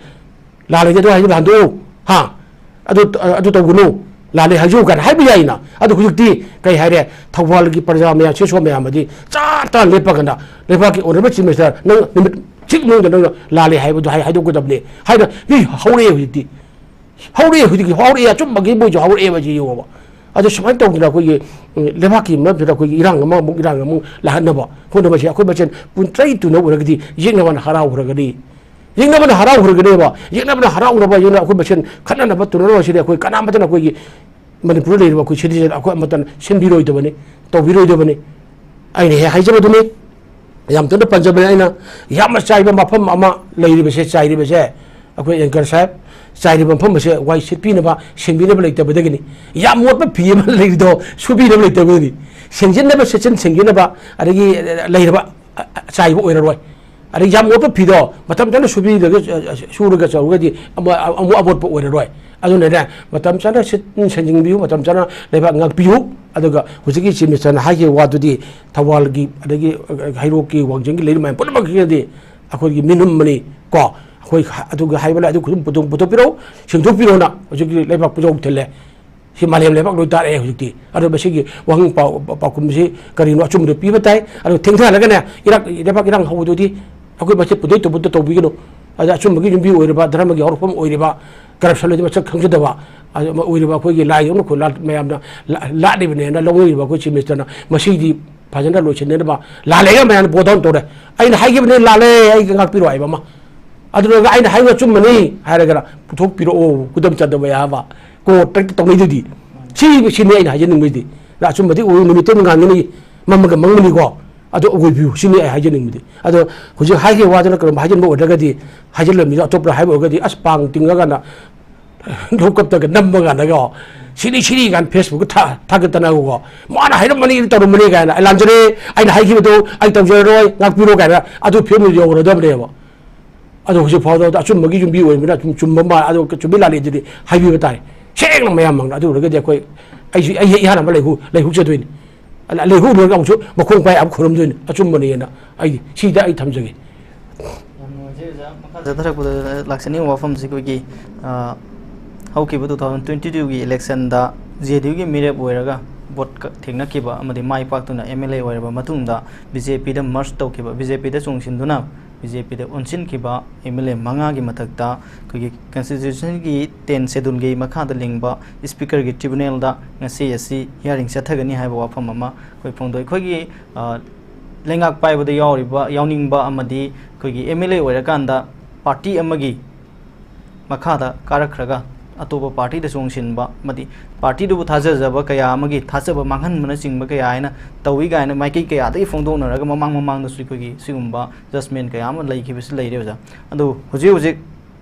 ꯂꯥꯜꯂꯦꯗꯤ ꯑꯗꯨ ꯍꯥꯏꯗꯤ ꯂꯥꯟꯗꯣꯛꯎ꯫ ꯍꯥ? ꯑꯗꯨ, ꯑꯗꯨ ꯇꯧꯒꯅꯨ꯫ ꯂꯥꯜꯂꯦ ꯍꯥꯏꯖꯧ ꯀꯥꯏꯅ ꯍꯥꯏꯕ ꯌꯥꯏꯅ꯫ ꯑꯗꯨ ꯍꯧꯖꯤꯛꯇꯤ ꯀꯩ ꯍꯥꯏꯔꯦ? ꯊꯧꯕꯥꯜꯒꯤ ꯄ꯭ꯔꯖꯥ ꯃꯌꯥꯝ, ꯁꯦꯁꯣ ꯃꯌꯥꯝ ꯑꯗꯤ ꯆꯥ ꯇꯥ ꯂꯦꯞꯄ ꯀꯥꯟꯗ ꯂꯩꯕꯥꯛꯀꯤ ꯑꯣꯅꯔꯦꯕꯜ ꯆꯤꯐ ꯃꯤꯅꯤꯁꯇꯔ ꯅꯪ ꯅꯨꯃꯤꯠ ꯁꯤꯒꯤ ꯃꯅꯨꯡꯗ ꯅꯪꯅ ꯂꯥꯜꯂꯦ ꯍꯥꯏꯕꯗꯨ ꯍꯥꯏ-, ꯍꯥꯏꯗꯣꯛꯀꯗꯕꯅꯤ ꯍꯥꯏꯅ ꯃꯤ ꯍꯧꯔꯛꯑꯦ ꯍꯧꯖꯤꯛꯇꯤ꯫ ꯍꯧꯔꯛꯑꯦ ꯍꯧꯖꯤꯛꯇꯤ, ꯍꯧꯔꯛꯑꯦ, ꯑꯆꯨꯝꯕꯒꯤ ꯃꯣꯏꯁꯨ ꯍꯧꯔꯛꯑꯦꯕ ꯁꯤ ꯌꯦꯡꯉꯣꯕ꯫ ꯑꯗꯣ ꯁꯨꯃꯥꯏꯅ ꯇꯧꯗꯅ ꯑꯩꯈꯣꯏꯒꯤ, ꯎꯝ, ꯂꯩꯕꯥꯛꯀꯤ ꯃꯔꯛꯇꯨꯗ ꯑꯩꯈꯣꯏꯒꯤ ꯏꯔꯥꯡ ꯑꯃꯃꯨꯛ ꯏꯔꯥꯡ ꯑꯃꯨꯛ ꯂꯥꯛꯍꯟꯅꯕ ꯍꯣꯠꯅꯕꯁꯦ ꯑꯩꯈꯣꯏ ꯃꯁꯦꯟ ꯄꯨꯟꯇ꯭ꯔꯩ ꯇꯨꯅ ꯑꯣꯏꯔꯒꯗꯤ ꯌꯦꯛꯅꯕꯅ ꯍꯔꯥꯎꯈ꯭ꯔꯒꯗꯤ ꯌꯦꯛꯅꯕꯅ ꯍꯔꯥꯎ ꯍꯨꯔꯒꯅꯦꯕ꯫ ꯌꯦꯛꯅꯕꯅ ꯍꯔꯥꯎꯅꯕ, ꯌꯦꯛꯅ ꯑꯩꯈꯣꯏ ꯃꯁꯦꯟ ꯈꯠꯅꯅꯕ ꯇꯨꯅꯅꯕ ꯁꯤꯗꯤ ꯑꯩꯈꯣꯏ ꯀꯅꯥꯃꯠꯇꯅ ꯑꯩꯈꯣꯏꯒꯤ ꯃꯅꯤꯄꯨꯔꯗ ꯂꯩꯔꯤꯕ ꯑꯩꯈꯣꯏ citizen ꯑꯩꯈꯣꯏ ꯑꯃꯠꯇꯅ ꯁꯤꯟꯕꯤꯔꯣꯏꯗꯕꯅꯤ, ꯇꯧꯕꯤꯔꯣꯏꯗꯕꯅꯤ꯫ ꯑꯩꯅ ꯍꯦꯛ ꯍꯥꯏꯖꯕꯗꯨꯅꯤ, ꯌꯥꯝ ꯊꯨꯅ ꯄꯟꯖꯕꯅꯤ ꯑꯩꯅ꯫ ꯌꯥꯝꯅ ꯆꯥꯏꯕ ꯃꯐꯝ ꯑꯃ ꯂꯩꯔꯤꯕꯁꯦ, ꯆꯥꯏꯔꯤꯕꯁꯦ ꯑꯩꯈꯣꯏ anchor ꯁꯥꯍꯦꯕ, ꯆꯥꯏꯔꯤꯕ ꯃꯐꯝ ꯑꯁꯦ ꯋꯥꯏ ꯁꯤꯠꯄꯤꯅꯕ, ꯁꯦꯡꯕꯤꯅꯕ ꯂꯩꯇꯕꯗꯒꯤꯅꯤ꯫ ꯌꯥꯝ ꯃꯣꯠꯄ ꯐꯤ ꯑꯃ ꯂꯩꯔꯤꯗꯣ ꯁꯨꯕꯤꯅꯕ ꯂꯩꯇꯕꯗꯒꯤꯅꯤ꯫ ꯁꯦꯡꯖꯤꯟꯅꯕ, ꯁꯦꯠꯆꯤꯟ ꯁꯦꯡꯖꯤꯟꯅꯕ, ꯑꯗꯒꯤ ꯂꯩꯔꯕ, ꯑ, ꯑ, ꯆꯥꯏꯕ ꯑꯣꯏꯔꯔꯣꯏ꯫ ꯑꯗꯩ ꯌꯥꯝ ꯃꯣꯠꯄ ꯐꯤꯗꯣ ꯃꯇꯝ ꯆꯥꯅ ꯁꯨꯕꯤꯔꯒ, ꯑ, ꯑ, ꯁꯨꯔꯒ ꯆꯧꯔꯒꯗꯤ ꯑꯃ-, ꯑꯃꯨꯛ ꯑꯃꯣꯠꯄ ꯑꯣꯏꯔꯔꯣꯏ꯫ ꯑꯗꯨꯅꯅꯦ, ꯃꯇꯝ ꯆꯥꯅ ꯁꯤꯠ-, ꯁꯦꯡꯖꯤꯟꯕꯤꯌꯨ, ꯃꯇꯝ ꯆꯥꯅ ꯂꯩꯕꯥꯛ ꯉꯥꯛꯄꯤꯌꯨ꯫ ꯑꯗꯨꯒ ꯍꯧꯖꯤꯛꯀꯤ Chief Minister ꯅ ꯍꯥꯏꯈꯤꯕ ꯋꯥꯗꯨꯗꯤ ꯊꯧꯕꯥꯜꯒꯤ, ꯑꯗꯒꯤ, ꯑ, ꯍꯩꯔꯣꯛꯀꯤ, ꯋꯥꯡꯖꯤꯡꯒꯤ ꯂꯩꯔꯤꯕ ꯃꯌꯥꯝ ꯄꯨꯝꯅꯃꯛꯀꯤꯗꯤ ꯑꯩꯈꯣꯏꯒꯤ ꯃꯤꯅꯨꯝꯕꯅꯤ ꯀꯣ꯫ ꯑꯩꯈꯣꯏ ꯍ-, ꯑꯗꯨꯒ ꯍꯥꯏꯕ ꯂꯩ, ꯑꯗꯨ ꯈꯨꯗꯤꯡ ꯄꯨꯊꯣꯛ-, ꯄꯨꯊꯣꯛꯄꯤꯔꯛꯎ, ꯁꯦꯡꯗꯣꯛꯄꯤꯔꯣꯅ ꯍꯧꯖꯤꯛꯀꯤ ꯂꯩꯕꯥꯛ ꯄꯨꯖꯧ ꯊꯤꯜꯂꯦ꯫ ꯁꯤ ꯃꯥꯂꯦꯝ ꯂꯩꯕꯥꯛ ꯂꯣꯏ ꯇꯥꯔꯛꯑꯦ ꯍꯧꯖꯤꯛꯇꯤ꯫ ꯑꯗꯣ ꯃꯁꯤꯒꯤ ꯋꯥꯍꯪ ꯄꯥꯎ-, ꯄꯥꯎꯈꯨꯝꯁꯤ ꯀꯔꯤꯅꯣ? ꯑꯆꯨꯝꯕꯗꯣ ꯄꯤꯕ ꯇꯥꯏ꯫ ꯑꯗꯣ ꯊꯦꯡꯊꯍꯜꯂꯒꯅꯦ, ꯏꯔꯥꯛ, ꯂꯩꯕꯥꯛ ꯏꯔꯥꯡ ꯍꯧꯕꯗꯨꯗꯤ ꯑꯩꯈꯣꯏ ꯃꯁꯤ ꯄꯨꯗꯣꯏ ꯇꯧꯕꯗ ꯇꯧꯕꯤꯒꯅꯨ꯫ ꯑꯗ ꯑꯆꯨꯝꯕꯒꯤ ꯌꯨꯝꯕꯤ ꯑꯣꯏꯔꯤꯕ, ꯙꯔꯃꯒꯤ ꯍꯧꯔꯛꯐꯝ ꯑꯣꯏꯔꯤꯕ, corruption ꯗꯤ ꯃꯁꯛ ꯈꯪꯖꯗꯕ, ꯑꯗ ꯑꯣꯏꯔꯤꯕ ꯑꯩꯈꯣꯏꯒꯤ ꯂꯥꯏꯗꯧꯅ ꯈꯣꯏ ꯂꯥꯠ-, ꯃꯌꯥꯝꯅ ꯂꯥ-, ꯂꯥꯠꯂꯤꯕꯅꯦꯅ ꯂꯧꯅꯔꯤꯕ ꯑꯩꯈꯣꯏ Chief Minister ꯅ ꯃꯁꯤꯗꯤ ꯐꯖꯅ ꯂꯣꯏꯁꯤꯟꯅꯅꯕ ꯂꯥꯜꯂꯦꯒ ꯃꯌꯥꯝꯅ bow down ꯇꯧꯔꯦ꯫ ꯑꯩꯅ ꯍꯥꯏꯈꯤꯕꯅꯦ, "ꯂꯥꯜꯂꯦ, ꯑꯩ ꯉꯥꯛꯄꯤꯔꯣ" ꯍꯥꯏꯕ ꯑꯃ꯫ ꯑꯗꯨꯗꯨꯒ ꯑꯩꯅ ꯍꯥꯏꯕ ꯑꯆꯨꯝꯕꯅꯤ ꯍꯥꯏꯔꯒꯅ ꯄꯨꯊꯣꯛꯄꯤꯔꯛꯑꯣ, ꯈꯨꯗꯝ ꯆꯥꯟꯗꯕ ꯌꯥꯕ꯫ Court ꯇ ꯇꯧꯅꯩꯗꯨꯗꯤ꯫ ꯁꯤ, ꯁꯤꯅꯤ ꯑꯩꯅ ꯍꯥꯏꯖꯅꯤꯡꯕꯗꯤ꯫ ꯑꯗ ꯑꯆꯨꯝꯕꯗꯤ ꯑꯣꯏ, ꯅꯨꯃꯤꯠꯇ ꯉꯥꯟꯒꯅꯤ, ꯃꯝꯃꯒ ꯃꯪꯒꯅꯤꯀꯣ꯫ ꯑꯗꯣ ꯑꯣꯏꯕꯤꯌꯨ, ꯁꯤꯅꯤ ꯑꯩ ꯍꯥꯏꯖꯅꯤꯡꯕꯗꯤ꯫ ꯑꯗꯣ ꯍꯧꯖꯤꯛ ꯍꯥꯏꯈꯤꯕ ꯋꯥꯗꯨꯅ ꯀꯔꯤꯒꯨꯝꯕ ꯍꯥꯏꯖꯤꯟꯕ ꯑꯣꯏꯗ꯭ꯔꯒꯗꯤ, ꯍꯥꯏꯖꯤꯜꯂꯝꯃꯤꯗꯣ ꯑꯇꯣꯞꯄ ꯍꯥꯏꯕ ꯑꯣꯏꯔꯒꯗꯤ, ꯑꯁ, ꯄꯥꯡ ꯇꯤꯡꯉꯒꯅ ꯂꯣꯛꯀꯞꯇꯒ ꯅꯝꯕ ꯀꯥꯟꯗꯒ, "ꯁꯤꯅꯤ, ꯁꯤꯅꯤ" ꯀꯥꯏꯅ Facebook ꯊꯥ-, ꯊꯥꯒꯠꯇꯅꯒꯀꯣ, "ꯃꯥꯅ ꯍꯥꯏꯔꯝꯕꯅꯤ, ꯇꯧꯔꯝꯕꯅꯤ" ꯀꯥꯏꯅ, "ꯑꯩ ꯂꯥꯟꯖꯔꯦ, ꯑꯩꯅ ꯍꯥꯏꯈꯤꯕꯗꯣ ꯑꯩ ꯇꯧꯖꯔꯔꯣꯏ, ꯉꯥꯛꯄꯤꯔꯣ" ꯀꯥꯏꯅ ꯑꯗꯨ ꯐꯤꯕꯝꯗꯨ ꯌꯧꯔꯗꯕꯅꯦꯕ꯫ ꯑꯗꯣ ꯍꯧꯖꯤꯛ ꯐꯥꯎꯗ ꯑꯆꯨꯝꯕꯒꯤ ꯌꯨꯝꯕꯤ ꯑꯣꯏꯕꯅꯤꯅ ꯑꯗꯨꯝ ꯆꯨꯝꯕ ꯃꯥ-, ꯑꯗꯣ ꯆꯨꯝꯃꯤ ꯂꯥꯜꯂꯤꯗꯨꯗꯤ ꯍꯥꯏꯕꯤꯕ ꯇꯥꯔꯦ꯫ ꯁꯦꯡꯅ ꯃꯌꯥꯝ ꯃꯥꯡꯗ꯫ ꯑꯗꯨ ꯑꯣꯏꯔꯒꯗꯤ ꯑꯩꯈꯣꯏ, ꯑꯩꯁꯨ, ꯑꯩ ꯍꯦꯛ ꯏꯍꯥꯟ ꯑꯃ ꯂꯩꯍꯧ-, ꯂꯩꯍꯧꯖꯗꯣꯏꯅꯤ꯫ ꯂꯩꯍꯧ ꯂꯣꯏꯔꯒ ꯑꯃꯨꯛꯁꯨ ꯃꯈꯣꯡ ꯄꯥꯏ ꯑꯃꯨꯛ ꯈꯨꯔꯨꯝꯗꯣꯏꯅꯤ꯫ ꯑꯆꯨꯝꯕꯅꯦꯅ ꯑꯩꯗꯤ ꯁꯤꯗ ꯑꯩ ꯊꯝꯖꯒꯦ꯫ ꯌꯥꯝ ꯅꯨꯡꯉꯥꯏꯖꯩ ꯑꯣꯖꯥ꯫ ꯃꯈꯥ ꯆꯠꯊꯔꯛꯄꯗ ꯂꯥꯛꯆꯅꯤꯡꯕ ꯋꯥꯐꯝꯁꯤ ꯑꯩꯈꯣꯏꯒꯤ, ꯑ, ꯍꯧꯈꯤꯕ two thousand twenty two ꯒꯤ election ꯗ J D U ꯒꯤ ꯃꯤꯔꯦꯞ ꯑꯣꯏꯔꯒ vote ꯀ-, ꯊꯦꯡꯅꯈꯤꯕ ꯑꯃꯗꯤ ꯃꯥꯏ ꯄꯥꯛꯇꯨꯅ M L A ꯑꯣꯏꯔꯕ ꯃꯇꯨꯡꯗ B J P ꯗ merge ꯇꯧꯈꯤꯕ, B J P the ꯆꯣꯡꯁꯤꯟꯗꯨꯅ B J P the ꯑꯣꯟꯁꯤꯟꯈꯤꯕ M L A ꯃꯉꯥꯒꯤ ꯃꯊꯛꯇ ꯑꯩꯈꯣꯏꯒꯤ constitution ꯒꯤ ten schedule ꯒꯤ ꯃꯈꯥꯗ ꯂꯤꯡꯕ speaker ꯒꯤ tribunal ꯗ ꯉꯁꯤ ꯑꯁꯤ hearing ꯆꯠꯊꯒꯅꯤ ꯍꯥꯏꯕ ꯋꯥꯐꯝ ꯑꯃ ꯑꯩꯈꯣꯏ ꯐꯣꯡꯗꯣꯛꯏ꯫ ꯑꯩꯈꯣꯏꯒꯤ, ꯑ, ꯂꯩꯉꯥꯛ ꯄꯥꯏꯕꯗ ꯌꯥꯎꯔꯤꯕ, ꯌꯥꯎꯅꯤꯡꯕ ꯑꯃꯗꯤ ꯑꯩꯈꯣꯏꯒꯤ M L A ꯑꯣꯏꯔꯀꯥꯟꯗ ꯄꯥꯔꯇꯤ ꯑꯃꯒꯤ ꯃꯈꯥꯗ ꯀꯥꯔꯛꯈ꯭ꯔꯒ ꯑꯇꯣꯞꯄ ꯄꯥꯔꯇꯤꯗ ꯆꯣꯡꯁꯤꯟꯕ ꯑꯃꯗꯤ ꯄꯥꯔꯇꯤꯗꯨꯕꯨ ꯊꯥꯖꯖꯕ ꯀꯌꯥ ꯑꯃꯒꯤ ꯊꯥꯖꯕ ꯃꯥꯡꯍꯟꯕꯅꯆꯤꯡꯕ ꯀꯌꯥ ꯍꯥꯏꯅ ꯇꯧꯏ ꯀꯥꯏꯅ ꯃꯥꯏꯀꯩ ꯀꯌꯥꯗꯒꯤ ꯐꯣꯡꯗꯣꯛꯅꯔꯒ ꯃꯃꯥꯡ ꯃꯃꯥꯡꯗꯁꯨ ꯑꯩꯈꯣꯏꯒꯤ ꯁꯤꯒꯨꯝꯕ ꯖꯁꯃꯦꯟ ꯀꯌꯥ ꯑꯃ ꯂꯩꯈꯤꯕꯁꯤ ꯂꯩꯔꯦ ꯑꯣꯖꯥ꯫ ꯑꯗꯨ ꯍꯧꯖꯤꯛ ꯍꯧꯖꯤꯛ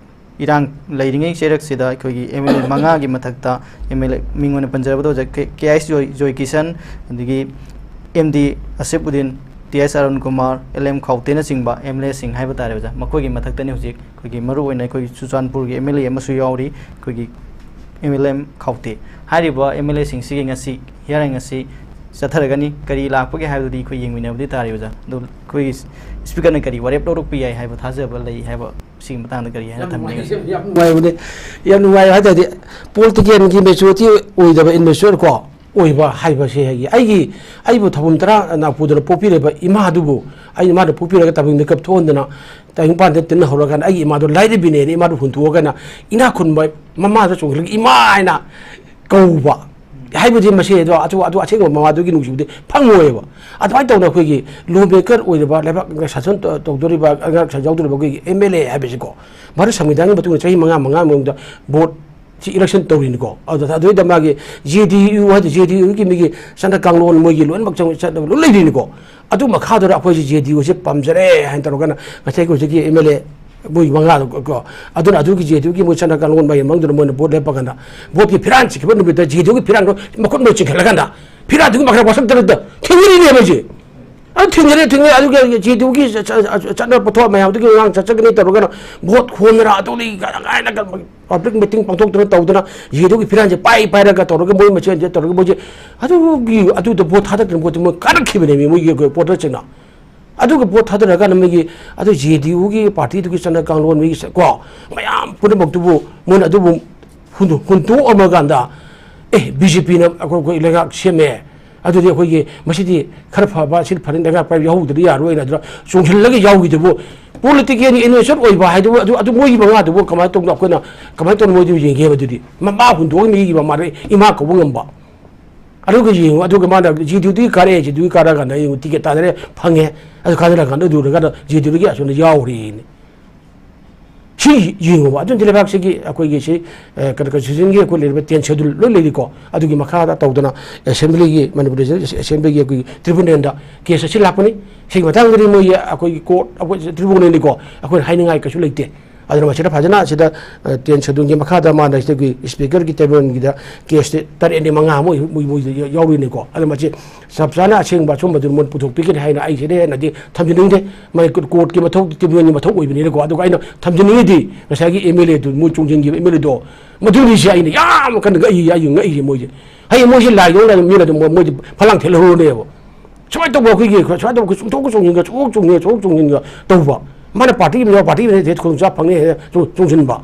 ꯏꯔꯥꯡ ꯂꯩꯔꯤꯉꯩ ꯆꯩꯔꯛꯁꯤꯗ ꯑꯩꯈꯣꯏꯒꯤ ꯑꯦꯝ ꯑꯦꯜ ꯑꯦ ꯃꯉꯥꯒꯤ ꯃꯊꯛꯇ ꯑꯦꯝ ꯑꯦꯜ ꯑꯦ ꯃꯤꯡ ꯑꯣꯏꯅ ꯄꯟꯖꯔꯕꯗ ꯑꯣꯖꯥ ꯀꯦ ꯑꯩꯁ ꯖꯣꯏ ꯖꯣꯏ ꯀꯤꯁꯟ, ꯑꯗꯒꯤ M D Asif Uddin, T S Arun Kumar, L M ꯈꯥꯎꯇꯦꯅꯆꯤꯡꯕ ꯑꯦꯝ ꯑꯦꯜ ꯑꯦꯁꯤꯡ ꯍꯥꯏꯕ ꯇꯥꯔꯦ ꯑꯣꯖꯥ, ꯃꯈꯣꯏꯒꯤ ꯃꯊꯛꯇꯅꯤ ꯍꯧꯖꯤꯛ ꯑꯩꯈꯣꯏꯒꯤ ꯃꯔꯨꯑꯣꯏꯅ ꯑꯩꯈꯣꯏꯒꯤ ꯆꯨꯔꯆꯥꯟꯄꯨꯔꯒꯤ ꯑꯦꯝ ꯑꯦꯜ ꯑꯦ ꯑꯃꯁꯨ ꯌꯥꯎꯔꯤ, ꯑꯩꯈꯣꯏꯒꯤ ꯑꯦꯝ ꯑꯦꯜ ꯑꯦꯝ ꯈꯥꯎꯇꯦ꯫ ꯍꯥꯏꯔꯤꯕ ꯑꯦꯝ ꯑꯦꯜ ꯑꯦꯁꯤꯡꯁꯤꯒꯤ ꯉꯁꯤ hearing ꯑꯁꯤ ꯆꯠꯊꯔꯒꯅꯤ꯫ ꯀꯔꯤ ꯂꯥꯛꯄꯒꯦ ꯍꯥꯏꯕꯗꯨꯗꯤ ꯑꯩꯈꯣꯏ ꯌꯦꯡꯃꯤꯟꯅꯕꯗꯤ ꯇꯥꯔꯦ ꯑꯣꯖꯥ꯫ ꯑꯗꯨ ꯑꯩꯈꯣꯏꯒꯤ ꯁ꯭ꯄꯤꯀꯔꯅ ꯀꯔꯤ ꯋꯥꯔꯦꯞ ꯂꯧꯔꯛꯄ ꯌꯥꯏ ꯍꯥꯏꯕ ꯊꯥꯖꯕ ꯂꯩ ꯍꯥꯏꯕ ꯁꯤꯒꯤ ꯃꯇꯥꯡꯗ ꯀꯔꯤ ꯍꯥꯏꯅ ꯌꯥꯝ ꯊꯝꯕꯤꯅꯤꯡꯉꯤ? ꯅꯨꯡꯉꯥꯏ-, ꯌꯥꯝ ꯅꯨꯡꯉꯥꯏꯕꯅꯦ꯫ ꯌꯥꯝ ꯅꯨꯡꯉꯥꯏꯕ ꯍꯥꯏ ꯇꯥꯔꯗꯤ ꯄꯣꯂꯤꯇꯤꯀꯦꯜꯒꯤ ꯃꯦꯆꯨꯔꯤꯇꯤ ꯑꯣꯏꯗꯕ, ꯏꯟꯃꯦꯆꯨꯔ ꯀꯣ ꯑꯣꯏꯕ ꯍꯥꯏꯕꯁꯦ ꯑꯩꯒꯤ, ꯑꯩꯒꯤ, ꯑꯩꯕꯨ ꯊꯧꯕꯝ ꯇꯔꯥ ꯅꯥꯄꯨꯗꯅ ꯄꯣꯛꯄꯤꯔꯕ ꯏꯃꯥ ꯑꯗꯨꯕꯨ, ꯑꯩ ꯏꯃꯥꯅ ꯄꯣꯛꯄꯤꯔꯒ ꯇꯥꯕꯤꯡꯗ ꯀꯞ ꯊꯣꯛꯍꯟꯗꯅ ꯇꯥꯏꯕꯪꯄꯥꯟꯗ ꯇꯤꯟꯅ ꯍꯧꯔꯀꯥꯟꯗ ꯑꯩꯒꯤ ꯏꯃꯥꯗꯣ ꯂꯥꯏꯔꯕꯤꯅꯦꯅ ꯏꯃꯥꯗꯣ ꯍꯨꯟꯇꯣꯛꯑꯒꯅ ꯏꯅꯥꯛ ꯈꯨꯟꯕ ꯃꯃꯥꯗ ꯆꯣꯡꯁꯤꯜꯂꯒ ꯏꯃꯥ ꯍꯥꯏꯅ ꯀꯧꯕ ꯍꯥꯏꯕꯗꯤ ꯃꯁꯤ ꯑꯗꯣ ꯑꯗꯨ, ꯑꯗꯨ ꯑꯁꯦꯡꯕ ꯃꯃꯥꯗꯨꯒꯤ ꯅꯨꯡꯁꯤꯕꯗꯤ ꯐꯪꯉꯣꯏꯕ꯫ ꯑꯗꯨꯃꯥꯏꯅ ꯇꯧꯅ ꯑꯩꯈꯣꯏꯒꯤ ꯂꯣ ꯃꯦꯀꯔ ꯑꯣꯏꯔꯤꯕ, ꯂꯩꯕꯥꯛ ꯁꯥꯁꯟ ꯇꯧ-, ꯇꯧꯗꯣꯔꯤꯕ, ꯂꯩꯉꯥꯛ ꯁꯥꯁꯟ ꯌꯥꯎꯗꯣꯔꯤꯕ ꯑꯩꯈꯣꯏꯒꯤ ꯑꯦꯝ ꯑꯦꯜ ꯑꯦ ꯍꯥꯏꯕꯁꯤꯀꯣ, ꯚꯥꯔꯠ ꯁꯪꯕꯤꯙꯥꯟꯒꯤ ꯃꯇꯨꯡ ꯏꯟꯅ ꯆꯍꯤ ꯃꯉꯥ, ꯃꯉꯥ ꯃꯅꯨꯡꯗ ꯚꯣꯠ ꯁꯤ ꯏꯂꯦꯛꯁꯟ ꯇꯧꯔꯤꯅꯤꯀꯣ꯫ ꯑꯗꯨꯗ ꯑꯗꯨꯗꯩꯗ ꯃꯥꯒꯤ ꯖꯦ ꯗꯤ ꯌꯨ ꯍꯥꯏꯗꯤ ꯖꯦ ꯗꯤ ꯌꯨꯒꯤ ꯃꯤꯒꯤ ꯆꯠꯅ ꯀꯥꯡꯂꯣꯟ ꯃꯣꯏꯒꯤ ꯂꯣꯏꯅꯃꯛ ꯆꯪ-, ꯆꯠꯅꯕ ꯂꯣꯏ ꯂꯩꯔꯤꯅꯤꯀꯣ꯫ ꯑꯗꯨ ꯃꯈꯥꯗꯨꯗ ꯑꯩꯈꯣꯏꯁꯦ ꯖꯦ ꯗꯤ ꯌꯨꯁꯦ ꯄꯥꯝꯖꯔꯦ ꯍꯥꯏꯅ ꯇꯧꯔꯒꯅ ꯉꯁꯥꯏꯒꯤ ꯍꯧꯖꯤꯛꯀꯤ ꯑꯦꯝ ꯑꯦꯜ ꯑꯦ ꯃꯣꯏ ꯃꯉꯥꯗꯣ ꯀꯣ, ꯑꯗꯨꯅ ꯑꯗꯨꯒꯤ ꯖꯦ ꯗꯤ ꯌꯨꯒꯤ ꯃꯣꯏ ꯆꯠꯅ ꯀꯥꯡꯂꯣꯟ ꯃꯌꯥꯝ ꯃꯅꯨꯡꯗꯨꯗ ꯃꯣꯏꯅ ꯚꯣꯠ ꯂꯦꯞꯄ ꯀꯥꯟꯗ ꯚꯣꯠꯀꯤ ꯐꯤꯔꯥꯟ ꯆꯤꯡꯈꯤꯕ ꯅꯨꯃꯤꯠꯇ ꯖꯦ ꯗꯤ ꯌꯨꯒꯤ ꯐꯤꯔꯥꯟꯗꯣ ꯃꯈꯨꯠ ꯃꯣꯏ ꯆꯤꯡꯈꯠꯂꯀꯥꯟꯗ ꯐꯤꯔꯥꯟꯗꯨꯒꯤ ꯃꯈꯥ ꯋꯥꯁꯛꯇꯅ ꯊꯦꯡꯅꯔꯤꯅꯦꯕ ꯑꯩꯁꯦ꯫ ꯑꯗꯨ ꯊꯦꯡꯅꯔꯦ, ꯊꯦꯡꯅꯔꯦ꯫ ꯑꯗꯨꯒꯤ ꯖꯦ ꯗꯤ ꯌꯨꯒꯤ ꯆ-, ꯆ-, ꯆ-, ꯆꯠꯅ ꯄꯣꯠꯊꯣꯛ ꯃꯌꯥꯝꯗꯨꯒꯤ ꯑꯉꯥꯡ ꯆꯠꯆꯒꯅꯤ ꯇꯧꯔꯒꯅ ꯚꯣꯠ ꯈꯣꯝꯗꯅ ꯑꯗꯨꯗꯒꯤ ꯀꯥꯏꯅ ꯄꯕ꯭ꯂꯤꯛ ꯃꯤꯇꯤꯡ ꯄꯥꯡꯊꯣꯛꯇꯅ ꯇꯧꯗꯅ ꯖꯦ ꯗꯤ ꯌꯨꯒꯤ ꯐꯤꯔꯥꯟꯁꯦ ꯄꯥꯏ ꯄꯥꯏꯔꯒ ꯇꯧꯔꯒ ꯃꯣꯏ ꯃꯁꯦꯟꯁꯦ ꯇꯧꯔꯒ ꯃꯣꯏꯁꯦ ꯑꯗꯨꯒꯤ, ꯑꯗꯨꯗ ꯚꯣꯠ ꯊꯥꯗꯗꯅ ꯚꯣꯠꯁꯦ ꯃꯣꯏ ꯀꯥꯔꯛꯈꯤꯕꯅꯦꯃꯤ ꯃꯣꯏꯒꯤ ꯄꯣꯇꯔꯁꯤꯡꯅ꯫ ꯑꯗꯨꯒ ꯚꯣꯠ ꯊꯥꯗꯔꯀꯥꯟꯗ ꯃꯣꯏꯒꯤ ꯑꯗꯨ ꯖꯦ ꯗꯤ ꯌꯨꯒꯤ ꯄꯥꯔꯇꯤꯗꯨꯒꯤ ꯆꯠꯅ ꯀꯥꯡꯂꯣꯟ ꯃꯣꯏꯒꯤ ꯆ-, ꯀꯣ ꯃꯌꯥꯝ ꯄꯨꯝꯅꯃꯛꯇꯨꯕꯨ ꯃꯣꯏꯅ ꯑꯗꯨꯕꯨ ꯍꯨꯟꯗꯣ-, ꯍꯨꯟꯗꯣꯛꯑꯝꯃꯀꯥꯟꯗ, "ꯑꯦ, ꯕꯤ ꯖꯦ ꯄꯤꯅ ꯑꯩꯈꯣꯏ, ꯑꯩꯈꯣꯏ ꯂꯩꯉꯥꯛ ꯁꯦꯝꯃꯦ, ꯑꯗꯨꯗꯤ ꯑꯩꯈꯣꯏꯒꯤ ꯃꯁꯤꯗꯤ ꯈꯔ ꯐꯕ, ꯁꯤ ꯐꯔꯦ, ꯂꯩꯉꯥꯛ ꯄꯥꯏꯕ ꯌꯥꯎꯍꯧꯗ꯭ꯔꯗꯤ ꯌꯥꯔꯣꯏꯅ" ꯑꯗꯨꯅ ꯆꯣꯡꯁꯤꯜꯂꯒ ꯌꯥꯎꯈꯤꯗꯨꯕꯨ ꯄꯣꯂꯤꯇꯤꯀꯦꯜꯒꯤ ꯏꯟꯚꯦꯁꯇꯔ ꯑꯣꯏꯕ ꯍꯥꯏꯗꯨꯕꯨ ꯑꯗꯨ, ꯑꯗꯨ ꯃꯣꯏꯒꯤ ꯃꯉꯥꯗꯨꯕꯨ ꯀꯃꯥꯏꯅ ꯇꯧꯅ ꯑꯩꯈꯣꯏꯅ ꯀꯃꯥꯏꯅ ꯇꯧꯅ ꯃꯣꯏꯗꯨ ꯌꯦꯡꯒꯦ ꯍꯥꯏꯕꯗꯨꯗꯤ ꯃꯃꯥ ꯍꯨꯟꯗꯣꯛꯑꯒ ꯃꯤꯒꯤ ꯃꯃꯥꯗ ꯏꯃꯥ ꯀꯧꯕ ꯉꯝꯕ꯫ ꯑꯗꯨꯒ ꯌꯦꯡꯉꯨ, ꯑꯗꯨꯒ ꯃꯥꯅ ꯖꯦ ꯗꯤ ꯌꯨꯗꯒꯤ ꯀꯥꯔꯛꯑꯦ, ꯖꯦ ꯗꯤ ꯌꯨꯒꯤ ꯀꯥꯔꯛꯑꯀꯥꯟꯗ ꯌꯦꯡꯉꯨ, ꯇꯤꯀꯦꯠ ꯇꯥꯟꯅꯔꯦ, ꯐꯪꯉꯦ꯫ ꯑꯗꯨ ꯀꯥꯟꯅꯔꯀꯥꯟꯗ ꯑꯗꯨꯗꯨꯔꯒ ꯖꯦ ꯗꯤ ꯌꯨꯗꯒꯤ ꯑꯁꯣꯝꯗ ꯌꯥꯎꯔꯤꯅꯤ꯫ ꯁꯤ ꯌꯦꯡꯉꯨꯕ꯫ ꯑꯗꯨꯅꯗꯤ ꯂꯩꯕꯥꯛꯁꯤꯒꯤ ꯑꯩꯈꯣꯏꯒꯤ ꯁꯤ, ꯑ, ꯀꯩꯅꯣ, constitutionꯒꯤ ꯑꯩꯈꯣꯏ ꯂꯩꯔꯤꯕ ten schedule ꯂꯣꯏ ꯂꯩꯔꯤꯀꯣ꯫ ꯑꯗꯨꯒꯤ ꯃꯈꯥꯗ ꯇꯧꯗꯅ assemblyꯒꯤ, ꯃꯅꯤꯄꯨꯔ Assemblyꯒꯤ ꯑꯩꯈꯣꯏꯒꯤ tribunalꯗ case ꯑꯁꯤ ꯂꯥꯛꯄꯅꯤ꯫ ꯁꯤꯒꯤ ꯃꯇꯥꯡꯗꯗꯤ ꯃꯣꯏꯒꯤ ꯑꯩꯈꯣꯏꯒꯤ court, ꯑꯩꯈꯣꯏ tribunalꯅꯤꯀꯣ, ꯑꯩꯈꯣꯏꯅ ꯍꯥꯏꯅꯤꯡꯉꯥꯏ ꯀꯩꯁꯨ ꯂꯩꯇꯦ꯫ ꯑꯗꯨꯅ ꯃꯁꯤꯗ ꯐꯖꯅ ꯁꯤꯗ, ꯑ, ten scheduleꯒꯤ ꯃꯈꯥꯗ ꯃꯥꯅ ꯁꯤꯗꯒꯤ speakerꯒꯤ tribunalꯒꯤꯗ caseꯁꯦ ꯇꯔꯦꯠꯅꯤ ꯃꯉꯥ ꯑꯃ ꯃꯣꯏ, ꯃꯣꯏ, ꯃꯣꯏꯗ ꯌꯥꯎꯔꯤꯅꯤꯀꯣ꯫ ꯑꯗꯨ ꯃꯁꯤ ꯆꯞ ꯆꯥꯅ ꯑꯁꯦꯡꯕ ꯑꯆꯨꯝꯕꯗꯨ ꯃꯣꯏ ꯄꯨꯊꯣꯛꯄꯤꯒꯅꯤ ꯍꯥꯏꯅ ꯑꯩ ꯁꯤꯗ ꯍꯦꯟꯅꯗꯤ ꯊꯝꯖꯅꯤꯡꯗꯦ꯫ ꯃꯥꯒꯤ courtꯀꯤ ꯃꯊꯧ, tribunalꯒꯤ ꯃꯊꯧ ꯑꯣꯏꯕꯅꯤꯅꯀꯣ꯫ ꯑꯗꯨꯒ ꯑꯩꯅ ꯊꯝꯖꯅꯤꯡꯉꯤꯗꯤ ꯉꯁꯥꯏꯒꯤ MLAꯗꯨ, ꯃꯣꯏ ꯆꯣꯡꯁꯤꯟꯈꯤꯕ MLAꯗꯣ, ꯃꯗꯨꯅꯤꯁꯦ ꯑꯩꯅ ꯌꯥꯝ ꯀꯟꯅ ꯉꯛꯏ, ꯑꯩ ꯉꯛꯏꯁꯦ ꯃꯣꯏꯁꯦ꯫ ꯍꯌꯦꯡ ꯃꯣꯏꯁꯦ ꯂꯥꯏꯗꯧꯅ ꯃꯤꯅ ꯑꯗꯨꯝ ꯃꯣꯏꯁꯦ ꯐꯂꯥꯡ ꯊꯦꯠꯍꯧꯔꯅꯦꯕ꯫ ꯁꯨꯃꯥꯏꯅ ꯇꯧꯕ ꯑꯩꯈꯣꯏꯒꯤ, ꯁꯨꯃꯥꯏꯅ ꯇꯧꯕ ꯆꯣꯡꯊꯣꯛꯀ ꯆꯣꯡꯁꯤꯟꯒ, ꯆꯣꯡꯊꯣꯛ ꯆꯣꯡꯁꯤꯟꯒ, ꯆꯣꯡꯊꯣꯛ ꯆꯣꯡꯁꯤꯟꯒ ꯇꯧꯕ꯫ ꯃꯥꯅ party ꯑꯃ ꯌꯥꯎ, party ꯑꯃ ꯍꯦꯛꯇ ꯈꯨꯗꯣꯡꯆꯥꯕ ꯐꯪꯉꯦ ꯍꯦꯛꯇ ꯆꯣꯡ-, ꯆꯣꯡꯁꯤꯟꯕ꯫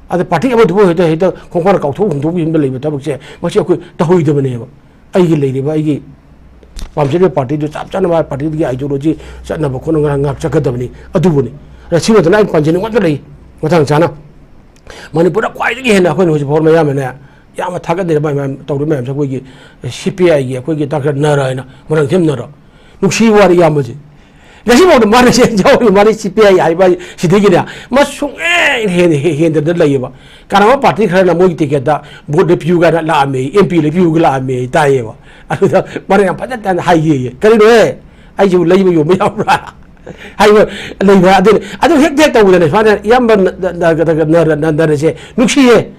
ꯑꯗ party ꯑꯃꯗꯨꯕꯨ ꯍꯦꯛꯇ, ꯍꯦꯛꯇ ꯈꯣꯡꯄꯥꯛꯅ ꯀꯥꯎꯊꯣꯛ ꯍꯨꯟꯗꯣꯛꯈꯤꯕ ꯂꯩꯕ ꯊꯕꯛꯁꯦ, ꯃꯁꯤ ꯑꯩꯈꯣꯏ ꯇꯧꯍꯩꯗꯕꯅꯦꯕ꯫ ꯑꯩꯒꯤ ꯂꯩꯔꯤꯕ, ꯑꯩꯒꯤ ꯄꯥꯝꯖꯔꯤꯕ partyꯗꯨ ꯆꯞ ꯆꯥꯅ ꯃꯥ partyꯗꯨꯒꯤ ideology ꯆꯠꯅꯕ ꯈꯣꯠꯅꯕ ꯉꯥꯛ, ꯉꯥꯛ ꯆꯠꯀꯗꯕꯅꯤ꯫ ꯑꯗꯨꯕꯨꯅꯤ꯫ ꯑꯗ ꯁꯤ ꯅꯠꯇꯅ ꯑꯩꯅ ꯄꯟꯖꯅꯤꯡꯕ ꯑꯃ ꯂꯩ꯫ ꯃꯇꯥꯡ ꯆꯥꯅ ꯃꯅꯤꯄꯨꯔꯗ ꯈ꯭ꯋꯥꯏꯗꯒꯤ ꯍꯦꯟꯅ ꯑꯩꯈꯣꯏꯅ ꯍꯧꯖꯤꯛ ꯐꯥꯎꯕ ꯃꯌꯥꯝ ꯑꯃꯅ ꯌꯥꯝꯅ ꯊꯥꯒꯠꯅꯔꯤꯕ ꯃꯌꯥꯝ, ꯃꯌꯥꯝ ꯇꯧꯔꯤꯕ ꯃꯌꯥꯝꯁꯦ ꯑꯩꯈꯣꯏꯒꯤ CPIꯒꯤ ꯑꯩꯈꯣꯏꯒꯤ Doctor ꯅꯔ ꯍꯥꯏꯅ, ꯃꯣꯏꯔꯥꯡꯊꯦꯝ ꯅꯔ꯫ ꯅꯨꯡꯁꯤꯕ ꯋꯥꯅꯤ ꯏꯌꯥꯝꯕꯁꯦ꯫ ꯉꯁꯤꯐꯥꯎꯗ ꯃꯥꯅ ꯁꯦꯟ ꯌꯥꯎꯔꯤ, ꯃꯥꯅ CPI ꯍꯥꯏꯕ ꯁꯤꯗꯒꯤꯅꯦ, ꯃꯥ ꯁꯨꯡꯍꯦꯟ ꯍꯦꯟ-, ꯍꯦꯟꯗꯅ ꯂꯩꯌꯦꯕ꯫ ꯀꯅꯥꯒꯨꯝꯕ party ꯈꯔꯅ ꯃꯣꯏꯒꯤ ticketꯇ vote ꯂꯦꯞꯄꯤꯌꯨ ꯀꯥꯏꯅ ꯂꯥꯛꯑꯝꯃꯦ, MP ꯂꯦꯞꯄꯤꯌꯨꯒ ꯂꯥꯛꯑꯝꯃꯦ ꯇꯥꯏꯌꯦꯕ꯫ ꯑꯗꯨꯗ ꯃꯥꯅ ꯌꯥꯝ ꯐꯖꯅ ꯇꯥꯅ ꯍꯥꯏꯌꯦꯌꯦ, "ꯀꯔꯤꯅꯣꯍꯦ? ꯑꯩꯁꯤꯕꯨ ꯂꯩꯕ ꯌꯣꯟꯕ ꯌꯥꯎꯕ꯭ꯔꯥ?" ꯍꯥꯏꯕ ꯂꯩꯕ꯫ ꯑꯗꯨꯅ ꯑꯗꯨ ꯍꯦꯛ ꯍꯦꯛ ꯇꯧꯕꯗꯅꯦ ꯁꯨꯃꯥꯏꯅ, "ꯏꯌꯥꯝꯕ ꯅ-, ꯅ-, ꯅ-, ꯅ-, ꯅ-, ꯅꯔꯁꯦ ꯅꯨꯡꯁꯤꯌꯦ꯫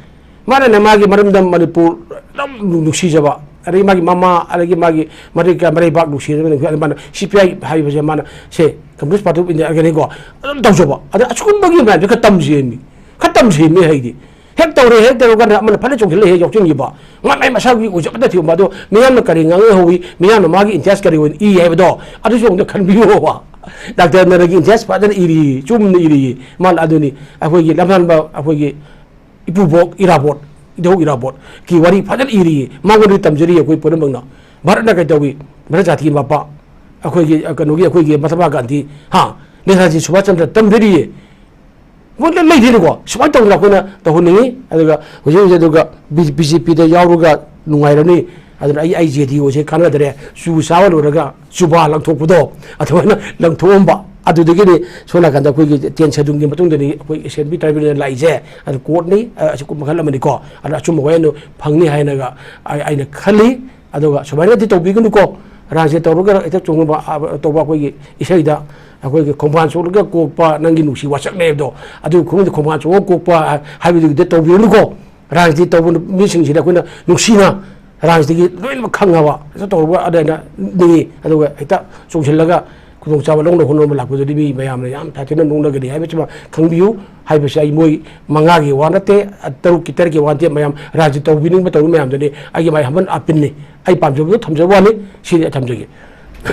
ꯃꯥꯅꯅꯦ ꯃꯥꯒꯤ ꯃꯔꯝꯗꯝ ꯃꯅꯤꯄꯨꯔ ꯑꯗꯨꯝ ꯅꯨꯡꯁꯤꯖꯕ, ꯑꯗꯒꯤ ꯃꯥꯒꯤ ꯃꯃꯥ, ꯑꯗꯒꯤ ꯃꯥꯒꯤ ꯃꯔꯩ-, ꯃꯔꯩꯕꯥꯛ ꯅꯨꯡꯁꯤꯖꯕ, ꯃꯥꯅ CPI ꯍꯥꯏꯕꯁꯦ ꯃꯥꯅ ꯁꯦ Communist Party of Indiaꯒꯅꯤꯀꯣ, ꯑꯗꯨꯝ ꯇꯧꯖꯕ꯫ ꯑꯗ ꯑꯁꯤꯒꯨꯝꯕꯒꯤ ꯃꯌꯥꯝꯁꯦ ꯈꯔ ꯇꯝꯁꯦꯃꯤ, ꯈꯔ ꯇꯝꯁꯦꯃꯤ ꯍꯥꯏꯗꯤ꯫ ꯍꯦꯛ ꯇꯧꯔꯦ, ꯍꯦꯛ ꯇꯧꯔꯀꯥꯟꯗ ꯑꯃꯅ ꯐꯅ ꯆꯣꯡꯁꯤꯜꯂ ꯍꯦꯛ ꯌꯥꯎꯁꯤꯟꯈꯤꯕ꯫ ꯃꯥ ꯃꯥꯏ ꯃꯁꯥꯒꯤ ꯑꯣꯏꯖꯕꯗ ꯊꯤꯕ꯫ ꯑꯗꯣ ꯃꯤꯌꯥꯝꯅ ꯀꯔꯤ ꯉꯥꯡꯅꯍꯧꯋꯤ, ꯃꯤꯌꯥꯝꯅ ꯃꯥꯒꯤ interest ꯀꯔꯤ ꯑꯣꯏꯅ ꯏ ꯍꯥꯏꯕꯗꯣ ꯑꯗꯨꯁꯨ ꯑꯃꯨꯛꯇ ꯈꯟꯕꯤꯌꯣꯕ꯫ Doctor ꯅꯔꯒꯤ interest ꯐꯖꯅ ꯏꯔꯤ, ꯆꯨꯝꯅ ꯏꯔꯤ꯫ ꯃꯥꯅ ꯑꯗꯨꯅꯤ ꯑꯩꯈꯣꯏꯒꯤ ꯂꯝꯇꯥꯟꯕ ꯑꯩꯈꯣꯏꯒꯤ ꯏꯄꯨꯕꯣꯛ ꯏꯔꯥꯕꯣꯠ, ꯏꯙꯧ ꯏꯔꯥꯕꯣꯠꯀꯤ ꯋꯥꯔꯤ ꯐꯖꯅ ꯏꯔꯤ, ꯃꯉꯣꯟꯗꯒꯤ ꯇꯝꯖꯔꯤ ꯑꯩꯈꯣꯏ ꯄꯨꯝꯅꯃꯛꯅ꯫ ꯚꯥꯔꯠꯅ ꯀꯩꯗꯧꯏ, ꯚꯥꯔꯠ ꯖꯥꯇꯤꯒꯤ ꯃꯄꯥ, ꯑꯩꯈꯣꯏꯒꯤ, ꯑ, ꯀꯩꯅꯣꯒꯤ, ꯑꯩꯈꯣꯏꯒꯤ ꯃꯍꯥꯇꯃꯥ ꯒꯥꯟꯙꯤ, ꯍꯥ, ꯅꯦꯇꯥꯖꯤ ꯁꯨꯚꯥꯁ ꯆꯟꯗ꯭ꯔ ꯇꯝꯖꯔꯤꯌꯦ꯫ ꯃꯣꯏ ꯂꯣꯏ ꯂꯩꯗꯣꯏꯅꯤꯀꯣ꯫ ꯁꯨꯃꯥꯏꯅ ꯇꯧꯗꯅ ꯑꯩꯈꯣꯏꯅ ꯇꯧꯍꯟꯅꯤꯡꯉꯤ꯫ ꯑꯗꯨꯒ ꯍꯧꯖꯤꯛ ꯍꯧꯖꯤꯛ ꯑꯗꯨꯒ ꯕꯤ-, BJPꯗ ꯌꯥꯎꯔꯒ ꯅꯨꯡꯉꯥꯏꯔꯅꯤ꯫ ꯑꯗꯨꯅ ꯑꯩ, ꯑꯩ JDUꯁꯦ ꯀꯥꯟꯅꯗ꯭ꯔꯦ꯫ ꯆꯨ ꯆꯥꯕ ꯂꯣꯏꯔꯒ ꯆꯨꯕꯥ ꯂꯪꯊꯣꯛꯄꯗꯣ, ꯑꯗꯨꯃꯥꯏꯅ ꯂꯪꯊꯣꯛꯑꯝꯕ꯫ ꯑꯗꯨꯗꯒꯤꯗꯤ ꯁꯣꯝ ꯅꯥꯀꯟꯗ ꯑꯩꯈꯣꯏꯒꯤ ꯇꯦꯟ ꯁꯦꯗꯨꯜꯒꯤ ꯃꯇꯨꯡꯗꯅꯤ ꯑꯩꯈꯣꯏ ꯑꯦꯁꯦꯝꯕ꯭ꯂꯤ ꯇ꯭ꯔꯥꯏꯕꯦꯜꯅ ꯂꯥꯛꯏꯁꯦ꯫ ꯑꯗꯨ ꯀꯣꯔꯠꯅꯤ, ꯑ, ꯑꯁꯤ ꯃꯈꯜ ꯑꯃꯅꯤꯀꯣ꯫ ꯑꯗꯨ ꯑꯆꯨꯝꯕ ꯋꯥꯌꯦꯜ ꯐꯪꯅꯤ ꯍꯥꯏꯅꯒ ꯑꯩ, ꯑꯩꯅ ꯈꯜꯂꯤ꯫ ꯑꯗꯨꯒ ꯁꯨꯃꯥꯏꯅꯗꯤ ꯇꯧꯕꯤꯒꯅꯨꯀꯣ, ꯔꯥꯖꯅꯤꯇꯤ ꯇꯧꯔꯒ ꯍꯦꯛꯇ ꯆꯨꯝꯕ, ꯑ, ꯇꯧꯕ ꯑꯩꯈꯣꯏꯒꯤ ꯏꯁꯩꯗ ꯑꯩꯈꯣꯏꯒꯤ "ꯈꯣꯡꯕꯥꯟ ꯆꯣꯠꯂꯒ ꯀꯣꯛꯄ ꯅꯪꯒꯤ ꯅꯨꯡꯁꯤ ꯋꯥꯁꯛꯅꯦ" ꯍꯥꯏꯕꯗꯣ, ꯑꯗꯨꯒꯤ ꯈꯨꯃꯨꯡꯗ "ꯈꯣꯡꯕꯥꯟ ꯆꯣꯠꯂꯒ ꯀꯣꯛꯄ" ꯍꯥꯏꯕꯗꯨꯒꯤꯗ ꯇꯧꯕꯤꯒꯅꯨꯀꯣ꯫ ꯔꯥꯖꯅꯤꯇꯤ ꯇꯧꯕ ꯃꯤꯁꯤꯡꯁꯤꯗ ꯑꯩꯈꯣꯏꯅ ꯅꯨꯡꯁꯤꯅ ꯔꯥꯖꯅꯤꯇꯤꯒꯤ ꯂꯣꯏꯅꯃꯛ ꯈꯪꯉꯕ ꯍꯦꯛꯇ ꯇꯧꯔꯒ ꯑꯗꯨꯃꯥꯏꯅ ꯅꯤꯡꯉꯤ꯫ ꯑꯗꯨꯒ ꯍꯦꯛꯇ ꯆꯣꯡꯁꯤꯜꯂꯒ ꯈꯨꯗꯣꯡꯆꯥꯕ ꯂꯧꯅꯕ ꯍꯣꯠꯅꯕ ꯂꯥꯛꯄꯗꯨꯗꯤ ꯃꯤ ꯃꯌꯥꯝꯅ ꯌꯥꯝ ꯁꯥꯊꯤꯅ ꯅꯣꯛꯅꯒꯅꯤ ꯍꯥꯏꯕꯁꯤꯃ ꯈꯪꯕꯤꯌꯨ꯫ ꯍꯥꯏꯕꯁꯤ ꯑꯩ ꯃꯣꯏ ꯃꯉꯥꯒꯤ ꯋꯥ ꯅꯠꯇꯦ, ꯇꯔꯨꯛꯀꯤ ꯇꯔꯦꯠꯀꯤ ꯋꯥ ꯅꯠꯇꯦ, ꯃꯌꯥꯝ ꯔꯥꯖꯅꯤꯇꯤ ꯇꯧꯕꯤꯅꯤꯡꯕ ꯇꯧꯕ ꯃꯌꯥꯝꯗꯨꯅꯤ ꯑꯩꯒꯤ ꯃꯥꯏ ꯍꯝꯕꯟ ꯑꯄꯤꯜꯅꯤ꯫ ꯑꯩ ꯄꯥꯝꯖꯕꯗꯣ ꯊꯝꯖꯕ ꯋꯥꯅꯤ꯫ ꯁꯤꯗꯤ ꯑꯩ ꯊꯝꯖꯒꯦ꯫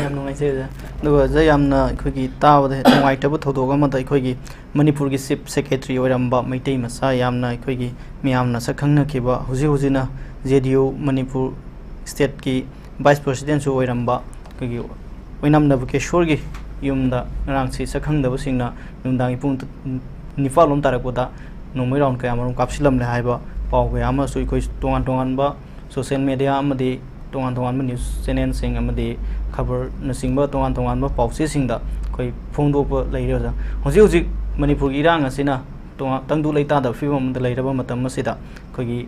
ꯌꯥꯝ ꯅꯨꯡꯉꯥꯏꯖꯩ ꯑꯣꯖꯥ꯫ ꯑꯗꯨꯒ ꯑꯣꯖꯥ, ꯌꯥꯝꯅ ꯑꯩꯈꯣꯏꯒꯤ ꯇꯥꯕꯗ ꯅꯨꯡꯉꯥꯏꯇꯕ ꯊꯧꯗꯣꯛ ꯑꯃꯗ, ꯑꯩꯈꯣꯏꯒꯤ ꯃꯅꯤꯄꯨꯔꯒꯤ ꯆꯤꯐ ꯁꯦꯀ꯭ꯔꯦꯇꯔꯤ ꯑꯣꯏꯔꯝꯕ ꯃꯩꯇꯩ ꯃꯆꯥ ꯌꯥꯝꯅ ꯑꯩꯈꯣꯏꯒꯤ ꯃꯤꯌꯥꯝꯅ ꯁꯛ ꯈꯪꯅꯈꯤꯕ, ꯍꯧꯖꯤꯛ ꯍꯧꯖꯤꯛꯅ ꯖꯦ ꯗꯤ ꯌꯨ ꯃꯅꯤꯄꯨꯔ ꯁ꯭ꯇꯦꯠꯀꯤ ꯚꯥꯏꯁ ꯄ꯭ꯔꯁꯤꯗꯦꯟꯁꯨ ꯑꯣꯏꯔꯝꯕ ꯑꯩꯈꯣꯏꯒꯤ ꯑꯣꯏꯅꯥꯝ ꯅꯕꯀꯦꯁꯣꯔꯒꯤ ꯌꯨꯝꯗ ꯉꯔꯥꯡꯁꯤ ꯁꯛ ꯈꯪꯗꯕꯁꯤꯡꯅ ꯅꯨꯡꯗꯥꯡꯒꯤ ꯄꯨꯡ ꯅꯤꯄꯥꯜ ꯂꯣꯝ ꯇꯥꯔꯛꯄꯗ ꯅꯣꯡꯃꯩ ꯔꯥꯎꯟ ꯀꯌꯥ ꯃꯔꯨꯝ ꯀꯥꯞꯁꯤꯜꯂꯝꯂꯦ ꯍꯥꯏꯕ ꯄꯥꯎ ꯀꯌꯥ ꯑꯃꯁꯨ ꯑꯩꯈꯣꯏ ꯇꯣꯉꯥꯟ ꯇꯣꯉꯥꯟꯕ ꯁꯣꯁꯦꯜ ꯃꯦꯗꯤꯌꯥ ꯑꯃꯗꯤ ꯇꯣꯉꯥꯟ ꯇꯣꯉꯥꯟꯕ ꯅ꯭ꯌꯨꯁ ꯆꯦꯅꯦꯜꯁꯤꯡ ꯑꯃꯗꯤ ꯈꯕꯔꯅꯆꯤꯡꯕ ꯇꯣꯉꯥꯟ ꯇꯣꯉꯥꯟꯕ ꯄꯥꯎꯆꯦꯁꯤꯡꯗ ꯑꯩꯈꯣꯏ ꯐꯣꯡꯗꯣꯛꯄ ꯂꯩꯔꯦ ꯑꯣꯖꯥ꯫ ꯍꯧꯖꯤꯛ ꯍꯧꯖꯤꯛ ꯃꯅꯤꯄꯨꯔꯒꯤ ꯏꯔꯥꯡ ꯑꯁꯤꯅ ꯇꯣꯉꯥꯟ, ꯇꯪꯗꯨ ꯂꯩꯇꯥꯗꯕ ꯐꯤꯕꯝ ꯑꯃꯗ ꯂꯩꯔꯕ ꯃꯇꯝ ꯑꯁꯤꯗ ꯑꯩꯈꯣꯏꯒꯤ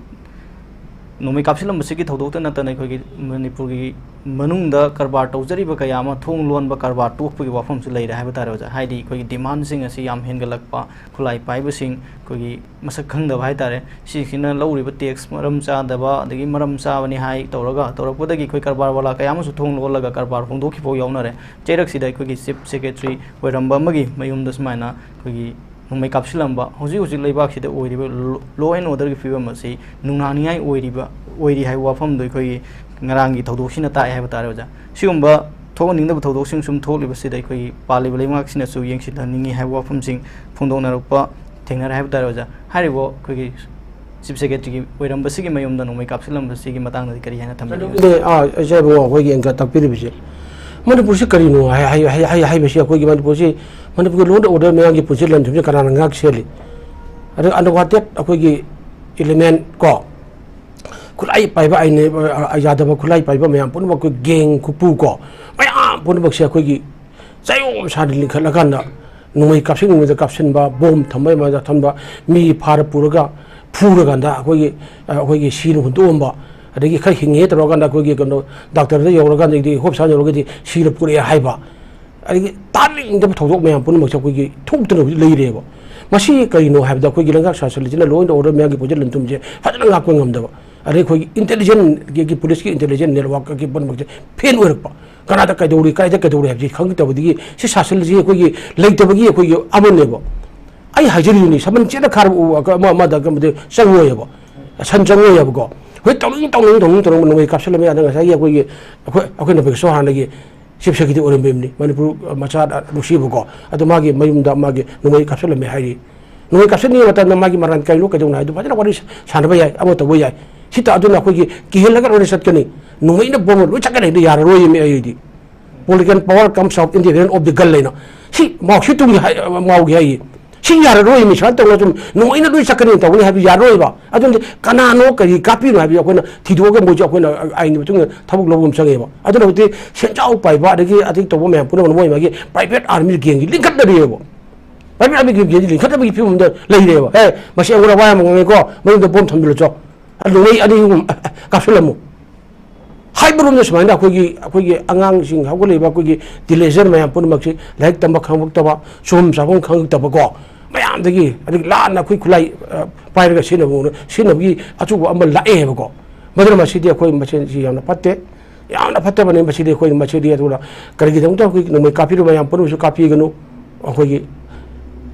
ꯅꯣꯡꯃꯩ ꯀꯥꯞꯁꯤꯜꯂꯝꯕꯁꯤꯒꯤ ꯊꯧꯗꯣꯛꯇ ꯅꯠꯇꯅ ꯑꯩꯈꯣꯏꯒꯤ ꯃꯅꯤꯄꯨꯔꯒꯤ ꯃꯅꯨꯡꯗ ꯀꯔꯕꯥꯔ ꯇꯧꯖꯔꯤꯕ ꯀꯌꯥ ꯑꯃ ꯊꯣꯡ ꯂꯣꯟꯕ, ꯀꯔꯕꯥꯔ ꯇꯣꯛꯄꯒꯤ ꯋꯥꯐꯝꯁꯨ ꯂꯩꯔꯦ ꯍꯥꯏꯕ ꯇꯥꯔꯦ ꯑꯣꯖꯥ꯫ ꯍꯥꯏꯗꯤ ꯑꯩꯈꯣꯏꯒꯤ ꯗꯤꯃꯥꯟꯁꯤꯡ ꯑꯁꯤ ꯌꯥꯝ ꯍꯦꯟꯒꯠꯂꯛꯄ, ꯈꯨꯠꯂꯥꯏ ꯄꯥꯏꯕꯁꯤꯡ ꯑꯩꯈꯣꯏꯒꯤ ꯃꯁꯛ ꯈꯪꯗꯕ ꯍꯥꯏ ꯇꯥꯔꯦ, ꯁꯤꯁꯤꯅ ꯂꯧꯔꯤꯕ ꯇꯦꯛꯁ ꯃꯔꯝ ꯆꯥꯗꯕ, ꯑꯗꯒꯤ ꯃꯔꯝ ꯆꯥꯕꯅꯤ ꯍꯥꯏ ꯇꯧꯔꯒ ꯇꯧꯔꯛꯄꯗꯒꯤ ꯑꯩꯈꯣꯏ ꯀꯔꯕꯥꯔ ꯋꯥꯂꯥ ꯀꯌꯥ ꯑꯃꯁꯨ ꯊꯣꯡ ꯂꯣꯜꯂꯒ ꯀꯔꯕꯥꯔ ꯍꯣꯡꯗꯣꯛꯈꯤꯕ ꯐꯥꯎ ꯌꯥꯎꯅꯔꯦ꯫ ꯆꯩꯔꯛꯁꯤꯗ ꯑꯩꯈꯣꯏꯒꯤ ꯆꯤꯐ ꯁꯦꯀ꯭ꯔꯦꯇꯔꯤ ꯑꯣꯏꯔꯝꯕ ꯑꯃꯒꯤ ꯃꯌꯨꯝꯗ ꯁꯨꯃꯥꯏꯅ ꯑꯩꯈꯣꯏꯒꯤ ꯅꯣꯡꯃꯩ ꯀꯥꯞꯁꯤꯜꯂꯝꯕ, ꯍꯧꯖꯤꯛ ꯍꯧꯖꯤꯛ ꯂꯩꯕꯥꯛꯁꯤꯗ ꯑꯣꯏꯔꯤꯕ ꯂꯣ ꯑꯦꯟ ꯑꯣꯔꯗꯔꯒꯤ ꯐꯤꯕꯝ ꯑꯁꯤ ꯅꯨꯡꯅꯥꯡꯅꯤꯡꯉꯥꯏ ꯑꯣꯏꯔꯤꯕ, ꯑꯣꯏꯔꯤ ꯍꯥꯏꯕ ꯋꯥꯐꯝꯗꯣ ꯑꯩꯈꯣꯏꯒꯤ ꯉꯔꯥꯡꯒꯤ ꯊꯧꯗꯣꯛꯁꯤꯅ ꯇꯥꯛꯑꯦ ꯍꯥꯏꯕ ꯇꯥꯔꯦ ꯑꯣꯖꯥ꯫ ꯁꯤꯒꯨꯝꯕ ꯊꯣꯛꯍꯟꯅꯤꯡꯗꯕ ꯊꯧꯗꯣꯛꯁꯤꯡ ꯁꯨꯝ ꯊꯣꯛꯂꯤꯕꯁꯤꯗ ꯑꯩꯈꯣꯏꯒꯤ ꯄꯥꯜꯂꯤꯕ ꯂꯩꯉꯥꯛꯁꯤꯅꯁꯨ ꯌꯦꯡꯁꯤꯜꯍꯟꯅꯤꯡꯉꯤ ꯍꯥꯏꯕ ꯋꯥꯐꯝꯁꯤꯡ ꯐꯣꯡꯗꯣꯛꯅꯔꯛꯄ ꯊꯦꯡꯅꯔꯦ ꯍꯥꯏꯕ ꯇꯥꯔꯦ ꯑꯣꯖꯥ꯫ ꯍꯥꯏꯔꯤꯕ ꯑꯩꯈꯣꯏꯒꯤ ꯆꯤꯐ ꯁꯦꯀ꯭ꯔꯦꯇꯔꯤꯒꯤ ꯑꯣꯏꯔꯝꯕꯁꯤꯒꯤ ꯃꯌꯨꯝꯗ ꯅꯣꯡꯃꯩ ꯀꯥꯞꯁꯤꯜꯂꯝꯕꯁꯤꯒꯤ ꯃꯇꯥꯡꯗꯗꯤ ꯀꯔꯤ ꯍꯥꯏꯅ ꯊꯝꯕꯤꯅꯤꯡꯉꯤ? ꯑꯗꯨꯒꯤꯗꯤ, ꯑꯥ, ꯏꯆꯥ ꯏꯕꯨꯡꯉꯣ, ꯑꯩꯈꯣꯏꯒꯤ ꯑꯦꯡꯀꯔ ꯇꯥꯛꯄꯤꯔꯤꯕꯁꯤ, ꯃꯅꯤꯄꯨꯔꯁꯤ ꯀꯔꯤꯅꯣ ꯍꯥꯏ-, ꯍꯥꯏ-, ꯍꯥꯏ-, ꯍꯥꯏꯕꯁꯤ, ꯑꯩꯈꯣꯏꯒꯤ ꯃꯅꯤꯄꯨꯔꯁꯤ, ꯃꯅꯤꯄꯨꯔꯒꯤ law and order ꯃꯌꯥꯝꯒꯤ ꯄꯨꯟꯁꯤ ꯂꯟ-ꯊꯨꯝꯁꯤ ꯀꯅꯥꯅ ꯉꯥꯛ ꯁꯦꯜꯂꯤ? ꯑꯗꯨꯒ unwanted ꯑꯩꯈꯣꯏꯒꯤ element ꯀꯣ, ꯈꯨꯠꯂꯥꯏ ꯄꯥꯏꯕ ꯑꯥꯏꯟ, ꯑ, ꯌꯥꯗꯕ ꯈꯨꯠꯂꯥꯏ ꯄꯥꯏꯕ ꯃꯌꯥꯝ ꯄꯨꯝꯅꯃꯛ, ꯑꯩꯈꯣꯏ gang ꯈꯨꯄꯨ ꯀꯣ, ꯃꯌꯥꯝ ꯄꯨꯝꯅꯃꯛꯁꯦ ꯑꯩꯈꯣꯏꯒꯤ ꯆꯌꯣꯝ ꯁꯥꯅ ꯂꯤꯡꯈꯠꯂꯀꯥꯟꯗ ꯅꯣꯡꯃꯩ ꯀꯥꯞꯁꯤꯟꯅꯤꯡꯕꯗ ꯀꯥꯞꯁꯤꯟꯕ, ꯕꯣꯝ ꯊꯝꯕ ꯌꯥꯕꯗ ꯊꯝꯕ, ꯃꯤ ꯐꯥꯔ ꯄꯨꯔꯒ ꯐꯨꯔꯀꯥꯟꯗ ꯑꯩꯈꯣꯏꯒꯤ, ꯑ, ꯑꯩꯈꯣꯏꯒꯤ ꯁꯤꯅ ꯍꯨꯟꯗꯣꯛꯑꯝꯕ, ꯑꯗꯒꯤ ꯈꯔ ꯍꯤꯡꯉꯦ ꯇꯧꯔꯀꯥꯟꯗ ꯑꯩꯈꯣꯏꯒꯤ ꯀꯩꯅꯣ ꯗꯥꯛꯇꯔꯗ ꯌꯧꯔꯀꯥꯟꯗ, ꯑꯗꯒꯤ ꯍꯣꯁꯄꯤꯇꯥꯜ ꯌꯧꯔꯒꯗꯤ ꯁꯤꯅ ꯄꯨꯔꯛꯑꯦ ꯍꯥꯏꯕ, ꯑꯗꯒꯤ ꯇꯥꯅꯤꯡꯗꯕ ꯊꯧꯗꯣꯛ ꯃꯌꯥꯝ ꯄꯨꯝꯅꯃꯛꯁꯦ ꯑꯩꯈꯣꯏꯒꯤ ꯊꯣꯛꯇꯅ ꯍꯧꯖꯤꯛ ꯂꯩꯔꯦꯕ꯫ ꯃꯁꯤ ꯀꯔꯤꯅꯣ ꯍꯥꯏꯕꯗ ꯑꯩꯈꯣꯏꯒꯤ ꯂꯩꯉꯥꯛ ꯁꯥꯁꯟꯁꯤꯅ law and order ꯃꯌꯥꯝꯒꯤ ꯄꯣꯠꯁꯦ ꯂꯟ ꯊꯨꯝꯁꯦ ꯐꯖꯅ ꯉꯥꯛꯄ ꯉꯝꯗꯕ, ꯑꯗꯩ ꯑꯩꯈꯣꯏꯒꯤ intelligence ꯒꯤ, ꯄꯨꯂꯤꯁꯀꯤ intelligence network ꯀꯤ ꯄꯨꯝꯅꯃꯛꯁꯦ fail ꯑꯣꯏꯔꯛꯄ, ꯀꯅꯥꯗ ꯀꯩꯗꯧꯔꯤ, ꯀꯥꯏꯗ ꯀꯩꯗꯧꯔꯤ ꯍꯥꯏꯕꯁꯤ ꯈꯪꯗꯕꯗꯒꯤ ꯁꯤ ꯁꯥꯁꯟꯁꯤ ꯑꯩꯈꯣꯏꯒꯤ ꯂꯩꯇꯕꯒꯤ ꯑꯩꯈꯣꯏꯒꯤ ꯑꯃꯅꯦꯕ꯫ ꯑꯩ ꯍꯥꯏꯖꯔꯤꯗꯨꯅꯤ, ꯁꯃꯟ ꯆꯦꯠꯅ ꯈꯥꯔꯕ ꯎ ꯑꯃ ꯑꯃꯗ ꯑꯃꯗꯤ ꯆꯪꯉꯣꯏꯑꯕ, ꯁꯟ ꯆꯪꯉꯣꯏꯑꯕꯀꯣ꯫ ꯍꯣꯏ, ꯇꯧꯅꯤꯡ ꯇꯧꯅꯤꯡ ꯇꯧꯅꯤꯡ ꯇꯧꯅꯤꯡ ꯅꯣꯡꯃꯩ ꯀꯥꯞꯁꯤꯜꯂꯝꯃꯦ꯫ ꯑꯗ ꯉꯁꯥꯏꯒꯤ ꯑꯩꯈꯣꯏꯒꯤ, ꯑꯩꯈꯣꯏ, ꯑꯩꯈꯣꯏ ꯅꯕꯦꯀꯤꯁꯣꯔ ꯍꯥꯟꯅꯒꯤ chief secretary ꯑꯣꯏꯔꯝꯃꯤꯕꯅꯤ, ꯃꯅꯤꯄꯨꯔ ꯃꯆꯥ ꯅꯨꯡꯁꯤꯕꯀꯣ꯫ ꯑꯗꯣ ꯃꯥꯒꯤ ꯃꯌꯨꯝꯗ ꯃꯥꯒꯤ ꯅꯣꯡꯃꯩ ꯀꯥꯞꯁꯤꯜꯂꯝꯃꯦ ꯍꯥꯏꯔꯤ꯫ ꯅꯣꯡꯃꯩ ꯀꯥꯞꯁꯤꯟꯅꯤꯡꯕ ꯃꯇꯝꯗ ꯃꯥꯒꯤ ꯃꯔꯥꯟ ꯀꯩꯅꯣ, ꯀꯩꯗꯧꯅꯣ ꯍꯥꯏꯗꯣ ꯐꯖꯅ ꯋꯥꯔꯤ ꯁꯥꯟꯅꯕ ꯌꯥꯏ, ꯑꯃ ꯇꯧꯕ ꯌꯥꯏ꯫ ꯁꯤꯇ ꯑꯗꯨꯅ ꯑꯩꯈꯣꯏꯒꯤ ꯀꯤꯍꯜꯂꯒ ꯂꯣꯏꯅ ꯆꯠꯀꯅꯤ, ꯅꯣꯡꯃꯩꯅ ꯕꯣꯝꯅ ꯂꯣꯏ ꯆꯠꯀꯅꯤ ꯍꯥꯏꯗꯤ ꯌꯥꯔꯔꯣꯏ ꯃꯤ ꯑꯩꯗꯤ꯫ Political power comes out in the hand of the gun ꯍꯥꯏꯅ꯫ ꯁꯤ ꯃꯥꯎ ꯁꯤ ꯇꯨꯡꯒꯤ ꯍꯥꯏ-, ꯃꯥꯎꯒꯤ ꯍꯥꯏꯌꯦ꯫ ꯁꯤ ꯌꯥꯔꯔꯣꯏ, ꯃꯤ ꯁꯨꯃꯥꯏꯅ ꯇꯧꯅ ꯁꯨꯝ ꯅꯣꯡꯃꯩꯅ ꯂꯣꯏ ꯆꯠꯀꯅꯤ ꯇꯧꯒꯅꯤ ꯍꯥꯏꯕ ꯌꯥꯔꯔꯣꯏꯕ꯫ ꯑꯗꯨꯅꯗꯤ ꯀꯅꯥꯅꯣ, ꯀꯔꯤ ꯀꯥꯞꯄꯤꯅꯣ ꯍꯥꯏꯕꯁꯤ ꯑꯩꯈꯣꯏꯅ ꯊꯤꯗꯣꯛꯑꯒ ꯃꯣꯏꯁꯨ ꯑꯩꯈꯣꯏꯅ ꯑꯥꯏꯟꯒꯤ ꯃꯇꯨꯡ ꯏꯟꯅ ꯊꯕꯛ ꯂꯧꯕ ꯑꯃ ꯆꯪꯉꯦꯕ꯫ ꯑꯗꯨꯅ ꯍꯧꯖꯤꯛꯇꯤ ꯁꯦꯟꯖꯥꯎ ꯄꯥꯏꯕ ꯑꯗꯒꯤ ꯑꯇꯩ ꯇꯧꯕ ꯃꯌꯥꯝ ꯄꯨꯝꯅꯃꯛꯅ ꯃꯣꯏ ꯃꯥꯒꯤ private army ꯒꯦꯡꯁꯤ ꯂꯤꯡꯈꯠꯅꯔꯤꯑꯕ꯫ Private army ꯒꯦꯡꯁꯤ ꯂꯤꯡꯈꯠꯅꯕꯒꯤ ꯐꯤꯕꯝꯗ ꯂꯩꯔꯦꯕ꯫ ꯑꯦ, ꯃꯁꯤ ꯑꯩꯉꯣꯟꯗ ꯋꯥ ꯌꯥꯝ ꯉꯥꯡꯉꯦꯀꯣ, ꯃꯌꯨꯝꯗ ꯕꯣꯝ ꯊꯝꯖꯤꯜꯂꯨ ꯆꯣ, ꯅꯣꯡꯃꯩ ꯑꯅꯤ ꯑꯍꯨꯝ ꯀꯥꯞꯁꯤꯜꯂꯝꯃꯨ꯫ ꯍꯥꯏꯕꯔꯣꯝꯗ ꯁꯨꯃꯥꯏꯅ ꯑꯩꯈꯣꯏꯒꯤ, ꯑꯩꯈꯣꯏꯒꯤ ꯑꯉꯥꯡꯁꯤꯡ ꯍꯧꯒꯠꯂꯛꯏꯕ ꯑꯩꯈꯣꯏꯒꯤ teenager ꯃꯌꯥꯝ ꯄꯨꯝꯅꯃꯛꯁꯤ ꯂꯥꯏꯔꯤꯛ ꯇꯝꯕ ꯈꯪꯉꯛꯇꯕ, ꯆꯨꯐꯝ ꯆꯥꯐꯝ ꯈꯪꯉꯛꯇꯕꯀꯣ, ꯃꯌꯥꯝꯗꯒꯤ ꯑꯗꯒꯤ ꯂꯥꯟꯅ ꯑꯩꯈꯣꯏ ꯈꯨꯠꯂꯥꯏ, ꯑ, ꯄꯥꯏꯔꯒ ꯁꯤꯖꯤꯟꯅꯕ, ꯁꯤꯖꯤꯟꯅꯕꯒꯤ ꯑꯆꯧꯕ ꯑꯃ ꯂꯥꯛꯑꯦ ꯍꯥꯏꯕꯀꯣ꯫ ꯃꯗꯨꯅ ꯃꯁꯤꯗꯤ ꯑꯩꯈꯣꯏ ꯃꯁꯦꯟꯁꯤ ꯌꯥꯝꯅ ꯐꯠꯇꯦ, ꯌꯥꯝꯅ ꯐꯠꯇꯕꯅꯤ ꯃꯁꯤꯗꯤ꯫ ꯑꯩꯈꯣꯏ ꯃꯁꯤꯗꯤ ꯑꯗꯨꯅ ꯀꯔꯤꯒꯤꯗꯃꯛꯇ ꯑꯩꯈꯣꯏ ꯅꯣꯡꯃꯩ ꯀꯥꯞꯄꯤꯔꯨꯕ ꯃꯌꯥꯝ ꯄꯨꯝꯅꯃꯛꯁꯨ ꯀꯥꯞꯄꯤꯒꯅꯨ꯫ ꯑꯩꯈꯣꯏꯒꯤ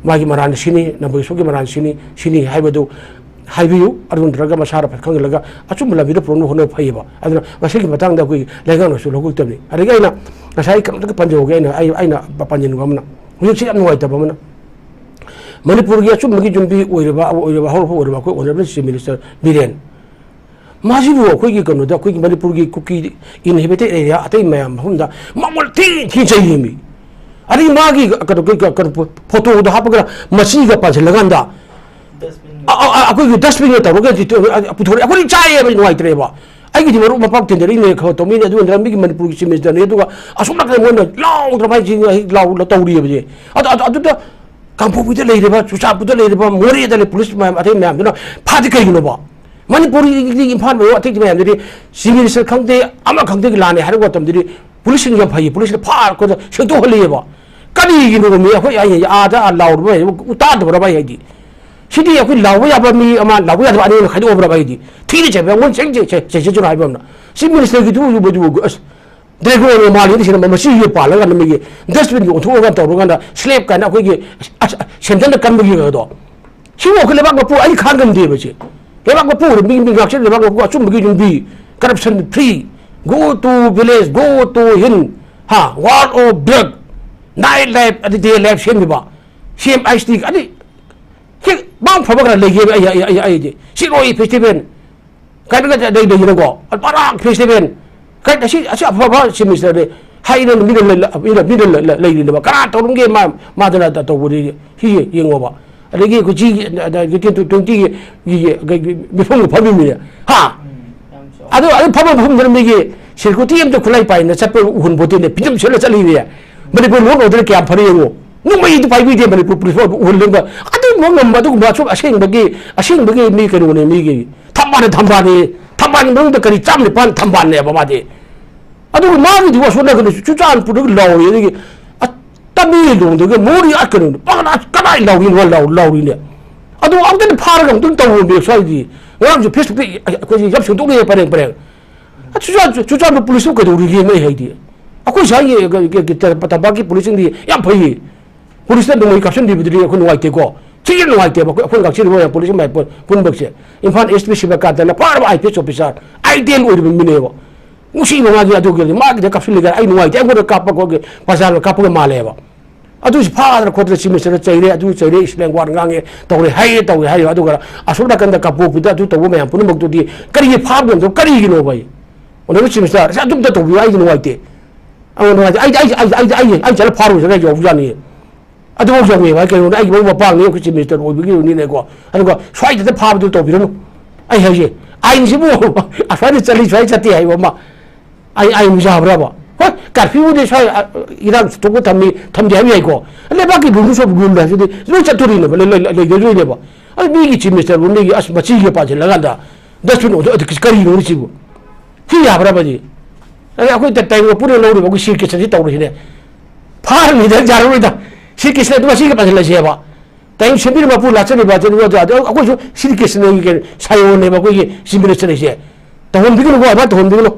ꯃꯥꯒꯤ ꯃꯔꯥꯟ ꯁꯤꯅꯤ, ꯅꯝꯕꯔ ꯁꯣꯛꯀꯤ ꯃꯔꯥꯟ ꯁꯤꯅꯤ, ꯁꯤꯅꯤ ꯍꯥꯏꯕꯗꯨ ꯍꯥꯏꯕꯤꯌꯨ꯫ ꯑꯗꯨ ꯅꯠꯇ꯭ꯔꯒ ꯃꯁꯥꯅ ꯐꯖ ꯈꯪꯍꯜꯂꯒ ꯑꯆꯨꯝꯕ ꯂꯝꯕꯤꯗ ꯄꯨꯔꯛꯅꯕ ꯍꯣꯠꯅꯕ ꯐꯩꯌꯦꯕ꯫ ꯑꯗꯨꯅ ꯃꯁꯤꯒꯤ ꯃꯇꯥꯡꯗ ꯑꯩꯈꯣꯏꯒꯤ ꯂꯩꯉꯥꯛꯅꯁꯨ ꯂꯧꯈꯠꯀꯗꯕꯅꯤ꯫ ꯑꯗꯒꯤ ꯑꯩꯅ ꯉꯁꯥꯏ ꯀꯩꯅꯣꯝꯇ ꯄꯟꯖꯍꯧꯒꯦ, ꯑꯩꯅ, ꯑꯩ, ꯑꯩꯅ ꯄꯟꯖꯅꯤꯡꯕ ꯑꯃꯅ, ꯍꯧꯖꯤꯛꯁꯦ ꯌꯥꯝ ꯅꯨꯡꯉꯥꯏꯇꯕ ꯑꯃꯅ, ꯃꯅꯤꯄꯨꯔꯒꯤ ꯑꯆꯨꯝꯕꯒꯤ ꯌꯨꯝꯕꯤ ꯑꯣꯏꯔꯤꯕ, ꯑꯣꯏꯔꯤꯕ ꯍꯧꯔꯛꯐꯝ ꯑꯣꯏꯔꯤꯕ ꯑꯩꯈꯣꯏ Honourable Chief Minister ꯕꯤꯔꯦꯟ, ꯃꯥꯁꯤꯕꯨ ꯑꯩꯈꯣꯏꯒꯤ ꯀꯩꯅꯣꯗ, ꯑꯩꯈꯣꯏꯒꯤ ꯃꯅꯤꯄꯨꯔꯒꯤ ꯀꯨꯀꯤ inhabited area ꯑꯇꯩ ꯃꯌꯥꯝ ꯃꯐꯝꯗ ꯃꯉꯣꯟ ꯊꯤ ꯊꯤ ꯆꯩꯔꯤꯃꯤ꯫ ꯑꯗꯩ ꯃꯥꯒꯤ ꯀꯩꯅꯣ, ꯀꯩ-, ꯀꯩꯅꯣ, ꯐꯣꯇꯣꯗꯣ ꯍꯥꯞꯄꯒ ꯃꯆꯤꯒ ꯄꯥꯟꯁꯤꯜꯂꯀꯥꯟꯗ, ꯑ, ꯑ, ꯑ, ꯑꯩꯈꯣꯏꯒꯤ dustbin ꯒ ꯇꯧꯔꯒ ꯄꯨꯊꯣꯔꯛꯑꯦ꯫ ꯑꯩꯈꯣꯏꯗꯤ ꯆꯥꯏꯌꯦꯕ, ꯅꯨꯡꯉꯥꯏꯇ꯭ꯔꯦꯕ꯫ ꯑꯩꯒꯤꯗꯤ ꯃꯔꯨꯞ ꯃꯄꯥꯡ ꯇꯤꯟꯅꯔꯤꯅꯦ, ꯈꯔ ꯇꯧꯃꯤꯅꯦ, ꯑꯗꯨ ꯅꯠꯇ꯭ꯔꯒ ꯃꯤꯒꯤ ꯃꯅꯤꯄꯨꯔꯒꯤ ꯆꯤꯐ ꯃꯤꯅꯤꯁꯇꯔꯅꯤ, ꯑꯗꯨꯒ ꯑꯁꯨꯝ ꯅꯥꯀꯟꯗ ꯃꯣꯏꯅ ꯂꯥꯎꯗ꯭ꯔꯕ ꯍꯥꯏꯁꯤ, ꯍꯦꯛ ꯂꯥꯎ ꯇꯧꯔꯤꯑꯕꯁꯦ꯫ ꯑꯗꯣ ꯑꯗꯣ ꯑꯗꯨꯗ ꯀꯥꯡꯄꯣꯛꯄꯤꯗ ꯂꯩꯔꯤꯕ, ꯆꯨꯔꯆꯥꯟꯄꯨꯔꯗ ꯂꯩꯔꯤꯕ, ꯃꯣꯔꯦꯗ ꯂꯩ ꯄꯨꯂꯤꯁ ꯃꯌꯥꯝ ꯑꯇꯩ ꯃꯌꯥꯝꯗꯨꯅ ꯐꯥꯗꯤ ꯀꯩꯒꯤꯅꯣꯕ? ꯃꯅꯤꯄꯨꯔꯒꯤ ꯏꯝꯐꯥꯜ ꯃꯌꯣꯟ ꯑꯇꯩ ꯃꯌꯥꯝꯗꯨꯗꯤ ꯆꯤꯐ ꯃꯤꯅꯤꯁꯇꯔ ꯈꯪꯗꯦ, ꯑꯃ ꯈꯪꯗꯦ, ꯂꯥꯟꯅꯦ ꯍꯥꯏꯔꯛꯄ ꯃꯇꯝꯗꯗꯤ ꯄꯨꯂꯤꯁꯁꯤꯡ ꯌꯥꯝ ꯐꯩꯌꯦ, ꯄꯨꯂꯤꯁꯅ ꯐꯥꯔꯒ ꯁꯦꯡꯗꯣꯛꯍꯜꯂꯤꯑꯕ꯫ ꯀꯔꯤꯒꯤꯅꯣ ꯃꯤ ꯑꯩꯈꯣꯏ ꯑꯩ ꯑꯥꯗ ꯂꯥꯎꯔꯨꯕ ꯇꯥꯗꯕ꯭ꯔꯕ ꯑꯩ ꯍꯥꯏꯗꯤ? ꯁꯤꯗꯤ ꯑꯩꯈꯣꯏ ꯂꯥꯎꯕ ꯌꯥꯕ ꯃꯤ ꯑꯃ, ꯂꯥꯎꯕ ꯌꯥꯗꯕ ꯑꯅꯤ ꯑꯣꯏꯅ ꯈꯥꯏꯗꯣꯛꯑꯕ꯭ꯔꯕ ꯑꯩꯗꯤ? ꯊꯤꯅ ꯆꯩꯕ ꯑꯩꯉꯣꯟꯗ ꯆꯩ-, ꯆꯩ-, ꯆꯩ-, ꯆꯩꯖꯁꯅꯨ ꯍꯥꯏꯕ ꯑꯃꯅ꯫ ꯆꯤꯐ ꯃꯤꯅꯤꯁꯇꯔꯒꯤꯗꯨ ꯎꯕꯗꯨ ꯑꯁ, ꯗ꯭ꯔꯦꯒꯣꯟ ꯃꯥꯜꯂꯤꯅ ꯁꯤꯅ ꯃꯁꯤ ꯌꯦ ꯄꯥꯜꯂꯒ ꯃꯤꯒꯤ ꯗꯁꯕꯤꯟꯒꯤ ꯑꯣꯟꯊꯣꯛꯑꯒ ꯇꯧꯔꯀꯥꯟꯗ ꯁ꯭ꯂꯦꯞ ꯀꯥꯏꯅ ꯑꯩꯈꯣꯏꯒꯤ ꯑꯁ, ꯑꯁ, ꯁꯦꯟꯗꯜꯗ ꯀꯟꯕꯒꯤ ꯑꯗꯣ꯫ ꯁꯤꯕꯨ ꯑꯩꯈꯣꯏ ꯂꯩꯕꯥꯛ ꯃꯄꯨ ꯑꯩ ꯈꯥꯡꯉꯝꯗꯦꯕ ꯁꯤ꯫ ꯂꯩꯕꯥꯛ ꯃꯄꯨ ꯑꯣꯏꯔ ꯃꯤ, ꯃꯤ ꯉꯥꯛꯆꯔꯤ ꯂꯩꯕꯥꯛ ꯃꯄꯨ ꯑꯆꯨꯝꯕꯒꯤ ꯌꯨꯝꯕꯤ, corruption free, go to village, go to ꯍꯤꯟ, ꯍꯥ, war of drug, night life, ꯑꯗꯩ day life ꯁꯦꯝꯃꯤꯕ, ꯁꯤ ꯑꯦꯝ ꯑꯥꯏ ꯑꯦꯁ ꯇꯤ, ꯑꯗꯩ ꯍꯦꯛ ꯃꯥꯡ ꯐꯕ ꯈꯔ ꯂꯩꯒꯦꯕ ꯑꯩ, ꯑꯩ, ꯑꯩ, ꯑꯩꯗꯤ꯫ ꯁꯤꯔꯣꯏ festival, ꯀꯥꯏꯅꯒ ꯂꯩ-, ꯂꯩꯗꯅꯀꯣ, ꯕꯔꯥꯛ festival꯫ ꯀꯥꯏ-, ꯑꯁꯤ, ꯑꯁꯤ ꯑꯐꯕ ꯆꯤꯐ ꯃꯤꯅꯤꯁꯇꯔꯅꯤ ꯍꯥꯏꯅ ꯃꯤꯅ ꯂꯩ-, ꯃꯤꯅ, ꯃꯤꯅ ꯂꯩ-, ꯂꯩꯔꯤꯅꯦꯕ꯫ ꯀꯅꯥ ꯇꯧꯔꯝꯒꯦ ꯃꯥ-, ꯃꯥꯗꯅ ꯇꯧꯕꯗꯤ? ꯁꯤ ꯌꯦꯡꯉꯣꯕ꯫ ꯑꯗꯒꯤ ꯑꯩꯈꯣꯏ ꯁꯤꯒꯤ, ꯑꯗꯒꯤ twenty twenty ꯒꯤ, ꯒꯤ, ꯒꯤ ꯃꯤꯐꯝꯒ ꯐꯝꯃꯤꯕꯅꯤꯅꯦ꯫ ꯍꯥ? ꯑꯗꯨ, ꯑꯗꯨ ꯐꯝꯐꯝ ꯐꯝꯗꯅ ꯃꯤꯒꯤ security ꯑꯝꯇ ꯈꯨꯠꯂꯥꯏ ꯄꯥꯏꯅ ꯆꯠꯄ ꯎꯍꯟ ꯄꯣꯠꯇꯦꯅꯦ꯫ ꯐꯤꯖꯝ ꯁꯦꯠꯂ ꯆꯠꯂꯤꯅꯦ꯫ ꯃꯅꯤꯄꯨꯔ law and order ꯀꯌꯥꯝ ꯐꯔꯦ ꯌꯦꯡꯉꯣ꯫ ꯅꯣꯡꯃꯩꯗꯨ ꯄꯥꯏꯕꯤꯗꯦ ꯃꯅꯤꯄꯨꯔ ꯄꯨꯂꯤꯁ ꯎꯍꯜꯂꯒ꯫ ꯑꯗꯨꯒꯨꯝꯕ ꯉꯝꯕ, ꯑꯗꯨꯒꯨꯝꯕ ꯑꯁꯨꯛ ꯑꯁꯦꯡꯕꯒꯤ, ꯑꯁꯦꯡꯕꯒꯤ ꯃꯤ ꯀꯩꯅꯣꯅꯦ, ꯃꯤꯒꯤ ꯊꯝꯕꯥꯜꯅ ꯊꯝꯕꯥꯜꯅꯤ꯫ ꯊꯝꯕꯥꯜꯒꯤ ꯃꯅꯨꯡꯗ ꯀꯔꯤ ꯆꯥꯝ ꯅꯤꯄꯥꯟ ꯊꯝꯕꯥꯜꯅꯦꯕ ꯃꯥꯗꯤ꯫ ꯑꯗꯨꯒ ꯃꯥꯒꯤꯗꯤ ꯑꯁꯣꯝ ꯅꯥꯀꯟꯗ ꯆꯨꯔꯆꯥꯟꯄꯨꯔꯗꯒꯤ ꯂꯥꯎꯔꯤ, ꯑꯗꯒꯤ ꯑ-, ꯇꯃꯦꯡꯂꯣꯡꯗꯒꯤ ꯃꯣꯔꯤ ꯑ ꯀꯩꯅꯣꯅꯤ, ꯄꯒꯅꯥ ꯀꯗꯥꯏ ꯂꯥꯎꯔꯤꯅꯣ ꯂꯥꯎ-, ꯂꯥꯎꯔꯤꯅꯦ꯫ ꯑꯗꯨ ꯑꯃꯨꯛꯇꯪ ꯐꯥꯔꯒ ꯑꯃꯨꯛꯇꯪ ꯇꯧꯔꯝꯃꯦ ꯁ꯭ꯋꯥꯏꯗꯤ꯫ ꯉꯔꯥꯡꯁꯨ Facebook-ꯇ ꯑꯩꯈꯣꯏꯁꯦ ꯌꯥꯝ ꯁꯦꯡꯗꯣꯛꯅꯩ ꯄꯔꯦꯡ ꯄꯔꯦꯡ꯫ ꯑ, ꯆꯨꯔꯆꯥꯟ-, ꯆꯨꯔꯆꯥꯟꯄꯨꯔ ꯄꯨꯂꯤꯁꯇꯨ ꯀꯩꯗꯧꯔꯤꯒꯦ ꯃꯣꯏ ꯍꯥꯏꯗꯤ? ꯑꯩꯈꯣꯏ ꯁ꯭ꯋꯥꯏꯒꯤ ꯀ-, ꯀ-, ꯀ-, ꯇꯝꯄꯥꯛꯀꯤ ꯄꯨꯂꯤꯁꯁꯤꯡꯗꯤ ꯌꯥꯝ ꯐꯩꯌꯦ꯫ ꯄꯨꯂꯤꯁꯇ ꯅꯣꯡꯃꯩ ꯀꯥꯞꯁꯤꯟꯕꯤꯕꯗꯨꯗꯤ ꯑꯩꯈꯣꯏ ꯅꯨꯡꯉꯥꯏꯇꯦꯀꯣ꯫ ꯊꯤꯅ ꯅꯨꯡꯉꯥꯏꯇꯦꯕ ꯑꯩꯈꯣꯏ, ꯑꯩꯈꯣꯏ ꯀꯛꯆꯤꯡ ꯃꯌꯥꯝ ꯄꯨꯂꯤꯁ ꯃꯌꯥꯝ ꯄꯨ-, ꯄꯨꯝꯅꯃꯛꯁꯦ꯫ ꯏꯝꯐꯥꯜ ꯑꯦꯁ ꯄꯤ ꯁꯤꯕꯀꯥꯟꯇꯅ ꯐꯥꯔꯕ I P S officer, ideal ꯑꯣꯏꯔꯤꯕ ꯃꯤꯅꯦꯕ꯫ ꯅꯨꯡꯁꯤꯕ ꯃꯥꯒꯤ ꯑꯗꯨꯒꯤ ꯃꯥꯒꯤꯗ ꯀꯥꯞꯁꯤꯜꯂꯒ ꯑꯩ ꯅꯨꯡꯉꯥꯏꯇꯦ, ꯑꯩꯉꯣꯟꯗ ꯀꯥꯞꯄ ꯈꯣꯠꯀꯦ ꯄ꯭ꯔꯖꯥꯅ ꯀꯥꯞꯄꯒ ꯃꯥꯜꯂꯦꯕ꯫ ꯑꯗꯨꯁꯨ ꯐꯥꯗꯅ ꯈꯣꯠꯇꯅ ꯆꯤꯐ ꯃꯤꯅꯤꯁꯇꯔꯗ ꯆꯩꯔꯦ, ꯑꯗꯨ ꯆꯩꯔꯦ, ꯏꯁꯂꯦꯡ ꯋꯥꯔꯗ ꯉꯥꯡꯉꯦ, ꯇꯧꯔꯦ, ꯍꯥꯏꯌꯦ, ꯇꯧꯔꯦ ꯍꯥꯏꯌꯦ꯫ ꯑꯗꯨꯒ ꯑꯁꯣꯝ ꯅꯥꯀꯟꯗ ꯀꯥꯡꯄꯣꯛꯄꯤꯗ ꯑꯗꯨ ꯇꯧꯕ ꯃꯌꯥꯝ ꯄꯨꯝꯅꯃꯛꯇꯨꯗꯤ ꯀꯔꯤꯒꯤ ꯐꯥꯕ ꯉꯝꯗꯕ ꯀꯔꯤꯒꯤꯅꯣꯕ ꯑꯩ? ꯑꯣꯅꯔꯦꯕꯜ ꯆꯤꯐ ꯃꯤꯅꯤꯁꯇꯔ, ꯑꯁ ꯑꯗꯨꯝꯇ ꯇꯧꯕꯤꯌꯨ, ꯑꯩꯗꯤ ꯅꯨꯡꯉꯥꯏꯇꯦ꯫ ꯑꯩꯉꯣꯟꯗ ꯅꯨꯡꯉꯥꯏꯇꯦ꯫ ꯑꯩꯗꯤ, ꯑꯩꯗꯤ, ꯑꯩꯗꯤ, ꯑꯩꯗꯤ, ꯑꯩꯗꯤ, ꯑꯩ ꯆꯠꯂ ꯐꯥꯔꯨꯁꯤꯔ ꯌꯧꯕꯖꯥꯠꯅꯤ꯫ ꯑꯗꯨꯐꯥꯎ ꯌꯧꯋꯦꯕ꯫ ꯑꯩ ꯀꯩꯅꯣꯗ ꯑꯩꯒꯤ ꯃꯔꯨꯞ ꯃꯄꯥꯡꯅꯤ, ꯑꯩꯈꯣꯏ ꯆꯤꯐ ꯃꯤꯅꯤꯁꯇꯔ ꯑꯣꯏꯕꯒꯤꯅꯤꯅꯦꯀꯣ꯫ ꯑꯗꯨꯒ ꯁ꯭ꯋꯥꯏꯗꯗ ꯐꯥꯕꯗꯨ ꯇꯧꯕꯤꯔꯅꯨ꯫ ꯑꯩ ꯍꯥꯏꯁꯦ, ꯑꯥꯏꯟꯁꯤꯕꯨ ꯑꯁ꯭ꯋꯥꯏꯗ ꯆꯠꯂꯤ, ꯁ꯭ꯋꯥꯏ ꯆꯠꯇꯦ ꯍꯥꯏꯕ ꯑꯃ ꯑꯩ, ꯑꯥꯏꯟ ꯌꯥꯕ꯭ꯔꯕ? ꯍꯣꯏ, ꯀꯥꯔꯐ꯭ꯌꯨꯗꯤ ꯁ꯭ꯋꯥꯏ, ꯑ, ꯏꯔꯥꯡ ꯊꯣꯛꯄ ꯊꯝꯃꯤ, ꯊꯝꯗꯦ ꯍꯥꯏꯕ ꯌꯥꯏꯀꯣ꯫ ꯂꯩꯕꯥꯛꯀꯤ ꯔꯨꯜꯁ ꯑꯣꯐ ꯔꯨꯜ ꯍꯥꯏꯁꯤꯗꯤ ꯂꯣꯏ ꯆꯠꯇꯣꯔꯤꯅꯦꯕ, ꯂꯩ-, ꯂꯩ-, ꯂꯩꯗꯣꯔꯤꯅꯦꯕ꯫ ꯑꯗꯨ ꯃꯤꯒꯤ ꯆꯤꯐ ꯃꯤꯅꯤꯁꯇꯔꯕꯨ ꯃꯤꯒꯤ ꯑꯁ ꯃꯆꯤꯒ ꯄꯥꯁꯤꯜꯂꯀꯥꯟꯗ ꯗꯁꯕꯤꯟ ꯑꯣꯟꯊꯣꯛ-, ꯑꯗꯨ ꯀꯔꯤꯅꯣ ꯁꯤꯕꯨ? ꯁꯤ ꯌꯥꯕ꯭ꯔꯕ ꯁꯤ? ꯑꯗꯩ ꯑꯩꯈꯣꯏ ꯇ-, ꯇꯥꯏꯕꯪ ꯃꯄꯨꯅ ꯂꯧꯔꯤꯕ ꯑꯩꯈꯣꯏ ꯁ꯭ꯔꯤ ꯀ꯭ꯔꯤꯁꯅꯁꯤ ꯇꯧꯔꯤꯁꯤꯅꯦ꯫ ꯐꯥꯔꯅꯤꯗ ꯌꯥꯔꯔꯣꯏꯗ꯫ ꯁ꯭ꯔꯤ ꯀ꯭ꯔꯤꯁꯅ ꯑꯗꯨ ꯃꯆꯤꯒ ꯄꯥꯁꯤꯜꯂꯁꯦꯕ꯫ ꯇꯥꯏꯕꯪ ꯁꯦꯝꯕꯤꯔꯝꯕ ꯃꯄꯨ ꯂꯥꯠꯆꯔꯤꯕ ꯑꯗꯨ, ꯑꯗꯨ, ꯑꯗꯨ ꯑꯩꯈꯣꯏꯁꯨ ꯁ꯭ꯔꯤ ꯀ꯭ꯔꯤꯁꯅꯒꯤ ꯀꯩꯅꯣ ꯁꯥꯌꯣꯟꯅꯦꯕ ꯑꯩꯈꯣꯏꯒꯤ ꯆꯤꯐ ꯃꯤꯅꯤꯁꯇꯔ ꯍꯥꯏꯁꯦ꯫ ꯇꯧꯍꯟꯕꯤꯒꯅꯨꯀꯣ, ꯑꯗꯨꯃꯥꯏꯅ ꯇꯧꯍꯟꯕꯤꯒꯅꯨ꯫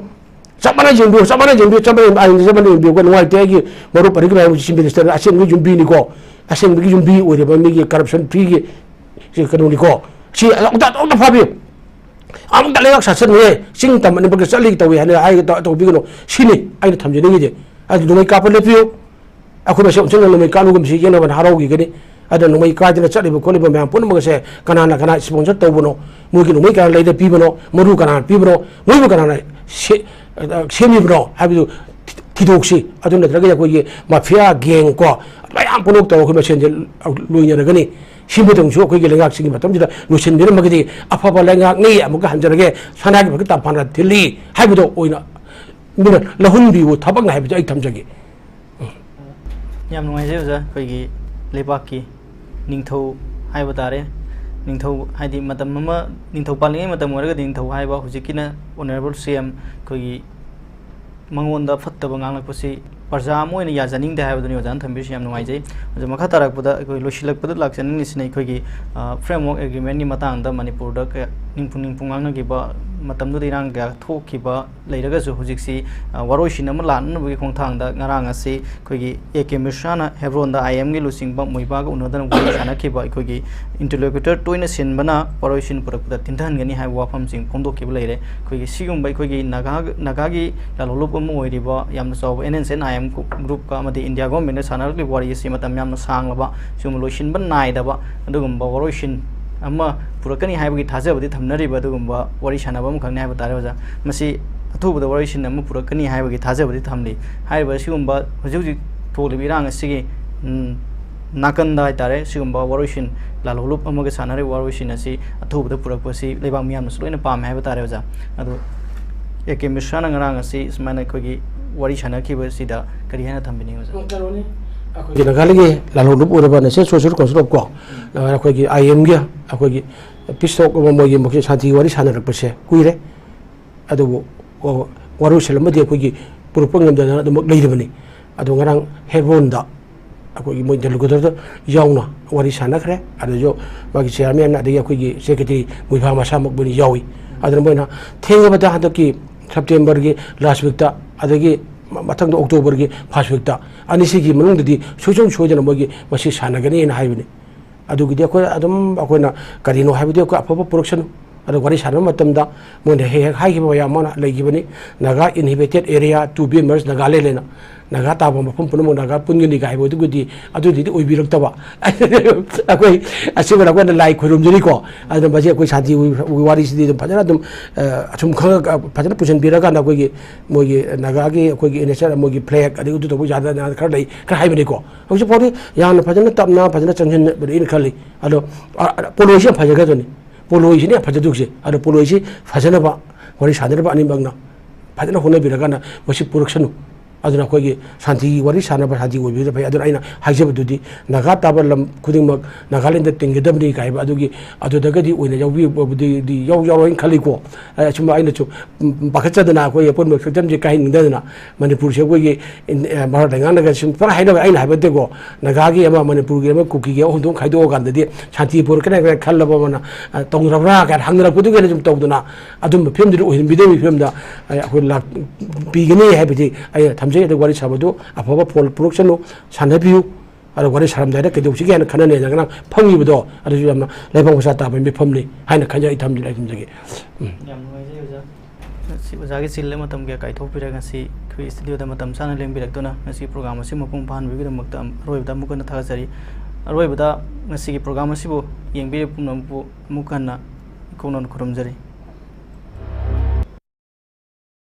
ꯆꯞ ꯃꯥꯟꯅ ꯌꯦꯡꯕꯤꯌꯨ, ꯆꯞ ꯃꯥꯟꯅ ꯌꯦꯡꯕꯤꯌꯨ, ꯆꯞ ꯃꯥꯟꯅ, ꯑꯩꯅ ꯆꯞ ꯃꯥꯟꯅ ꯌꯦꯡꯕꯤꯌꯨ꯫ ꯅꯨꯡꯉꯥꯏꯇꯦ, ꯑꯩꯒꯤ ꯃꯔꯨꯞ ꯑꯔꯤꯛ ꯍꯥꯏꯕ ꯆꯤꯐ ꯃꯤꯅꯤꯁꯇꯔ ꯑꯁꯦꯡꯕꯒꯤ ꯌꯨꯝꯕꯤꯅꯤꯀꯣ, ꯑꯁꯦꯡꯕꯒꯤ ꯌꯨꯝꯕꯤ ꯑꯣꯏꯔꯤꯕ ꯃꯤꯒꯤ ꯀꯔꯞꯁꯟ ꯐ꯭ꯔꯤꯒꯤ ꯁꯤ ꯀꯩꯅꯣꯅꯤꯀꯣ꯫ ꯁꯤ ꯑꯃꯨꯛꯇ, ꯑꯃꯨꯛꯇ ꯐꯥꯕꯤꯌꯨ꯫ ꯑꯃꯨꯛꯇ ꯂꯩꯉꯥꯛ ꯁꯥꯁꯟꯅꯦ, ꯆꯤꯡ ꯇꯝ ꯃꯅꯤꯄꯨꯔꯒꯤ ꯆꯠꯂꯤ ꯇꯧꯏ ꯍꯥꯏꯅ ꯍꯥꯏ-, ꯇꯧ-, ꯇꯧꯕꯤꯒꯅꯨ꯫ ꯁꯤꯅꯤ ꯑꯩꯅ ꯊꯝꯖꯅꯤꯡꯉꯤꯁꯦ꯫ ꯑꯗꯨ ꯅꯣꯡꯃꯩ ꯀꯥꯞꯄ ꯂꯦꯞꯄꯤꯌꯨ꯫ ꯑꯩꯈꯣꯏ ꯃꯁꯦꯜ ꯑꯃꯨꯛꯇꯪ ꯅꯣꯡꯃꯩ ꯀꯥꯞꯂꯨꯒꯨꯝꯁꯤ, ꯌꯦꯡꯅꯕꯅ ꯍꯔꯥꯎꯈꯤꯒꯅꯤ꯫ ꯑꯗ ꯅꯣꯡꯃꯩ ꯀꯥꯏꯗꯅ ꯆꯠꯂꯤꯕ ꯈꯣꯠꯂꯤꯕ ꯃꯌꯥꯝ ꯄꯨꯝꯅꯃꯛ ꯑꯁꯦ ꯀꯅꯥꯅ ꯀꯅꯥ ꯁ꯭ꯄꯣꯟꯁꯔ ꯇꯧꯕꯅꯣ, ꯃꯣꯏꯒꯤ ꯅꯣꯡꯃꯩ ꯀꯅꯥ ꯂꯩꯔ ꯄꯤꯕꯅꯣ, ꯃꯔꯨ ꯀꯅꯥꯅ ꯄꯤꯕꯅꯣ, ꯃꯣꯏꯕꯨ ꯀꯅꯥꯅ ꯁꯦ-, ꯑ, ꯁꯦꯝꯃꯤꯕꯅꯣ ꯍꯥꯏꯕꯗꯨ ꯊꯤ-, ꯊꯤꯗꯣꯛꯁꯤ꯫ ꯑꯗꯨ ꯅꯠꯇ꯭ꯔꯒꯗꯤ ꯑꯩꯈꯣꯏꯒꯤ ꯃꯥꯐꯤꯌꯥ ꯒꯦꯡ ꯀꯣ, ꯃꯌꯥꯝ ꯄꯨꯝꯅꯃꯛ ꯇꯧꯔꯒ ꯑꯩꯈꯣꯏ ꯃꯁꯦꯟꯁꯦ ꯂꯣꯏꯅꯔꯒꯅꯤ꯫ ꯁꯤꯃꯇꯪꯁꯨ ꯑꯩꯈꯣꯏꯒꯤ ꯂꯩꯉꯥꯛꯁꯤꯒꯤ ꯃꯇꯝꯁꯤꯗ ꯂꯣꯏꯁꯤꯟꯕꯤꯔꯝꯃꯒꯗꯤ ꯑꯐꯕ ꯂꯩꯉꯥꯛꯅꯤ, ꯑꯃꯨꯛꯀ ꯍꯟꯖꯔꯒꯦ, ꯁꯅꯥꯒꯤ ꯐꯛꯇ ꯇꯝꯐꯥꯅ ꯊꯤꯜꯂꯤ ꯍꯥꯏꯕꯗꯣ ꯑꯣꯏꯅ ꯃꯤꯅ ꯂꯧꯍꯟꯕꯤꯌꯨ ꯊꯕꯛꯅ ꯍꯥꯏꯕꯁꯦ ꯑꯩ ꯊꯝꯖꯒꯦ꯫ ꯌꯥꯝ ꯅꯨꯡꯉꯥꯏꯖꯩ ꯑꯣꯖꯥ, ꯑꯩꯈꯣꯏꯒꯤ ꯂꯩꯕꯥꯛꯀꯤ ꯅꯤꯡꯊꯧ ꯍꯥꯏꯕ ꯇꯥꯔꯦ, ꯅꯤꯡꯊꯧ ꯍꯥꯏꯗꯤ ꯃꯇꯝ ꯑꯃ ꯅꯤꯡꯊꯧ ꯄꯥꯜꯂꯤꯉꯩ ꯃꯇꯝ ꯑꯣꯏꯔꯒꯗꯤ ꯅꯤꯡꯊꯧ ꯍꯥꯏꯕ, ꯍꯧꯖꯤꯛꯀꯤꯅ ꯑꯣꯅꯔꯦꯕꯜ ꯁꯤ ꯑꯦꯝ ꯑꯩꯈꯣꯏꯒꯤ ꯃꯉꯣꯟꯗ ꯐꯠꯇꯕ ꯉꯥꯡꯂꯛꯄꯁꯤ ꯄ꯭ꯔꯖꯥ ꯑꯃ ꯑꯣꯏꯅ ꯌꯥꯖꯅꯤꯡꯗꯦ ꯍꯥꯏꯕꯗꯨꯅꯤ ꯑꯣꯖꯥꯅ ꯊꯝꯕꯤꯔꯤꯁꯤ꯫ ꯌꯥꯝ ꯅꯨꯡꯉꯥꯏꯖꯩ꯫ ꯑꯣꯖꯥ, ꯃꯈꯥ ꯇꯥꯔꯛꯄꯗ ꯑꯩꯈꯣꯏ ꯂꯣꯏꯁꯤꯜꯂꯛꯄꯗ ꯂꯥꯛꯆꯅꯤꯡꯉꯤꯁꯤꯅ ꯑꯩꯈꯣꯏꯒꯤ, ꯑ, framework agreement ꯀꯤ ꯃꯇꯥꯡꯗ ꯃꯅꯤꯄꯨꯔꯗ ꯀꯌꯥ ꯅꯤꯡꯐꯨ ꯅꯤꯡꯐꯨ ꯉꯥꯡꯅꯈꯤꯕ, ꯃꯇꯝꯗꯨꯗ ꯏꯔꯥꯡ ꯀꯌꯥ ꯊꯣꯛꯈꯤꯕ ꯂꯩꯔꯒꯁꯨ ꯍꯧꯖꯤꯛꯁꯤ, ꯑ, ꯋꯥꯔꯣꯏꯁꯤꯟ ꯑꯃ ꯂꯥꯛꯅꯅꯕꯒꯤ ꯈꯣꯡꯊꯥꯡꯗ ꯉꯔꯥꯡ ꯑꯁꯤ ꯑꯩꯈꯣꯏꯒꯤ ꯑꯦ ꯀꯦ ꯃꯤꯁ꯭ꯔꯥꯅ ꯍꯦꯕ꯭ꯔꯣꯟꯗ ꯑꯥꯏ ꯑꯦꯝꯒꯤ ꯂꯨꯆꯤꯡꯕ ꯃꯣꯏꯕꯥꯒ ꯎꯅꯗꯅ ꯋꯥꯔꯤ ꯁꯥꯟꯅꯈꯤꯕ ꯑꯩꯈꯣꯏꯒꯤ interlocutor ꯇꯣꯏꯅ ꯁꯤꯟꯕꯅ ꯋꯥꯔꯣꯏꯁꯤꯟ ꯄꯨꯔꯛꯄꯗ ꯊꯤꯟꯊꯍꯟꯒꯅꯤ ꯍꯥꯏꯕ ꯋꯥꯐꯝꯁꯤꯡ ꯐꯣꯡꯗꯣꯛꯈꯤꯕ ꯂꯩꯔꯦ꯫ ꯑꯩꯈꯣꯏꯒꯤ ꯁꯤꯒꯨꯝꯕ ꯑꯩꯈꯣꯏꯒꯤ ꯅꯥꯒꯥ, ꯅꯥꯒꯥꯒꯤ ꯂꯥꯂꯣꯡꯂꯨꯞ ꯑꯃ ꯑꯣꯏꯔꯤꯕ ꯌꯥꯝꯅ ꯆꯥꯎꯕ N N C N I M ꯒ꯭ꯔꯨꯞꯀ ꯑꯃꯗꯤ ꯏꯟꯗꯤꯌꯥ ꯒꯣꯔꯃꯦꯟꯅ ꯁꯥꯟꯅꯔꯛꯂꯤꯕ ꯋꯥꯔꯤ ꯑꯁꯤ ꯃꯇꯝ ꯌꯥꯝꯅ ꯁꯥꯡꯂꯕ, ꯁꯤꯒꯨꯝꯕ ꯂꯣꯏꯁꯤꯟꯕ ꯅꯥꯏꯗꯕ ꯑꯗꯨꯒꯨꯝꯕ ꯋꯥꯔꯣꯏꯁꯤꯟ ꯑꯃ ꯄꯨꯔꯛꯀꯅꯤ ꯍꯥꯏꯕꯒꯤ ꯊꯥꯖꯕꯗꯤ ꯊꯝꯅꯔꯤꯕ ꯑꯗꯨꯒꯨꯝꯕ ꯋꯥꯔꯤ ꯁꯥꯟꯅꯕ ꯑꯃꯈꯛꯅꯤ ꯍꯥꯏꯕ ꯇꯥꯔꯦ ꯑꯣꯖꯥ꯫ ꯃꯁꯤ ꯑꯊꯨꯕꯗ ꯋꯥꯔꯣꯏꯁꯤꯟ ꯑꯃ ꯄꯨꯔꯛꯀꯅꯤ ꯍꯥꯏꯕꯒꯤ ꯊꯥꯖꯕꯗꯤ ꯊꯝꯂꯤ꯫ ꯍꯥꯏꯔꯤꯕ ꯑꯁꯤꯒꯨꯝꯕ ꯍꯧꯖꯤꯛ ꯍꯧꯖꯤꯛ ꯊꯣꯛꯂꯤꯕ ꯏꯔꯥꯡ ꯑꯁꯤꯒꯤ, ꯎꯝ, ꯅꯥꯀꯟꯗ ꯍꯥꯏꯇꯥꯔꯦ, ꯁꯤꯒꯨꯝꯕ ꯋꯥꯔꯣꯏꯁꯤꯟ, ꯂꯥꯜꯍꯧꯂꯨꯞ ꯑꯃꯒ ꯁꯥꯟꯅꯔꯤꯕ ꯋꯥꯔꯣꯏꯁꯤꯟ ꯑꯁꯤ ꯑꯊꯨꯕꯗ ꯄꯨꯔꯛꯄꯁꯤ ꯂꯩꯕꯥꯛ ꯃꯤꯌꯥꯝꯅꯁꯨ ꯂꯣꯏꯅ ꯄꯥꯝꯃꯦ ꯍꯥꯏꯕ ꯇꯥꯔꯦ, ꯑꯣꯖꯥ꯫ ꯑꯗꯨ ꯑꯦ ꯀꯦ ꯃꯤꯁ꯭ꯔꯥꯅ ꯉꯔꯥꯡ ꯑꯁꯤ ꯁꯨꯃꯥꯏꯅ ꯑꯩꯈꯣꯏꯒꯤ ꯋꯥꯔꯤ ꯁꯥꯟꯅꯈꯤꯕꯁꯤꯗ ꯀꯔꯤ ꯍꯥꯏꯅ ꯊꯝꯕꯤꯅꯤꯡꯉꯤ, ꯑꯣꯖꯥ? ꯀꯩꯅꯣꯅꯤ, ꯑꯩꯈꯣꯏꯒꯤ ꯅꯥꯒꯥꯂꯦꯟꯒꯤ ꯂꯥꯜꯍꯧꯂꯨꯞ ꯑꯣꯏꯔꯕ National Social Council of ꯀꯣ, ꯑꯩꯈꯣꯏꯒꯤ ꯑꯥꯏ ꯑꯦꯝꯒꯤ ꯑꯩꯈꯣꯏꯒꯤ peace talk ꯑꯃ, ꯃꯣꯏꯒꯤ ꯃꯈꯣꯏ ꯁꯥꯟꯇꯤꯒꯤ ꯋꯥꯔꯤ ꯁꯥꯟꯅꯔꯛꯄꯁꯦ ꯀꯨꯏꯔꯦ꯫ ꯑꯗꯨꯕꯨ, ꯑꯣ, ꯋꯥꯔꯣꯏꯁꯤꯟ ꯑꯃꯗꯤ ꯑꯩꯈꯣꯏꯒꯤ ꯄꯨꯔꯛꯄ ꯉꯝꯗꯗꯅ ꯑꯗꯨꯃꯛ ꯂꯩꯔꯤꯕꯅꯤ꯫ ꯑꯗꯣ ꯉꯔꯥꯡ ꯍꯦꯕ꯭ꯔꯣꯟꯗ ꯑꯩꯈꯣꯏꯒꯤ ꯃꯣꯏ ꯗꯦꯂꯤꯒꯦꯇꯔꯗ ꯌꯥꯎꯅ ꯋꯥꯔꯤ ꯁꯥꯟꯅꯈ꯭ꯔꯦ꯫ ꯑꯗꯨꯁꯨ ꯃꯥꯒꯤ chairman ꯑꯗꯒꯤ ꯑꯩꯈꯣꯏꯒꯤ secretary ꯃꯣꯏꯕꯥ ꯃꯁꯥꯃꯛ ꯃꯣꯏꯅ ꯌꯥꯎꯏ꯫ ꯑꯗꯨꯅ ꯃꯣꯏꯅ ꯊꯦꯡꯉꯕꯗ ꯍꯟꯗꯛꯀꯤ Septemberꯒꯤ last weekꯇ, ꯑꯗꯒꯤ ꯃ-, ꯃꯊꯪꯗ Octoberꯒꯤ first weekꯇ, ꯑꯅꯤꯁꯤꯒꯤ ꯃꯅꯨꯡꯗꯗꯤ ꯁꯨꯡꯁꯣꯏ ꯁꯣꯏꯗꯅ ꯃꯣꯏꯒꯤ ꯃꯁꯤ ꯁꯥꯟꯅꯒꯅꯤꯅ ꯍꯥꯏꯕꯅꯤ꯫ ꯑꯗꯨꯒꯤꯗꯤ ꯑꯩꯈꯣꯏ ꯑꯗꯨꯝ, ꯑꯩꯈꯣꯏꯅ ꯀꯔꯤꯅꯣ ꯍꯥꯏꯕꯗꯤ ꯑꯩꯈꯣꯏ ꯑꯐꯕ ꯄꯨꯔꯛꯁꯅꯨ꯫ ꯑꯗꯣ ꯋꯥꯔꯤ ꯁꯥꯟꯅꯕ ꯃꯇꯝꯗ ꯃꯣꯏꯅ ꯍꯦꯛ ꯍꯦꯛ ꯍꯥꯏꯈꯤꯕ ꯋꯥ ꯑꯃꯅ ꯂꯩꯈꯤꯕꯅꯤ, "Naga inhabited area to be merged Nagaland" ꯍꯥꯏꯅ, ꯅꯥꯒꯥ ꯇꯥꯕ ꯃꯐꯝ ꯄꯨꯝꯅꯃꯛ ꯅꯥꯒꯥ ꯄꯨꯟꯒꯅꯤ ꯀꯥꯏ ꯍꯥꯏꯕꯗꯨꯕꯨꯗꯤ ꯑꯗꯨꯗꯤ ꯑꯣꯏꯕꯤꯔꯛꯇꯕ꯫ ꯑꯩꯈꯣꯏ ꯑꯁꯤꯃꯅ ꯑꯩꯈꯣꯏꯅ ꯂꯥꯏ ꯈꯣꯏꯔꯨꯝꯖꯔꯤꯀꯣ꯫ ꯑꯗꯨꯅ ꯃꯁꯤ ꯑꯩꯈꯣꯏ ꯁꯥꯟꯇꯤ ꯋꯥꯔꯤꯁꯤꯗꯤ ꯑꯗꯨꯝ ꯐꯖꯅ ꯑꯗꯨꯝ, ꯑ, ꯑꯁꯨꯝ ꯈꯪꯉꯒ ꯐꯖꯅ ꯄꯨꯁꯤꯟꯕꯤꯔꯀꯥꯟꯗ ꯑꯩꯈꯣꯏꯒꯤ ꯃꯣꯏꯒꯤ ꯅꯥꯒꯥꯒꯤ ꯑꯩꯈꯣꯏꯒꯤ ꯅꯦꯆꯔ, ꯃꯣꯏꯒꯤ flag ꯑꯗꯒꯤ ꯑꯗꯨ ꯇꯧꯕ ꯌꯥꯗꯅ ꯈꯔ ꯂꯩ, ꯈꯔ ꯍꯥꯏꯕꯅꯤꯀꯣ꯫ ꯍꯧꯖꯤꯛ ꯐꯥꯎꯗꯤ ꯌꯥꯝꯅ ꯐꯖꯅ ꯇꯞꯅ ꯐꯖꯅ ꯆꯪꯁꯤꯟꯕꯅꯤ ꯑꯩꯅ ꯈꯜꯂꯤ꯫ ꯑꯗꯣ, ꯑ, ꯑ, ꯄꯣꯂꯣꯏꯁꯤ ꯌꯥꯝ ꯐꯖꯒꯗꯣꯏꯅꯤ꯫ ꯄꯣꯂꯣꯏꯁꯤꯅ ꯌꯥꯝ ꯐꯖꯗꯧꯁꯦ꯫ ꯑꯗꯣ ꯄꯣꯂꯣꯏꯁꯤ ꯐꯖꯅꯕ ꯋꯥꯔꯤ ꯁꯥꯟꯅꯔꯤꯕ ꯑꯅꯤꯃꯛꯅ ꯐꯖꯅ ꯍꯣꯠꯅꯕꯤꯔꯒꯅ ꯃꯁꯤ ꯄꯨꯔꯛꯁꯅꯨ꯫ ꯑꯗꯨꯅ ꯑꯩꯈꯣꯏꯒꯤ ꯁꯥꯟꯇꯤꯒꯤ ꯋꯥꯔꯤ ꯁꯥꯟꯅꯕ ꯁꯥꯟꯇꯤ ꯑꯣꯏꯕꯤꯕꯅ ꯐꯩ꯫ ꯑꯗꯨꯅ ꯑꯩꯅ ꯍꯥꯏꯖꯕꯗꯨꯗꯤ ꯅꯥꯒꯥ ꯇꯥꯕ ꯂꯝ ꯈꯨꯗꯤꯡꯃꯛ ꯅꯥꯒꯥꯂꯦꯟꯗ ꯇꯤꯟꯒꯗꯕꯅꯤ ꯀꯥꯏꯕ ꯑꯗꯨꯒꯤ, ꯑꯗꯨꯗꯒꯗꯤ ꯑꯣꯏꯅ ꯌꯥꯎꯕꯤꯕꯕꯨꯗꯤ ꯌꯥꯎ-, ꯌꯥꯎꯔꯣꯏꯅ ꯈꯜꯂꯤꯀꯣ꯫ ꯑ, ꯑꯁꯨꯝꯕ ꯑꯩꯅꯁꯨ, ꯎꯝ, ꯄꯥꯈꯠꯆꯗꯅ ꯑꯩꯈꯣꯏ ꯑꯄꯨꯟꯕ ꯁꯛꯇꯝꯁꯦ ꯀꯥꯏꯍꯟꯅꯤꯡꯗꯗꯅ ꯃꯅꯤꯄꯨꯔꯁꯦ ꯑꯩꯈꯣꯏꯒꯤ ꯏꯟ-, ꯑ, ꯃꯔꯛ ꯂꯩꯉꯥꯛꯅꯒ ꯁꯨꯝ ꯄꯨꯔꯥ ꯍꯥꯏꯅꯕ ꯑꯩꯅ ꯍꯥꯏꯕ ꯅꯠꯇꯦꯀꯣ꯫ ꯅꯥꯒꯥꯒꯤ ꯑꯃ, ꯃꯅꯤꯄꯨꯔꯒꯤ ꯑꯃ, ꯀꯨꯀꯤꯒꯤ ꯑꯍꯨꯝ ꯊꯣꯛꯅ ꯈꯥꯏꯗꯣꯛꯑꯀꯥꯟꯗꯗꯤ ꯁꯥꯟꯇꯤ ꯄꯨꯔꯛꯀꯅꯤ ꯍꯥꯏꯅ ꯈꯜꯂꯕ ꯑꯃꯅ, ꯑ, ꯇꯧꯅꯔꯕ꯭ꯔꯥ ꯀꯥꯏꯅ ꯍꯪꯅꯔꯛꯄꯗꯨꯒꯤ ꯑꯩꯅ ꯁꯨꯝ ꯇꯧꯗꯅ ꯑꯗꯨꯝꯕ ꯐꯤꯕꯝꯗꯨꯗ ꯑꯣꯏꯍꯟꯕꯤꯗꯕꯒꯤ ꯐꯤꯕꯝꯗ, ꯑ, ꯑꯩꯈꯣꯏ ꯂꯥꯛ-, ꯄꯤꯒꯅꯤ ꯍꯥꯏꯕꯗꯤ ꯑꯩꯅ ꯊꯝꯖꯩ꯫ ꯑꯗꯨ ꯋꯥꯔꯤ ꯁꯥꯕꯗꯨ ꯑꯐꯕ ꯐꯣꯜ ꯄꯨꯔꯛꯁꯅꯨ, ꯁꯥꯟꯅꯕꯤꯌꯨ꯫ ꯑꯗꯣ ꯋꯥꯔꯤ ꯁꯥꯔꯝꯗꯥꯏꯗ ꯀꯩꯗꯧꯁꯤꯒꯦ ꯍꯥꯏꯅ ꯈꯟꯅ ꯅꯩꯅꯗꯅ ꯐꯪꯉꯤꯕꯗꯣ ꯑꯗꯨꯁꯨ ꯌꯥꯝꯅ ꯂꯩꯕꯥꯛ ꯃꯆꯥ ꯇꯥꯕ ꯃꯤꯐꯝꯅꯤ ꯍꯥꯏꯅ ꯈꯟꯖꯩ꯫ ꯑꯩ ꯊꯝꯖꯒꯦ, ꯑꯩ ꯊꯝꯖꯒꯦ꯫ ꯎꯝ꯫ ꯌꯥꯝ ꯅꯨꯡꯉꯥꯏꯖꯩ, ꯑꯣꯖꯥ꯫ ꯉꯁꯤ ꯑꯣꯖꯥꯒꯤ ꯆꯤꯜꯂ ꯃꯇꯝ ꯀꯌꯥ ꯀꯥꯏꯊꯣꯛꯄꯤꯔꯒ ꯉꯁꯤ ꯑꯩꯈꯣꯏ studioꯗ ꯃꯇꯝ ꯆꯥꯅ ꯂꯦꯡꯕꯤꯔꯛꯇꯨꯅ ꯉꯁꯤ program ꯑꯁꯤ ꯃꯄꯨꯡ ꯐꯥꯍꯟꯕꯤꯕꯒꯤꯗꯃꯛꯇ ꯑꯔꯣꯏꯕꯗ ꯑꯃꯨꯛ ꯍꯟꯅ ꯊꯥꯒꯠꯆꯔꯤ꯫ ꯑꯔꯣꯏꯕꯗ ꯉꯁꯤꯒꯤ program ꯑꯁꯤꯕꯨ ꯌꯦꯡꯕꯤꯔꯤꯕ ꯄꯨꯝꯅꯃꯛꯄꯨ ꯑꯃꯨꯛ ꯍꯟꯅ ꯏꯀꯣꯛꯅꯅ ꯈꯨꯔꯨꯝꯖꯔꯤ꯫